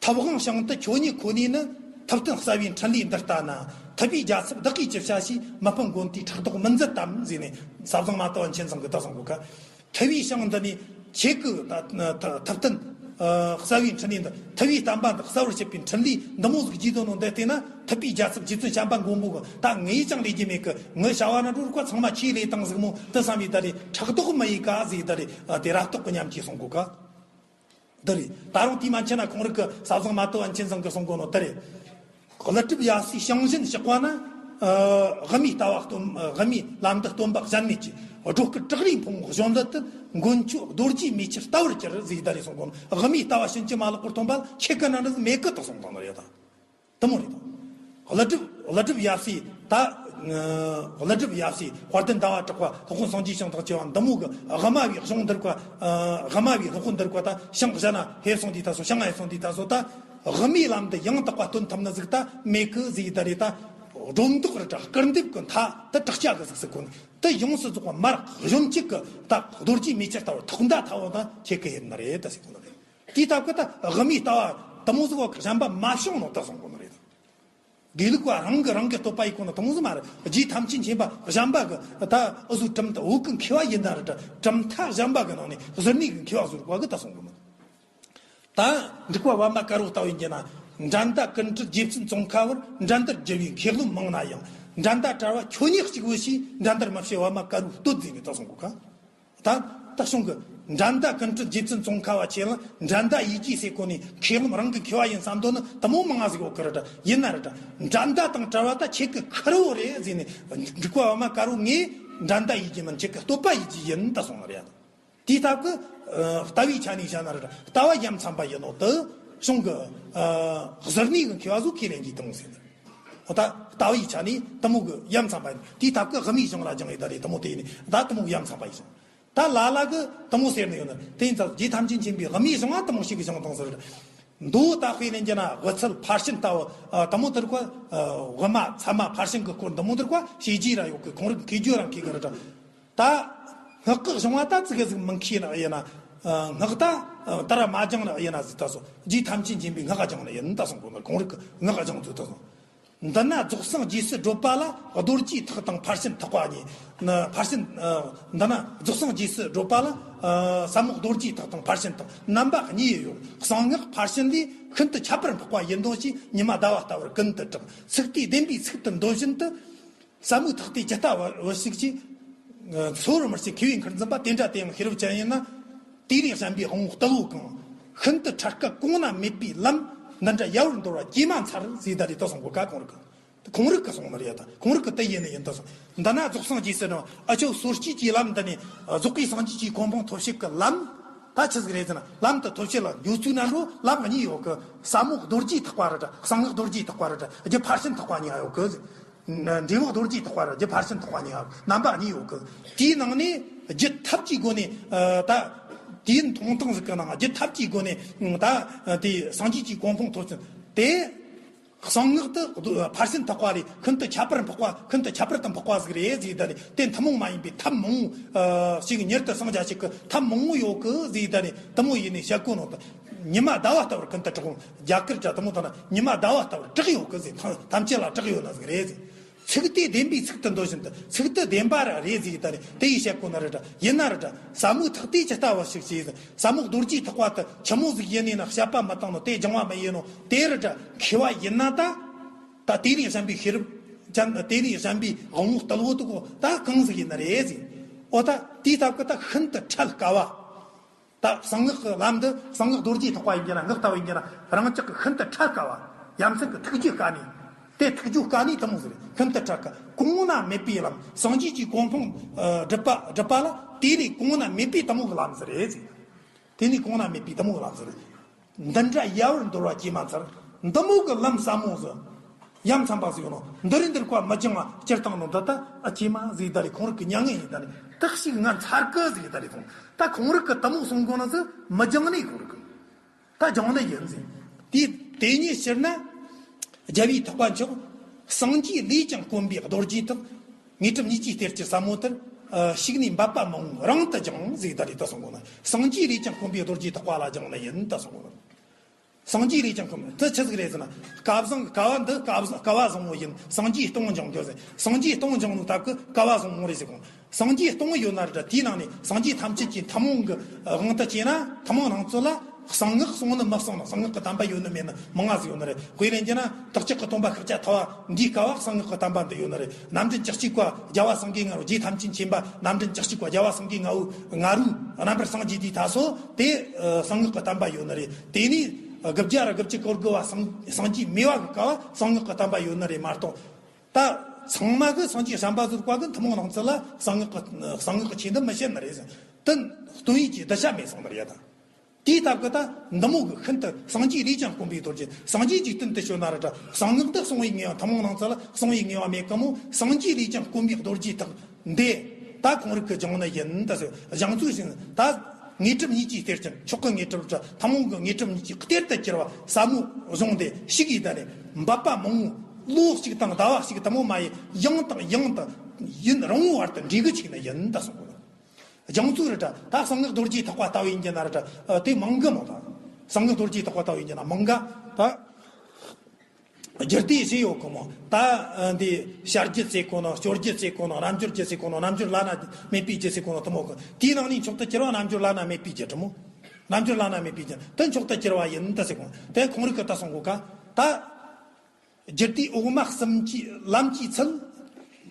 ཐུབ་དབང་བྱང་དུ་ཁྱོད་ཉིད་ཁོ་ནས་ནི། ཐུབ་བསྟན་གསལ་བའི་འཕྲིན་ལས་འདི་ལྟ་ན། ཐུབ་པའི་རྒྱལ་ཚབ་བདག་གིས་ཅི་བྱ་ཞེས། མི་ཕམ་མགོན་དེའི་ཕྲག་དོག་མི་མཛད་དམ་ཟེར་ནས་ཟབ་གསང་མ་དུ་བན་ཆེན་ཚང་གི་ད་གསུང་གོ་ཁ། ཐུབ་པའི་ཞིང་འདི་ནས་ཁྱེད་ཀྱི་ད་ཐུབ་བསྟན་ཨ་གསལ་བའི་འཕྲིན་ལས་འདི། ཐུབ་པའི་བསྟན་པ་འདི་གསལ་བར་བྱེད་པའི་འཕྲིན་ལས་འདི་མོ་ཟིག་བགྱིས་དོ་ནོ་འདི་བལྟས་ན། ཐུབ་པའི་རྒྱལ་ཚབ་རྗེ་བཙུན་བྱམས་པ་མགོན་པོ་གི་ད་ངས་ཀྱང་ལས་རྒྱུ་མེད་གི། ངའི་བྱ་བ་ན་འགྲོ་རུ་བཀའ་ཚང་མ་ཁྱེད་ལས་བཏང་ཟིག་མོ་དེ་བསམ་པའི་ད་རེ་ཕྲག་དོག་མི་ཡི་ག་ཟིག་ད་རེ་དེ་རབ་རྟོག་གི་ཉམས་ཀྱིས་གསུང་གོ་ཁ། འདི་རེད། ད་རུང་དེའི་མན་ཆད་ན་ཁོང་རིགས་ཀྱི་ཟབ་གསང་མ་དུ་བན་ཆེན་ཚང་གི་གསུང་གོ་ནོ་དེ་རེད། ཀླུ་སྒྲུབ་ཡབ་སྲས་ཞིང་གཞན་གཤེགས་པ་ན། ཨ་དབུ་མའི་ལྟ་བ་སྟོན། དབུ་མའི་ལམ་འདི་སྟོན་པ་གཞན་མེད་ཀྱི། སྒྲོ་སྐུར་བྲག་རིའི་ཕུང་པོ་གཞོན་ལུས་དུ། མགོན་ཁྱོད་རྡོ་རྗེའི་མེ་ཆར་ལྟ་བུར་གྱུར་ཟེར་ད་རེ་གསུང་གོ་ནོ། དབུ་མའི་ལྟ་བ་ཕྱིན་ཅི་མ་ལོག་པར་སྟོན་པ་ཁྱེད་ཀྱི་ནང་དུ་མེད་ཀི་དུ་གསུང་དང་ནི་རེད་ད། དེ་མོ་རེད་དོ། ཀླུ་སྒྲུབ་ཀླུ་སྒྲུབ་ཡབ་སྲས་ད། ཀླུ་སྒྲུབ་ཡབ་སྲས་དཔལ་ལྡན་ཟླ་བ་གྲགས་པ་སློབ་དཔོན་སངས་རྒྱས་ཞིང་དང་བཅས་པ་འདི་མོ་གི་དབུ་མ་བའི་གཞུང་འདིར་བཀའ། དབུ་མ་བའི་སློབ་དཔོན་འདིར་བཀའ་ད་ཞིང་གཞན་ན་ཕེབས་སོང་དུས་ད་སོ། ཞིང་ང་ཕེབས་སོང་དུས་ད་སོ་ད། དབུ་མའི་ལམ་འདི་ཡང་དག་པ་སྟོན་ཐུབ་ནི་ཟིག་ད་མེད་གི་ཟིག་ད་རེད་ད། སྒྲོ་འདོགས་རེད་ད་སྐུར་འདེབས་གི་མཐའ་ད་དྲག་ཆ་གི་ཟིག་ཟིག་གོ་ནི་དེ་ཡོངས་སུ་རྫོགས་པ་མར་གཞོན་གཅིག་གི་ད་རྡོ་རྗེ་མེ་ཆར་ལྟ་བུར་ཐོག་མདའ་ཐལ་བོ་ད་ཁྱེད་ཀི་ཡིན་ནི་རེད་ད་ཟེར་གོ་ནི་རེད། དེའི་སྟབས་ཀྱིས་ད་དབུ་མའི་ལྟ་བ་དེ་མོ་ཟིག་བ་གཞན་པ་མ་བྱུང་ནོ་ད་གསུང་གོ་ནི་རེད། དགེ་ལུགས་པ་རང་གི་རང་གི་བསྟོད་པ་ཡི་གོ་ནོ་དེ་མོ་ཟིག་མ་རེད། རྗེ་ཐམས་ཅད་མཁྱེན་པ་གཞན་པ་གི་ད་འུ་ཟོའི་གྲུབ་མཐའ་བོད་ཀྱི་མཁས་པ་ཡིན་ན་རེད་ད། གྲུབ་མཐའ་གཞན་པ་གི་ནང་ནས་ཟུར་ནས་གི་མཁས་པ་ཟུར་བ་གི་ད་གསུང་གོ་ནི། ད་འབྲུག་པ་པདྨ་དཀར་པོ་ལྟ་བུ་ཡིན་རྒྱུ་ན། འགྲན་ཟླ་ཀུན་བྲལ་རྗེ་བཙུན་ཙོང་ཁ་བར། འགྲན་ཟླར་རྒྱལ་བའི་མཁས་རློམ་མང་ན་ཡང་། འགྲན་ཟླ་བྲལ་བ་ཁྱོད་ཉིད་གཅིག་པུ་ཞེས། འགྲན་ཟླར་མི་བྱེད་པདྨ་དཀར་པོའི་བསྟོད་ཟེར་ནས་ད་གསུང་གོ་ཁ། ད་ད་གཞུང་གི་འགྲན་ཟླ་ཀུན་བྲལ་རྗེ་བཙུན་ཙོང་ཁ་བ་ཆེ་ལ་འགྲན་ཟླ་ཡིད་ཀྱིས་ཟེར་གོ་ནས་མཁས་རློམ་རང་གི་མཁས་པ་ཡིན་བསམ་འདོད་ནི་དེ་མོ་མང་ང་ཟིག་ཡོད་གི་རེད་ད། ཡིན་ན་རེད་ད། འགྲན་ཟླ་དང་བྲལ་བ་ད་ཁྱེད་ཀྱི་ཁེར་བོ་རེད་ཟེར་ནས་འབྲུག་པ་པདྨ་དཀར་པོ་ངས་འགྲན་ཟླ་ཡིད་ཀྱིས་མིན་ཁྱེད་ཀྱི་བསྟོད་པ་ཡིད་ཀྱིས་ཡིན་ད་གསུང་ནི་རེད་ད། དེའི་སྟབས་ཀྱིས་ཨ་ལྟ་བའི་ཆ་ནས་བཤད་ན་རེད། ལྟ་བ་ཡ་མཚན་པ་ཡིན་ནོ་དེ་གཞུང་གི་ཨ་ཟུར་ནས་གི་མཁས་པ་ཟིག་ཁས་ལེན་གྱི་དེ་མོ་ཟེར་ནི། འོ་ད་ལྟ་བའི་ཆ་ནས་དེ་མོ་གི་ཡ་མཚན་པ་ཡིན། དེའི་སྟབས་ཀྱིས་དབུ་མའི་གཞུང་ལ་སྦྱངས་ཡོད་ད་རེད། དེ་མོ་དེ་ཡིན་ནི་ད་དེ་མོ་གི་ཡ་མཚན་པ་ཡིན། ད་ལ་ལ་གི་དེ་མོ་ཟེར་ནི་ཡོད་ནི་དེ་ཡིན་ཙང་། རྗེ་ཐམས་ཅད་མཁྱེན་པའི་དབུ་མའི་གཞུང་ང་དེ་མོ་ཞིག་གི་སྦྱངས་དང་ཟེར། མདོ་ད་དཔེ་ལེན་རྒྱུ་ན་དབུ་ཚད་ཕར་ཕྱིན་ལྟ་བུ་ཨ་དེ་མོ་དེར་བཀའ། ཨ་དབུ་མ་ཚད་མ་ཕར་ཕྱིན་གི་སྐོར་འདི་མོ་དེར་བཀའ་བྱས་རྗེས་ར་ཡོད་གི། ཁོང་རིགས་མཁས་བརྗོད་ར་མཁས་གི་རེད་ད། ད་སྔགས་ཀྱི་གཞུང་བ་ད་ཙི་གེ་ཟིག་མི་མཁས་ན་ཡིན་ན། ཨ་སྔགས་ད་ཨ་ད་ར་མ་སྦྱངས་ན་ཡིན་ན་ཟིག་ད་སོ། རྗེ་ཐམས་ཅད་མཁྱེན་པའི་སྔགས་སྦྱངས་ན་ཡིན་ད་གསུང་གོ་ནི། ཁོང་རིགས་ཀྱི་སྔགས་སྦྱངས་ཚུལ་ད་སོ། འདི་ན་རྫོགས་སངས་རྗེས་སུ་བགྲོད་པ་ལ། རྡོ་རྗེའི་ཐག་དང་ཕར་ཕྱིན་ཐེག་པ་གཉིས། ན་ཕར་ཕྱིན་ཨ་འདི་ན་རྫོགས་སངས་རྗེས་སུ་བགྲོད་པ་ལ། ཨ་ཟབ་མོ་རྡོ་རྗེའི་ཐག་དང་ཕར་ཕྱིན་ཐེག་རྣམ་པ་གཉིས་ཡོད། གསང་སྔགས་ཕར་ཕྱིན་ལས། ཤིན་ཏུ་ཁྱད་པར་འཕགས་པ་ཡིན་དོ་ཞེས། ཉི་མ་ཟླ་བ་ལྟ་བུར་ཀུན་ཏུ་གྲགས། ཚིག་དེས་བདེན་པའི་ཚིག་ཏུ་འདོད་བཞིན་དུ། ཟབ་མོའི་ཐག་དེས་ཇི་ལྟ་བར་བུ་ཞིག་ཅེས། ཨ་འཚོ་བར་མི་བྱེད་མཁས་པའི་མཁར་འཛིན་པ་དེ་འདྲ་དེ་ཡང་ཤེས་རབ་ཅན་ཡིན་ན། དེ་ལས་གཞན་པའི་དབང་པོ་རྟུལ་པོ་གང་། ཤིན་ཏུ་འཕྲལ་དཀའ་གོང་ན་མེད་པའི་ལམ། འདི་འདྲ་ཡལ་བར་འདོར་བ་ཅིས་མ་མཚར་ཟེར་ད་རེད་ད་གསུང་གོ་ཁ། ཁོང་རིགས་ཀྱི་ཁོང་རིགས་ཀྱི་གསུང་ནི་རེད་ད། ཁོང་རིགས་ཀྱི་དེ་ཡིན་ནི་ཡིན་ད་གསུང་། འདི་ན་རྫོགས་སངས་རྗེས་སུ་བགྲོད། ཨ་ཆོ་སོ་སྐྱེས་ཀྱི་ལམ་འདི་ནས་རྫོགས་པའི་སངས་རྒྱས་ཀྱི་གོ་འཕང་ཐོབ་བྱེད་ཀྱི་ལམ། ད་ཆི་ཟིག་རེད་ཟེར་ན། ལམ་དུ་ཐོབ་བྱེད་ལ་འགྱོ་ཚུལ་ན་འགྲོ་ལམ་གཉིས་ཡོད་གི། ཟབ་མོ་རྡོ་རྗེའི་ཐེག་པ་རེད་ད། གསང་སྔགས་རྡོ་རྗེའི་ཐེག་པ་རེད་ད། རྒྱུ་ཕར་ཕྱིན་ཐེག་པ་གཉིས་ཡོད་གི། འབྲས་བུ་རྡོ་རྗེའི་ཐེག་པ་རེད། རྒྱུ་ཕར་ཕྱིན་ཐེག་པ་གཉིས་ཡོད། རྣམ་པ་གཉིས་ཡོད་གི། དེའི་ནང་ནས་རྒྱུ་ཐབས་ཀྱི་སྒོ་ནས་ཨ་ད་དུས་ཡུན་ཐུང་ཐུང་ཟིག་གི་ནང་རྒྱུ་ཐབས་ཀྱི་སྒོ་ནས་ད་དེ་སངས་རྒྱས་ཀྱི་གོ་འཕང་ཐོབ་ཚུལ་དེ། གསང་སྔགས་དེ་ཕར་ཕྱིན་ཐེག་པ་ལས་ཤིན་ཏུ་ཁྱད་པར་འཕགས་པ། ཤིན་ཏུ་ཁྱད་པར་དུ་འཕགས་པ་ཟིག་རེད་ཟེར། ད་ནི་དེ་ཐུན་མོང་མ་ཡིན་པའི་ཐབས་མང་པོ་ཞིག་མྱུར་དུ་སངས་རྒྱ་ཞིག་གི་ཐབས་མང་པོ་ཡོད་གི་ཟེར། ད་ནི་དེ་མོ་ཡིན་ནས་བཤད་གོ་ནོ་ད། ཉི་མ་ཟླ་བ་ལྟ་བུར་ཀུན་ཏུ་གྲགས། རྒྱ་གར་གྱི་དེ་མོ་ད་ན་ཉི་མ་ཟླ་བ་ལྟ་བུར་གྲགས་ཡོད་གི་ཟེར། ཐམས་ཅད་ལ་གྲགས་ཡོད་ན་ཟིག་རེད་ཟེར། ཚིག་དེ་བདེན་པའི་ཚིག་ཏུ་འདོད་བཞིན་དུ། ཚིག་དེ་བདེན་པ་ར་རེད་ཟེར་ད་རེད། དེ་ཡིས་བཤད་གོ་ན་རེད་དྲ། ཡིན་ན་རེད་དྲ། ཟབ་མོའི་ཐག་དེ་ཇི་ལྟ་བ་ཞིག་བྱས་ཟིན། ཟབ་མོ་རྡོ་རྗེ་ཐེག་པ་དེ་ཆི་མོ་ཟིག་ཡིན་ནས་ན་བཤད་པ་མི་བཏང་ནོ། དེ་སྦྱང་བ་མི་ཡིན་ནོ། དེ་རེད་དྲ། མཁས་པ་ཡིན་ན་ད། ད་དེ་ལས་གཞན་པའི་ཤེས་རབ་ཅན། དེ་ལས་གཞན་པའི་དབང་པོ་རྟུལ་བོ་དེ་གོ་ད་གང་ཟིག་ཡིན་ན་རེད་ཟེར། འོ་ད་དེའི་སྟབས་ཀྱིས་ད་ཤིན་ཏུ་འཕྲལ་དཀའ་བ། ད་གསང་སྔགས་ཀྱི་ལམ་འདི། གསང་སྔགས་རྡོ་རྗེ་ཐེག་པ་ཡིན་གྱི་ན། སྔགས་ལྟ་བུ་ཡིན་གྱི་ན། རང་ཅག་གི་ཤིན་ཏུ་འཕྲལ་དཀའ་བ། ཡ་མཚན་གྱི་ཐུགས་རྒྱུད་དཀའ་ནི། དེ་ཐུགས་རྒྱུད་དཀའ་ནི་དེ་མོ་ཟིག་རེད། ཤིན་ཏུ་འཕྲལ་དཀའ། གོང་ན་མེད་པའི་ལམ། སངས་རྒྱས་ཀྱི་གོ་འཕང་སྒྲུབ་པ། སྒྲུབ་པ་ལ་དེ་ལས་གོང་ན་མེད་པའི་དེ་མོ་གི་ལམ་ཟིག་རེད་ཟེར། དེ་ལས་གོང་ན་མེད་པའི་དེ་མོ་གི་ལམ་ཟིག་རེད། འདི་འདྲ་ཡལ་བར་འདོར་བ་ཅིས་མ་འཚལ། འདི་མོ་གི་ལམ་ཟབ་མོ་ཟིག། ཡ་མཚན་པ་ཟིག་ཡོད་ནོ། འདི་རིགས་འདིར་བཀའ་མི་སྦྱང་བ་སྤྱིར་བཏང་ནོ། འདི་ལྟ་ཨ་ཅིས་མ་ཟིག་ད་རེད། ཁོང་རིགས་ཀྱི་མྱ་ངན་ཡིན་ད་རེད། དག་ཞིག་ང་མཚར་གི་ཟིག་ད་རེད། ཁོང་ད་ཁོང་རིགས་ཀྱི་དེ་མོ་གསུང་གོ་ནོ་ཟིག་མི་སྦྱང་ནི། ཁོང་རིགས་ཀྱི་ད་སྦྱང་ནི་ཡིན་ཟིག། དེ་དེ་ཉིད་ཕྱིར་ན་རྒྱལ་བའི་ཐེག་པ་མཆོག། སངས་རྒྱས་ལས་ཀྱང་དཀོན་པའི་རྡོ་རྗེ་ཐེག། ངེས་གྲུབ་གཉིས་ཀྱི་གཏེར་གྱི་ཟབ་མོ་ལྟར། ཨ་ཞུགས་ནས་འབད་པ་མང་བོས་རིང་དུ་སྦྱངས་ཟིག་ད་རེད། ད་གསུང་གོ་ནོ། སངས་རྒྱས་ལས་ཀྱང་དཀོན་པའི་རྡོ་རྗེ་ཐེག་པ་ལ་སྦྱང་ནི་ཡིན་ད་གསུང་གོ་ནོ། སངས་རྒྱས་ལས་ཀྱང་དཀོན། དེ་ཆི་ཟིག་རེད་ཟེར་ན། སྐལ་བཟང་། དཀའ་བ་འདི་སྐལ་བཟང་། དཀའ་བ་བཟང་བོ་ཡིན། སངས་རྒྱས་སྟོང་སྦྱང་དགོས་ཟེར། སངས་རྒྱས་སྟོང་སྦྱང་ནོ་སྟབས་ཀྱིས་དཀའ་བ་བཟང་བོ་རེད་ཟེར་གོ། སངས་རྒྱས་སྟོང་ཡོད་ན་རེད་དྲ། དེའི་ནང་ནས་སངས་རྒྱས་ཐམས་ཅད་ཀྱི་ཐུན་མོང་གི་དབང་དུ་བྱས་ན། ཐུན་མོང་སྣང་ཚུལ་ལ་གསང་སྔགས་གསུང་ནི་མི་གསང་ནི། གསང་སྔགས་ཀྱི་བསྟན་པ་ཡོད་ནི་མེད་ནི་མང་ང་ཟིག་ཡོད་ནི་རེད། དཔེ་ལེན་རྒྱུ་ན་དག་ཅག་གི་སྟོན་པ་ཤཱཀྱ་ཐུབ་པ་འདི་དཀའ་བ་གསང་སྔགས་ཀྱི་བསྟན་པ་འདི་ཡོད་ནི་རེད། རྣམ་འདྲེན་བཅུ་གཅིག་པ་རྒྱལ་བ་སེང་གེ་ང་རོ། རྗེ་ཐམས་ཅད་མཁྱེན་པ་རྣམ་འདྲེན་བཅུ་གཅིག་པ་རྒྱལ་བ་སེང་གེ་ང་རོ། ང་རོ་རྣམ་པར་སངས་རྒྱས་དུས་ད་སོ་དེ་གསང་སྔགས་ཀྱི་བསྟན་པ་ཡོད་ནི་རེད། དེ་ནས་དགུ་བརྒྱ་ར་དགུ་བཅུ་གོ་དགུ་བ་སངས་སངས་རྒྱས་མེད་པ་གི་སྐབས་གསང་སྔགས་ཀྱི་བསྟན་པ་ཡོད་ནི་རེད་མ་གཏོགས། ད་ཚང་མ་གི་སངས་རྒྱས་བྱམས་པ་ཟུར་བཀའ་གི་ཐུན་མོང་སྣང་ཚུལ་ལ་གསང་སྔགས་ཀྱི་གསང་སྔགས་ཀྱི་ཆོས་འདི་མི་བཤད་ནི་རེད་ཟེར། དེ་སྟོན་ཡས་ཀྱི་གདུལ་བྱ་མེད་སོང་ནི་རེད་ད། དེའི་སྟབས་ཀྱིས་ད་འདི་མོ་གི་ཤིན་ཏུ་སངས་རྒྱས་ལས་ཀྱང་དཀོན་པའི་རྡོ་རྗེ། སངས་རྒྱས་ཀྱི་སྟེང་དུ་བྱོན་ན་རེད་དྲ། གསང་སྔགས་འདི་གསང་བའི་ངེས་པ། ཐུན་མོང་སྣང་ཚུལ་ལ་གསང་བའི་ངེས་པ་མེད་གི་མོ། སངས་རྒྱས་ལས་ཀྱང་དཀོན་པའི་རྡོ་རྗེ་ཐེག་འདི་ད་ཁོང་རིགས་ཀྱིས་སྦྱང་ནི་ཡིན་ད་ཟེར། སྦྱང་ཚུལ་ཟིན་ད། ངེས་གྲུབ་གཉིས་ཀྱི་གཏེར་ཅན། མཆོག་གི་དངོས་གྲུབ་དྲ། ཐུན་མོང་གི་དངོས་གྲུབ་གཉིས་ཀྱི་གཏེར་དུ་གྱུར་པ་ཟབ་མོ་བཟུང་སྟེ་ཞུགས་ཡས་ད་ནི་འབད་པ་མང་བོ། ལོ་གཅིག་དང་ཟླ་བ་གཅིག་དེ་མོ་མ་ཡིན། ཡང་དང་ཡང་དུ་ཡུན་རིང་བོའི་བར་དུ་འབྲི་གི་བཅུག་ནི་ཡིན་ད་གསུང་གོ། སྦྱང་ཚུལ་རེད་དྲ། ད་གསང་སྔགས་རྡོ་རྗེ་ཐེག་པ་ལྟ་བུ་ཡིན་གྱི་ན་རེད་དྲ། ཨ་དེ་མང་གི་མོ། ད་གསང་སྔགས་རྡོ་རྗེ་ཐེག་པ་ལྟ་བུ་ཡིན་གྱི་ན་མང་ག་ད། རྒྱུད་སྡེ་བཞི་ཡོད་གི་མོ། ད་ཨ་འདི་བྱ་རྒྱུད་ཟེར་གོ་ནོ། སྤྱོད་རྒྱུད་ཟེར་གོ་ནོ། རྣལ་འབྱོར་རྒྱུད་ཟེར་གོ་ནོ། རྣལ་འབྱོར་བླ་ན་མེད་པའི་རྒྱུད་ཟེར་གོ་ནོ་དེ་མོ་གི། དེའི་ནང་ནས་མཆོག་ཏུ་གྱུར་པ་རྣལ་འབྱོར་བླ་ན་མེད་པའི་རྒྱུད་དྲ་མོ། རྣལ་འབྱོར་བླ་ན་མེད་པའི་རྒྱུད་དེ་མཆོག་ཏུ་གྱུར་པ་ཡིན་ད་ཟེར་གོ། དེ་ཁོང་རིགས་ཀྱིས་ད་གསུང་གོ་ག། ད་རྒྱུད་སྡེ་འོག་མ་གསུམ་གྱི་ལམ་གྱི་ཚུལ་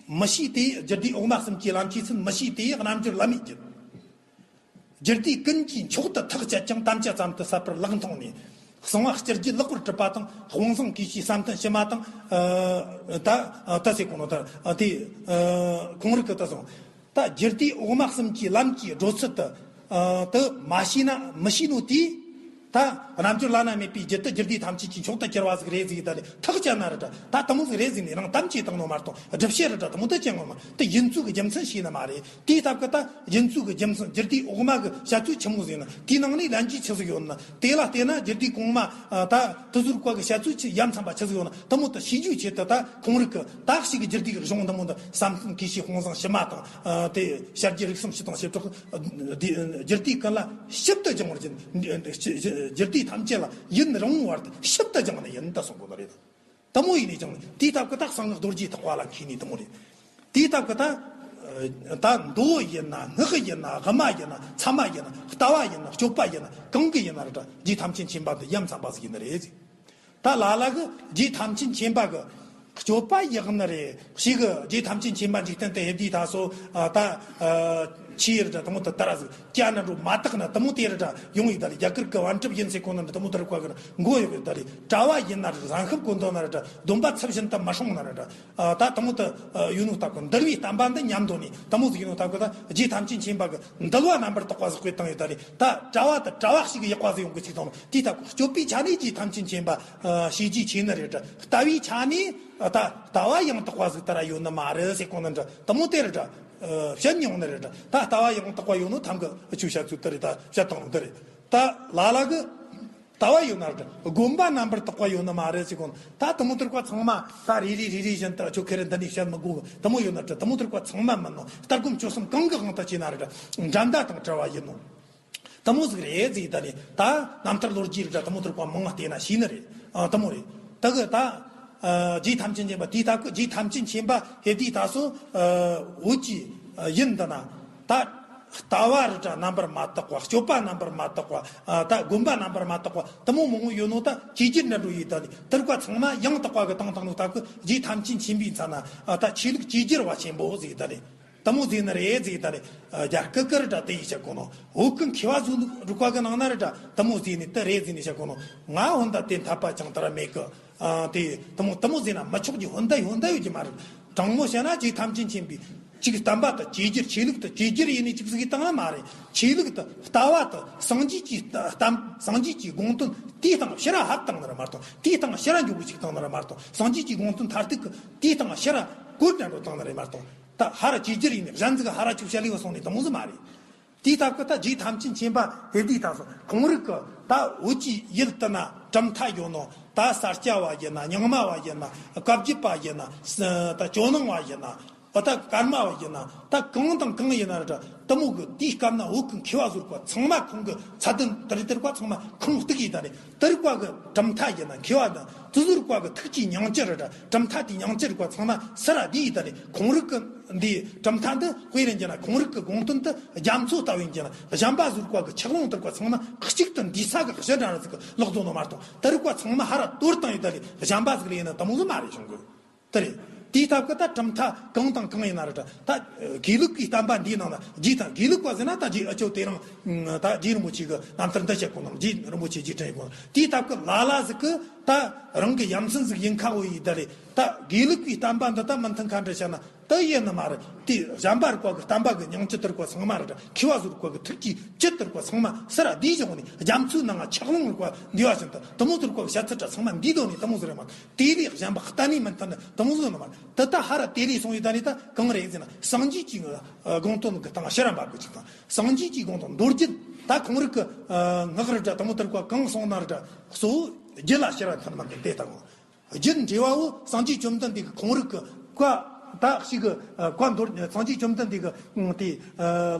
མི་ཤེས་ཏེ། རྒྱུད་སྡེ་འོག་མ་གསུམ་གྱི་ལམ་གྱི་ཚུལ་མི་ཤེས་ཏེ་རྣལ་འབྱོར་བླ་མེད་རྒྱུད། རྒྱུད་སྡེ་ཀུན་གྱིས་མཆོག་ཏུ་ཐག་བཅད་ཀྱང་། དམ་བཅའ་ཙམ་དུ་ཟད་པར་ལག་མཐོང་ནས། གསང་བ་སྤྱི་རྒྱུད་ལེགས་པར་གྲུབ་པ་དང་། དཔང་བཟང་གིས་ཤེས་བསམ་གཏན་ཕྱི་མ་དང་། ཨ་ད་ཨ་ད་ཟེར་གོ་ནོ་ད། ཨ་དེ་ཨ་ཁོང་རིགས་ཀྱིས་ད་གསུང་། ད་རྒྱུད་སྡེ་འོག་མ་གསུམ་གྱི་ལམ་གྱི་བགྲོད་ཚུལ་དེ་ཨ་དེ་མ་ཤེས་ན་མི་ཤེས་ནོ་དེས། ད་རྣལ་འབྱོར་བླ་ན་མེད་པའི་རྒྱུད་དེ་རྒྱུད་སྡེ་ཐམས་ཅད་ཀྱི་མཆོག་ཏུ་གྱུར་པ་ཟིག་རེད་ཟེར་ད་ལས་ཐག་བཅད་ན་རེད་དྲ། ད་དེ་མོ་ཟིག་རེད་ཟེར་ནས་རང་གཏམ་བྱས་བཏང་ནོ་མ་གཏོགས། སྒྲུབ་བྱེད་རེད་དྲ་དེ་མོ་ད་བྱེད་ངོ་མ། དེ་ཡིན་ཚུལ་གྱི་རྒྱུ་མཚན་ཤེས་ནི་མ་རེད། དེའི་སྟབས་ཀྱིས་ད་ཡིན་ཚུལ་གྱི་རྒྱུ་མཚན། རྒྱུད་སྡེ་འོག་མ་གི་བཤད་ཚུལ་ཆི་མོ་ཟིག་ཡིན་ན། དེའི་ནང་ནས་ལན་གྱི་ཆི་ཟིག་ཡོད་ན། དེ་ལ་བལྟས་ན་རྒྱུད་སྡེ་གོང་མ་ཨ་ད་དེ་ཟུར་བཀའ་གི་བཤད་ཚུལ་ཆི་ཡ་མཚན་པ་ཆི་ཟིག་ཡོད་ན། དེ་མོ་ད་ཤེས་རྒྱུའི་ཆེད་དུ་ད་ཁོང་རིགས་ཀྱིས་ད་ཞིག་གི་རྒྱུད་སྡེ་གི་གཞུང་འདི་མོ་འདི་བསམ་གཏན་གྱི་ཤེས་དཔང་བཟང་ཕྱི་མ་དང་། ཨ་དེ་བྱ་རྒྱུད་རིགས་གསུམ་སྤྱི་དང་བྱེ་བྲག་རྒྱུད་སྡེ་ཀུན་ལ་ཞིབ་ཏུ་སྦྱང་བར་བྱིན། རྒྱུད་སྡེ་ཐམས་ཅད་ལ་ཡུན་རིང་བར་དུ་ཞིབ་ཏུ་སྦྱང་ནི་ཡིན་ད་གསུང་གོ་ནི་རེད། དེ་མོ་ཡིན་ནས་ཀྱང་དེའི་སྟབས་ཀྱིས་ད་གསང་སྔགས་རྡོ་རྗེ་ཐེག་པ་ལ་མཁས་ནི་དེ་མོ་རེད། དེའི་སྟབས་ཀྱིས་ད་ད་མདོ་ཡིན་ན་སྔགས་ཡིན་ན་དབུ་མ་ཡིན་ན་ཚད་མ་ཡིན་ན་ལྟ་བ་ཡིན་ན་སྤྱོད་པ་ཡིན་ན་གང་གི་ཡིན་ན་རེད་དྲ། རྗེ་ཐམས་ཅད་མཁྱེན་པ་འདི་ཡ་མཚན་པ་ཟིག་ཡིན་ནི་རེད་ཟེར། ད་ལ་ལ་གི་རྗེ་ཐམས་ཅད་མཁྱེན་པ་གི་སྤྱོད་པ་ཡག་ནི་རེད། ཞིག་གི་རྗེ་ཐམས་ཅད་མཁྱེན་པ་འཇིག་རྟེན་དུ་ཕེབས་དུས་ད་སོ་ཨ་ད་ཨ་ཆི་ཡེ་རེད་དྲ། དེ་མོ་ད་ད་ར་ཟིག་སྐྱ་ན་འགྲོ་མ་དག་ན་དེ་མོ་དེ་རེད་དྲ། ཡོང་ཡི་ད་ལི་རྒྱ་གར་གི་པཎ་གྲུབ་ཡིན་ཟེར་གོ་ནི་འདི་དེ་མོ་དེ་རེད་བཀའ་གི་ན་མགོ་གཡོག་ཡི་ད་ལི། གྲྭ་བ་ཡིན་ན་རེད། གཟན་ཤམ་གོན་དོ་ན་རེད་དྲ། སྡོམ་པ་ཚུལ་བཞིན་དུ་མ་སྲུང་ན་རེད་དྲ། ཨ་ད་དེ་མོ་ད་ཡོད་ནོ་སྟབས་ཀྱིས་འདུལ་བའི་བསྟན་པ་འདི་ཉམས་འདོད་ནི་དེ་མོ་ཟིག་ཡིན་ནོ་སྟབས་ཀྱིས་ད་རྗེ་ཐམས་ཅད་མཁྱེན་པ་གི་འདུལ་བ་རྣམ་པར་དག་པ་ཟིག་སྤེལ་བཏང་ཡོད་ད་ལི། ད་གྲྭ་བ་དང་གྲྭ་བ་ཞིག་ཡག་པ་ཟིག་ཡོང་གི་ཅིག་དང་། དེའི་སྟབས་ཀྱིས་སྤྱོད་པའི་ཆ་ནས་རྗེ་ཐམས་ཅད་མཁྱེན་པ་ཨ་ཞེ་གི་ཆེ་ནི་རེད་དྲ། ལྟ་བའི་ཆ་ནས་ཨ་ད་ལྟ་བ་ཡང་དག་པ་ཟིག་ད་ར་ཡོད་ནི་མ་རེད་ཟེར་གོ་ནི་འདྲ། དེ་མོ་དེ་རེད་དྲ། ཨ་བཤད་མྱོང་ནི་རེད་དྲ། ད་ལྟ་བ་ཡང་དག་པ་ཡོད་ནོ་ཐམ་གི་ཨ་ཆུ་བཤད་ཚུལ་དེ་རེད། ད་བཤད་བཏང་ནོ་དེ་རེད། ད་ལ་ལ་གི་ལྟ་བ་ཡོད་ན་རེད་དྲ། སྒོམ་པ་རྣམ་པར་དག་པ་ཡོད་ནི་མ་རེད་ཟེར་གོ་ནི། ད་དེ་མོ་དེར་བཀའ་ཚང་མ་ད་རེ་རེ་རེ་རེ་བཞིན་དུ་ཁྱོད་ཁེ་རེ་འདི་ནས་བཤད་མི་དགོས། དེ་མོ་ཡོད་ན་དྲ། དེ་མོ་དེར་བཀའ་ཚང་མ་མིན་ནོ། ལྟ་སྒོམ་སྤྱོད་གསུམ་གང་གི་དབང་དུ་བྱས་ན་རེད་དྲ། འགྲན་ཟླ་དང་བྲལ་བ་ཡིན་ནོ། དེ་མོ་ཟིག་རེད་ཟེར་ད་ནི། ད་རྣམ་ཐར་ལོ་རྒྱུས་རིགས་དྲ་དེ་མོ་དེར་བཀའ་མང་ང་བལྟས་ན་ཤེས་ནི་རེད། ཨ་དེ་མོ་རེད། ད་གི་ད་ ཨ། རྗེ་ཐམས་ཅད་མཁྱེན་པ་དེའི་སྟབས་ཀྱིས་རྗེ་ཐམས་ཅད་མཁྱེན་པ་ཧེ་དེའི་ད་སོ། ཨ། བོད་ཀྱི་ཡུལ་འདི་ན་ད་ལྟ་བ་རི་དྲ་རྣམ་པར་མ་དག་པ། སྤྱོད་པ་རྣམ་པར་མ་དག་པ། ཨ། ད་དགོན་པ་རྣམ་པར་མ་དག་པ་དེ་མོ་མང་བོ་ཡོད་ནོ། ད་བཅོས་བསྒྱུར་འདྲ་འགྲོ་ཡི་ད་ནི་དེར་ཀ་ཚང་མ་ཡང་དག་པ་གི་བཏང་བཏང་ནོ་སྟབས་ཀྱིས་རྗེ་ཐམས་ཅད་མཁྱེན་པའི་མཚན་ན། ཨ། ད་ཆོས་ལུགས་བཅོས་བསྒྱུར་བ་ཆེན་པོ་ཟེར་ད་ནི། དེ་མོ་ཟེར་ནི་རེད་ཟེར་ད་ནི། ཨ། རྒྱ་སྐད་ཀྱི་རི་དྲ་དེ་ཡིས་བཤད་གོ་ནོ། བོད་ཀྱི་མཁས་པ་ཟུར་རུ་ཀ་གི་ནང་ན་རི་དྲ་དེ་མོ་ཟེར་ནི་དེ་རེད་ཟེར་ནི་བཤད་གོ་ནོ། ང་འོན་ད་དེ་འཐད་པ་ཅང་དེ་ར་མེད་གི། ཨ། དེ་དེ་མོ་དེ་མོ་ཟེར་ན་མི་ཆོག་རྒྱུ་ཧོན་ད་ཧོན་ད་ཡོད་རྒྱུ་མ་རེད། དྲང་མོ་བཤད་ན་རྗེ་ཐམས་ཅད་མཁྱེན་པའི་ཅིག་བསྟན་པ་དེ་བཅོས་བསྒྱུར། ཆོས་ལུགས་དེ་བཅོས་བསྒྱུར་ཡེ་ནི་ཅིག་ཟིག་གི་བཏང་ན་མ་རེད། ཆོས་ལུགས་དེ་ལྟ་བ་དེ་སངས་རྒྱས་ཀྱི་བསྟན། སངས་རྒྱས་ཀྱི་དགོངས་དོན་དེའི་སྟེང་ཕྱིར་ར་ཧ་བཏང་ནི་ར་མ་གཏོགས། དེའི་སྟེང་ཕྱིར་ར་འགྱོ་གི་ཅིག་བཏང་ནི་ར་མ་གཏོགས། སངས་རྒྱས་ཀྱི་དགོངས་དོན་མཐར་ཐུག་གི་དེའི་སྟེང་ཕྱིར་ར་གོ་འདྲ་འགྲོ་བཏང་ནི་ར་མ་གཏོགས། ད་ཧ་ར་བཅོས་བསྒྱུར་ཡེ་ནི་གཞན་ཟིག་ཧ་ར་ཅིག་བཤད་ལེ་བ་སོང་ནི་དེ་མོ་ཟིག་མ་རེད། དེའི་སྟབས་ཀྱིས་ད་རྗེ་ཐམས་ཅད་མཁྱེན་པ་ཧེ་དེའི་ད་སོ། ཁོང་རིགས་ཀྱི་ད་བོད་ཀྱི་ཡུལ་དེ་ན་གྲུབ་མཐའ་ཡོད་ནོ། ད་ས་སྐྱ་བ་ཡིན་ན། རྙིང་མ་བ་ཡིན་ན། བཀའ་བརྒྱུད་པ་ཡིན་ན། ད་ཇོ་ནང་བ་ཡིན་ན། འོ་ད་ཀརྨ་བ་ཡིན་ན། ད་གང་དང་གང་ཡིན་ན་ར་འདྲ། དེ་མོ་གི་དེའི་སྐབས་ན་བོད་ཀྱི་མཁས་པ་ཟུར་པ་ཚང་མ་ཁོང་གི་ཚད་ལྡན་དེ་རིགས་དེ་རིགས་པ་ཚང་མ་ཁུངས་གཏུགས་ཡེ་ད་ནི། དེ་རིགས་པ་གི་གྲུབ་མཐའ་ཡིན་ན། མཁས་པ་དང་དེ་ཟུར་པ་གི་ཐུགས་ཀྱི་སྙིང་བཅུད་ར་འདྲ། གྲུབ་མཐའ་དེའི་སྙིང་བཅུད་རིགས་པ་ཚང་མ་སུ་ར་བསྡུས་ཡེ་ད་ནི། ཁོང་རིགས་ཀྱི་འདི་གྲུབ་མཐའ་འདི་དཔེ་རེད་ན། ཁོང་རིགས་ཀྱི་དགོངས་དོན་དེ་རྒྱ་མཚོ་ལྟ་བུ་ཡིན་ན། གཞན་པ་ཟུར་པ་གི་ཆགས་ལོང་དེ་རིགས་པ་ཚང་མ་གཅིག་ཏུ་འདུས་ས་གི་གཞི་འདྲ་ཟིག་གི་ལོག་འདུག་ནོ་མ་གཏོགས། དེ་རིགས་པ་ཚང་མ་ཧ་ར་དོར་བཏང་ཡེ་ད་ནི་གཞན་པ་ཟིག་ལ་ཡིན་ན་དེ་མོ་ཟིག་མ་རེད་བྱུང་གི། དེ་རེད། དེའི་སྟབས་ཀྱིས་ད་གྲུབ་མཐའ་གང་དང་གང་ཡིན་ན་ར་འདྲ། ད་དགེ་ལུགས་ཀྱི་བསྟན་པ་འདིའི་ནང་ན་རྗེ་དང་། དགེ་ལུགས་པ་ཟེར་ན་ད་རྗེ་ཨ་ཅོ་དེ་རིང་ད་རྗེ་རིན་པོ་ཆེ་གི་རྣམ་ཐར་འདི་བཤད་གོ་ནོ། རྗེ་རིན་པོ་ཆེ་རྗེས་དྲན་གོ་ནོ། དེའི་སྟབས་ཀྱིས་ལ་ལ་ཟིག་གིས་ད་རང་གི་ཡ་མཚན་ཟིག་ཡིན་ཁ་བོ་ཡེ་ད་རེད། ད་དགེ་ལུགས་ཀྱི་བསྟན་པ་འདི་ད་མི་མཐུན་ཁ་འདྲ་བཤད་ན་དེ་ཡིན་ནི་མ་རེད། དེ་གཞན་པ་རིགས་པ་གི་བསྟན་པ་གི་སྙིང་བཅུད་དེ་རིགས་པ་ཚང་མ་ར་འདྲ། མཁས་པ་ཟུར་པ་གི་ཐུགས་ཀྱི་བཅུད་དེ་རིགས་པ་ཚང་མ་སུ་ར་བསྡུས་བཞག་ནི། རྒྱ་མཚོའི་ནང་ང་ཆགས་ལོང་རིགས་པ་འདུས་པ་བཞིན་དུ། དེ་མོ་དེ་རིགས་པ་བཤད་ཚུལ་ར་ཚང་མ་འདུས་དོ་ནི་དེ་མོ་ཟིག་རེད་མ། དེ་ལས་གཞན་པ་གཏན་ནས་མི་མཐུན་ནི་དེ་མོ་ཟིག་ནི་མ། དེ་ད་ཧ་ར་དེ་ལས་སོང་ཡེ་ད་ནི་ད་གང་རེད་ཟེར་ན། སངས་རྒྱས་ཀྱི་དགོངས་དོན་གི་སྟེང་ཕྱིར་ར་འབབ་གི་ཅིག་དང་། སངས་རྒྱས་ཀྱི་དགོངས་དོན་མདོ་རྒྱུད། ད་ཁོང་རིགས་ཀྱི་སྔགས་ར་འདྲ་དེ་མོ་དེ་རིགས་པ་གང་གསུངས་ན་ར་འདྲ། གཙོ་བོ་རྒྱུད་ལ་ཕྱིར་ར་མཐུན་མི་མཐུན་དེ་ལྟ་བུ། རྒྱུད་འགྲེལ་བ་བོ་སངས་རྒྱས་བཅོམ་ལྡན་འདས་ཀྱི་ཁོང་རིགས་ཀྱི་བཀའ་ད་ཞིག་གི་བཀའ་མདོར། སངས་རྒྱས་བཅོམ་ལྡན་འདས་ཀྱི་དེ་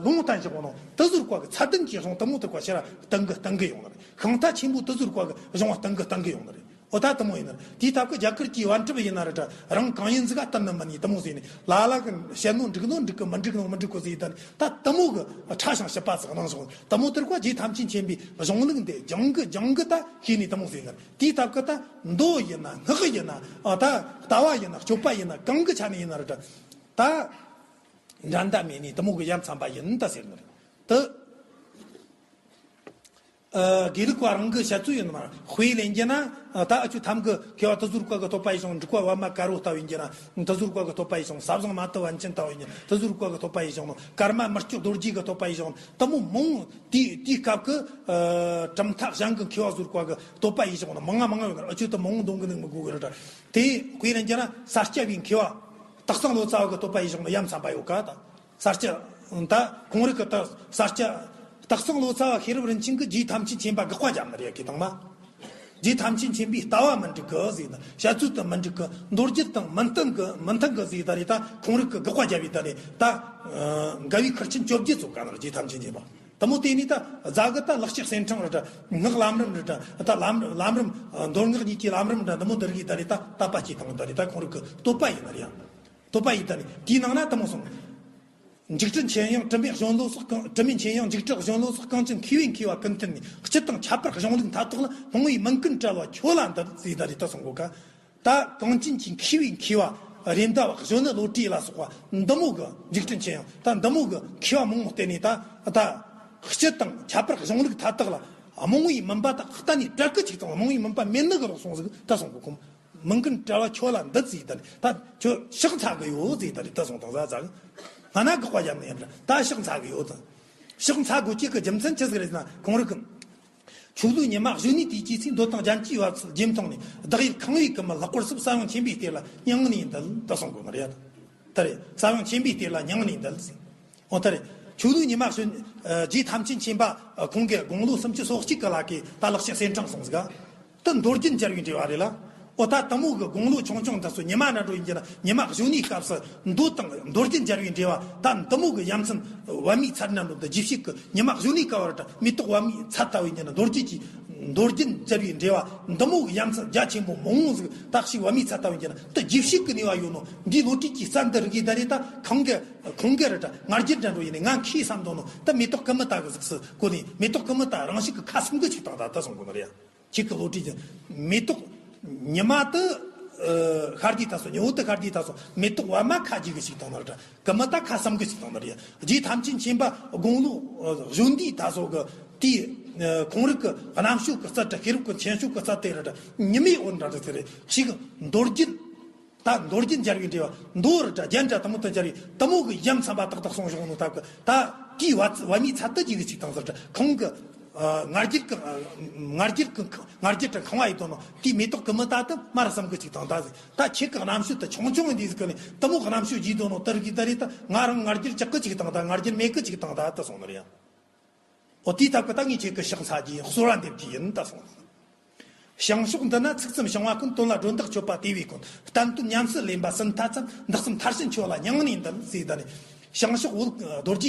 ལུང་བསྟན་བཞག་ནོ་དེ་ཟུར་པ་གི་ཚད་ལྡན་གྱི་གཞུང་དེ་མོ་དེ་རིགས་པ་ཕྱིར་ར་གཏན་གི་གཏན་གི་ཡོང་ནི་རེད། ཤིང་རྟ་ཆེན་པོ་དེ་ཟུར་པ་གི་གཞུང་བ་གཏན་གི་གཏན་གི་ཡོང་ནི་རེད། འོ་ད་དེ་མོ་ཡིན་ནི་རེད། དེའི་སྟབས་ཀྱིས་རྒྱ་གར་གྱི་པཎ་གྲུབ་ཡིན་ན་ར་འདྲ། རང་གང་ཡིན་ཟིག་ག་གཏན་ནི་མིན་ནི་དེ་མོ་ཟེར་ནི། ལ་ལ་གི་བཤད་ནོ་འགྲིག་ནོ་འགྲིག་གི། མི་འགྲིག་ནོ་མི་འགྲིག་གི་ཟེར་ཡེ་ད་ནི། ད་དེ་མོ་གི་ཕྲ་ཞིང་ཞིབ་པ་ཟིག་གནང་སོང་། དེ་མོ་དེ་རིགས་པ་རྗེ་ཐམས་ཅད་མཁྱེན་པའི་གཞུང་ལུགས་འདི་སྦྱང་གི་སྦྱང་གི་ད་ཤེས་ནི་དེ་མོ་ཟིག་ཡིན་ནི། དེའི་སྟབས་ཀྱིས་ད་མདོ་ཡིན་ན་སྔགས་ཡིན་ན། ཨ། ད་ལྟ་བ་ཡིན་ན་སྤྱོད་པ་ཡིན་ན། གང་གི་ཆ་ནས་ཡིན་ན་ར་འདྲ། ད་འགྲན་ཟླ་མེད་ནི་དེ་མོ་གི་ཡ་མཚན་པ་ཡིན་ད་ཟེར་ནི་རེད། དེ་ཨ་དགེ་ལུགས་པ་རང་གི་བཤད་ཚུལ་ཡིན་ནི་མ་རེད། དཔེ་ལེན་རྒྱུ་ན། ཨ། ད་ཨ་ཆུ་ཐམ་གི་མཁས་པ་དེ་ཟུར་པ་གི་ཐོབ་པ་ཡེ་བྱུང་། འབྲུག་པ་པདྨ་དཀར་པོ་ལྟ་བུ་ཡིན་རྒྱུ་ན་དེ་ཟུར་པ་གི་ཐོབ་པ་ཡེ་བྱུང་། ཟབ་གསང་མ་དུ་པཎ་ཆེན་ལྟ་བུ་ཡིན་རྒྱུ་ན་དེ་ཟུར་པ་གི་ཐོབ་པ་ཡེ་བྱུང་ནོ། ཀརྨ་མི་བསྐྱོད་རྡོ་རྗེ་གི་ཐོབ་པ་ཡེ་བྱུང་ནོ། དེ་མོ་མང་། དེའི་དེའི་སྐབས་ཀྱི་ཨ་གྲུབ་མཐའ་གཞན་གྱི་མཁས་པ་ཟུར་པ་གི་ཐོབ་པ་ཡེ་བྱུང་ནོ་མང་ང་མང་ང་ཡོད་ནི་རེད། ཨ་ཆུ་དེ་མང་འདོན་གི་འདུག་མི་དགོས་གི་ར་འདྲ། དེ་དཔེ་ལེན་རྒྱུ་ན་ས་སྐྱ་པའི་མཁས་པ་སྟག་ཚང་ལོ་ཙཱ་བ་གི་ཐོབ་པ་ཡེ་བྱུང་ནོ་ཡ་མཚན་པ་ཡོད་ཀ། ད་ས་སྐྱ། ད་ཁོང་རིགས་ཀྱི་ད་ས་སྐྱ། སྟག་ཚང་ལོ་ཙཱ་བ་ཤེས་རབ་རིན་ཆེན་གྱིས་རྗེ་ཐམས་ཅད་མཁྱེན་པ་དགག་པ་བརྒྱབ་ནི་རེད་ཀི་དང་མ། རྗེ་ཐམས་ཅད་མཁྱེན་པའི་ལྟ་བ་མི་འགྲིག་གི་ཟེར་ནི། བཤད་ཚུལ་དང་མི་འགྲིག་གི། མདོ་རྒྱུད་དང་མི་མཐུན་གི། མི་མཐུན་གི་ཟེར་ད་རེད། ད་ཁོང་རིགས་ཀྱིས་དགག་པ་བརྒྱབ་པའི་ད་རེད། ད་འགལ་བའི་ཁུར་ཆེན་བཅོ་བརྒྱད་ཚོ་ག་ནི་རྗེ་ཐམས་ཅད་མཁྱེན་པ། དེ་མོ་དེ་ནི་ད་རྫ་གི་ད་ལེགས་བཤད་གསེར་ཕྲེང་རེད་ད། སྔགས་ལམ་རིམ་རེད་ད། ད་ལམ་ལམ་རིམ། མདོ་སྔགས་གཉིས་ཀྱི་ལམ་རིམ་རེད་ད། དེ་མོ་འདི་རིགས་ད་རེད། ད་དད་པ་སྐྱེས་བཏང་ད་རེད། ད་ཁོང་རིགས་ཀྱི་བསྟོད་པ་ཡིན་ནི་རེད། ཡང་བསྟོད་པ་ཡིན་ད་རེད། དེའི་ནང་ན་དེ་མོ་གསུངས། འཇིགས་བྲལ་མཁྱེན་ཡངས་དྲི་མེད་གཞོན་ལོ་སོགས་གང་། དྲི་མེད་མཁྱེན་ཡངས་འཇིགས་བྲལ་གཞོན་ལོ་སོགས་གངས་ཅན་མཁས་པའི་མཁས་པ་ཀུན་བསྟེན་ནས། སྤྱི་དང་ཁྱད་པར་གཞུང་ལུགས་མཐའ་དག་ལ། སྨྲང་བའི་མིང་ཀུན་བཀྲལ་བ་ཁྱོད་ལ་འདུད་ཟེར་ད་རེད། ད་གསུང་གོ་ཀ། ད་གངས་ཅན་གྱི་མཁས་པའི་མཁས་པ་རེད་མདའ་བ་གཞོན་ནུ་བློ་གྲོས་ལ་སོགས་པ་འདི་མོ་གི། འཇིགས་བྲལ་མཁྱེན་ཡངས་ད་འདི་མོ་གི་མཁས་པ་མང་བོ་བསྟེན་ནས། ད་ད་སྤྱི་དང་ཁྱད་པར་གཞུང་ལུགས་མཐའ་དག་ལ། སྨྲང་བའི་མུན་པ་ད་གཏན་ནས་བྲལ་གི་ཅིག་དང་། སྨྲང་བའི་མུན་པ་མེད་ནི་གི་ལོག་སོང་ཟིག་ད་གསུང་གོ་ཀུན། མིང་ཀུན་བཀྲལ་བ་ཁྱོད་ལ་འདུད་ཟེར་ད་རེད། ད་ཁྱོད་ཕྱག་འཚལ་གི་ཡོད་ཟེར་ད་རེད། ད་གསུང་དང་ཟ་ཟ་གི། སྔ་ན་དགག་པ་བརྒྱབ་ནི་ཡིན་ད། ད་ཕྱག་འཚལ་གི་ཡོད་ད། ཕྱག་འཚལ་དགོས་ཀྱི་གི་རྒྱུ་མཚན་ཅི་ཟིག་རེད་ཟེར་ན། ཁོང་རིགས་ཀྱིས། ཆོས་ལུགས་ཉི་མ་གཞོན་ནུའི་དུས་ཀྱི་ཚེ། མདོ་དང་རྒྱན་གྱི་བབས་ཚུལ་རྗེས་མཐོང་ནས། བདག་ཡིད་ཁང་བའི་ཀུ་མུད་ལྷག་པར་སྲིད། ས་ཡོམ་ཆེན་པོའི་གཏེར་ལ་མྱང་ནས་འདུད། ད་གསུང་གོ་ནི་རེད། ད་རེད། ས་ཡོམ་ཆེན་པོའི་གཏེར་ལ་མྱང་ནས་འདུད་ཟེར། འོ་ད་རེད། ཆོས་ལུགས་ཉི་མ་གཞོན། ཨ། རྗེ་ཐམས་ཅད་མཁྱེན་པ། ཨ། ཁོང་གི་དགུང་ལོ་སུམ་ཅུ་སོ་གཅིག་གི་ལ་ཀའི་ད་ལེགས་བཤད་གསེར་ཕྲེང་གསུངས་ཟིག་ད་མདོ་རྒྱུད་འབྱར་བའི་འགྲེལ་བ་རེད་ལ། འོ་ད་དེ་མོ་གི་དགུང་ལོ་ཆུང་ཆུང་ད་སོ་ཉི་མ་འདྲ་འགྲོ་ཡིན་གྱི་ན། ཉི་མ་གཞོན་ནུའི་སྐབས་སུ་མདོ་དང་མདོ་རྒྱུད་འབྱར་བའི་འགྲེལ་བ། ད་དེ་མོ་གི་ཡ་མཚན་པད་མའི་ཚལ་འདྲ་འགྲོ་ད། རྗེས་བཤད་གི་ཉི་མ་གཞོན་ནུའི་སྐབས་བར་ད་མེ་ཏོག་པད་མའི་ཚལ་ལྟ་བུ་ཡིན་གྱི་ན། མདོ་རྒྱུད་ཀྱི། མདོ་རྒྱུད་སྦྱར་བའི་འགྲེལ་བ་འདི་མོ་གི་ཡ་མཚན་རྒྱ་ཆེན་པོ་མང་བོ་ཟིག་ད་ཞིག་བ་མི་ཚ་ལྟ་བུ་ཡིན་ན་ད་རྗེས་ཤུལ་གི་ནུས་པ་ཡོད་ནོ། འདིའི་བློ་གྲོས་ཀྱི་རྩལ་འདི་རིག་གི་ད་རེད། ད་ཁང་གི་ཁང་གི་ར་ད་ང་རྒྱལ་འདྲ་འགྲོ་ཡིན་ནི་ང་ཁས་བསམ་དོ་ནོ། ད་མེ་ཏོག་ཀུ་མུ་ད་གི་གཟུགས་སུ་གོ་ནི་མེ་ཏོག་ཀུ་མུ་ད་རང་ཤུགས་ཀྱི་ཁ་སུམ་གི་ཅིག་དང་ད་ད་སོང་གོ་ནི་རེད། ཁྱེད་ཀྱི་བློ་གྲོས་ཀྱི་མེ་ཏོག་ཉི་མ་དུ་ཤར་དུས་ད་སོ་ཉི་འོད་དུ་ཤར་དུས་ད་སོ་མེ་ཏོག་བ་མ་ཁ་རྒྱུ་གི་ཞིག་དང་ནར་ད་ཀུ་མུ་ད་ཁ་སུམ་གི་ཞིག་དང་ནར་ཡ། རྗེ་ཐམས་ཅད་མཁྱེན་པ་དགུང་ལོ་གཞོན་དུས་ད་སོ་གི་དེའི་ཁོང་རིག་གི་རྣམ་དཔྱོད་ཀྱི་རྩལ་ད་ཤེས་རབ་ཀྱི་མཁྱེན་ཤུགས་ཀྱི་རྩལ་དེ་ར་ད་ཉི་མའི་འོད་འདྲ་ད་ཟེར་རེད། ཞིག་མདོ་རྒྱུད་ད་མདོ་རྒྱུད་སྦྱར་བའི་འགྲེལ་བ་མདོ་ར་ད་རྒྱན་ད་དུ་མོ་དུ་སྦྱར་བའི་དུ་མོ་གི་ཡ་མཚན་པ་ཏག་ཏག་གསུངས་བཞག་ནོ་ད་གི་ད་དེའི་བ་བ་མི་ཚ་དུ་རྒྱུ་གི་ཞིག་དང་ཟེར་ད་ཁོང་གི་ང་རྒྱལ་གི་ང་རྒྱལ་གི་ང་རྒྱལ་གི་ཁང་བ་ཡི་དོན་ནོ། དེའི་མེ་ཏོག་ཀུ་མུ་ད་དུ་མར་བསམ་གི་ཅིག་དང་ད་ཟིག་ད་ཁྱེད་ཀྱི་རྣམ་དཔྱོད་དུ་ཆུང་ཆུང་འདི་ཟིག་གི་ནི་དུ་མོ་གི་རྣམ་དཔྱོད་ཀྱི་དོན་ནོ། དུ་རིག་གི་ད་རེད། ད་ང་རང་ང་རྒྱལ་ཅག་གི་ཅིག་དང་ད་ང་རྒྱལ་མེད་གི་ཅིག་དང་ད་དུ་སོང་ནི་རེད། ཨོ་དེའི་ཐབས་ཀྱི་ད་ངས་ཁྱེད་ཀྱི་ཕྱག་འཚལ་རྒྱུ་ཡིན། གསོལ་བ་འདེབས་རྒྱུ་ཡིན་ད་སོང་ནི། བྱང་ཕྱོགས་འདི་ན་ཚིག་ཙམ་བྱང་བ་ཀུན། དོན་ལ་སྒྲོ་འདོགས་གཅོད་པ་དེ་བས་ཀུན། བསྟན་དོན་ཉམས་སུ་ལེན་པ་ཟིན་ཐ་ཚམ། འདི་ཙམ་མཐར་ཕྱིན་ཆོས་ལ་མྱང་ནས་འདུན་ཟེར། ད་ནི་བྱང་ཕྱོགས་བོད་རྡོ་རྗེ་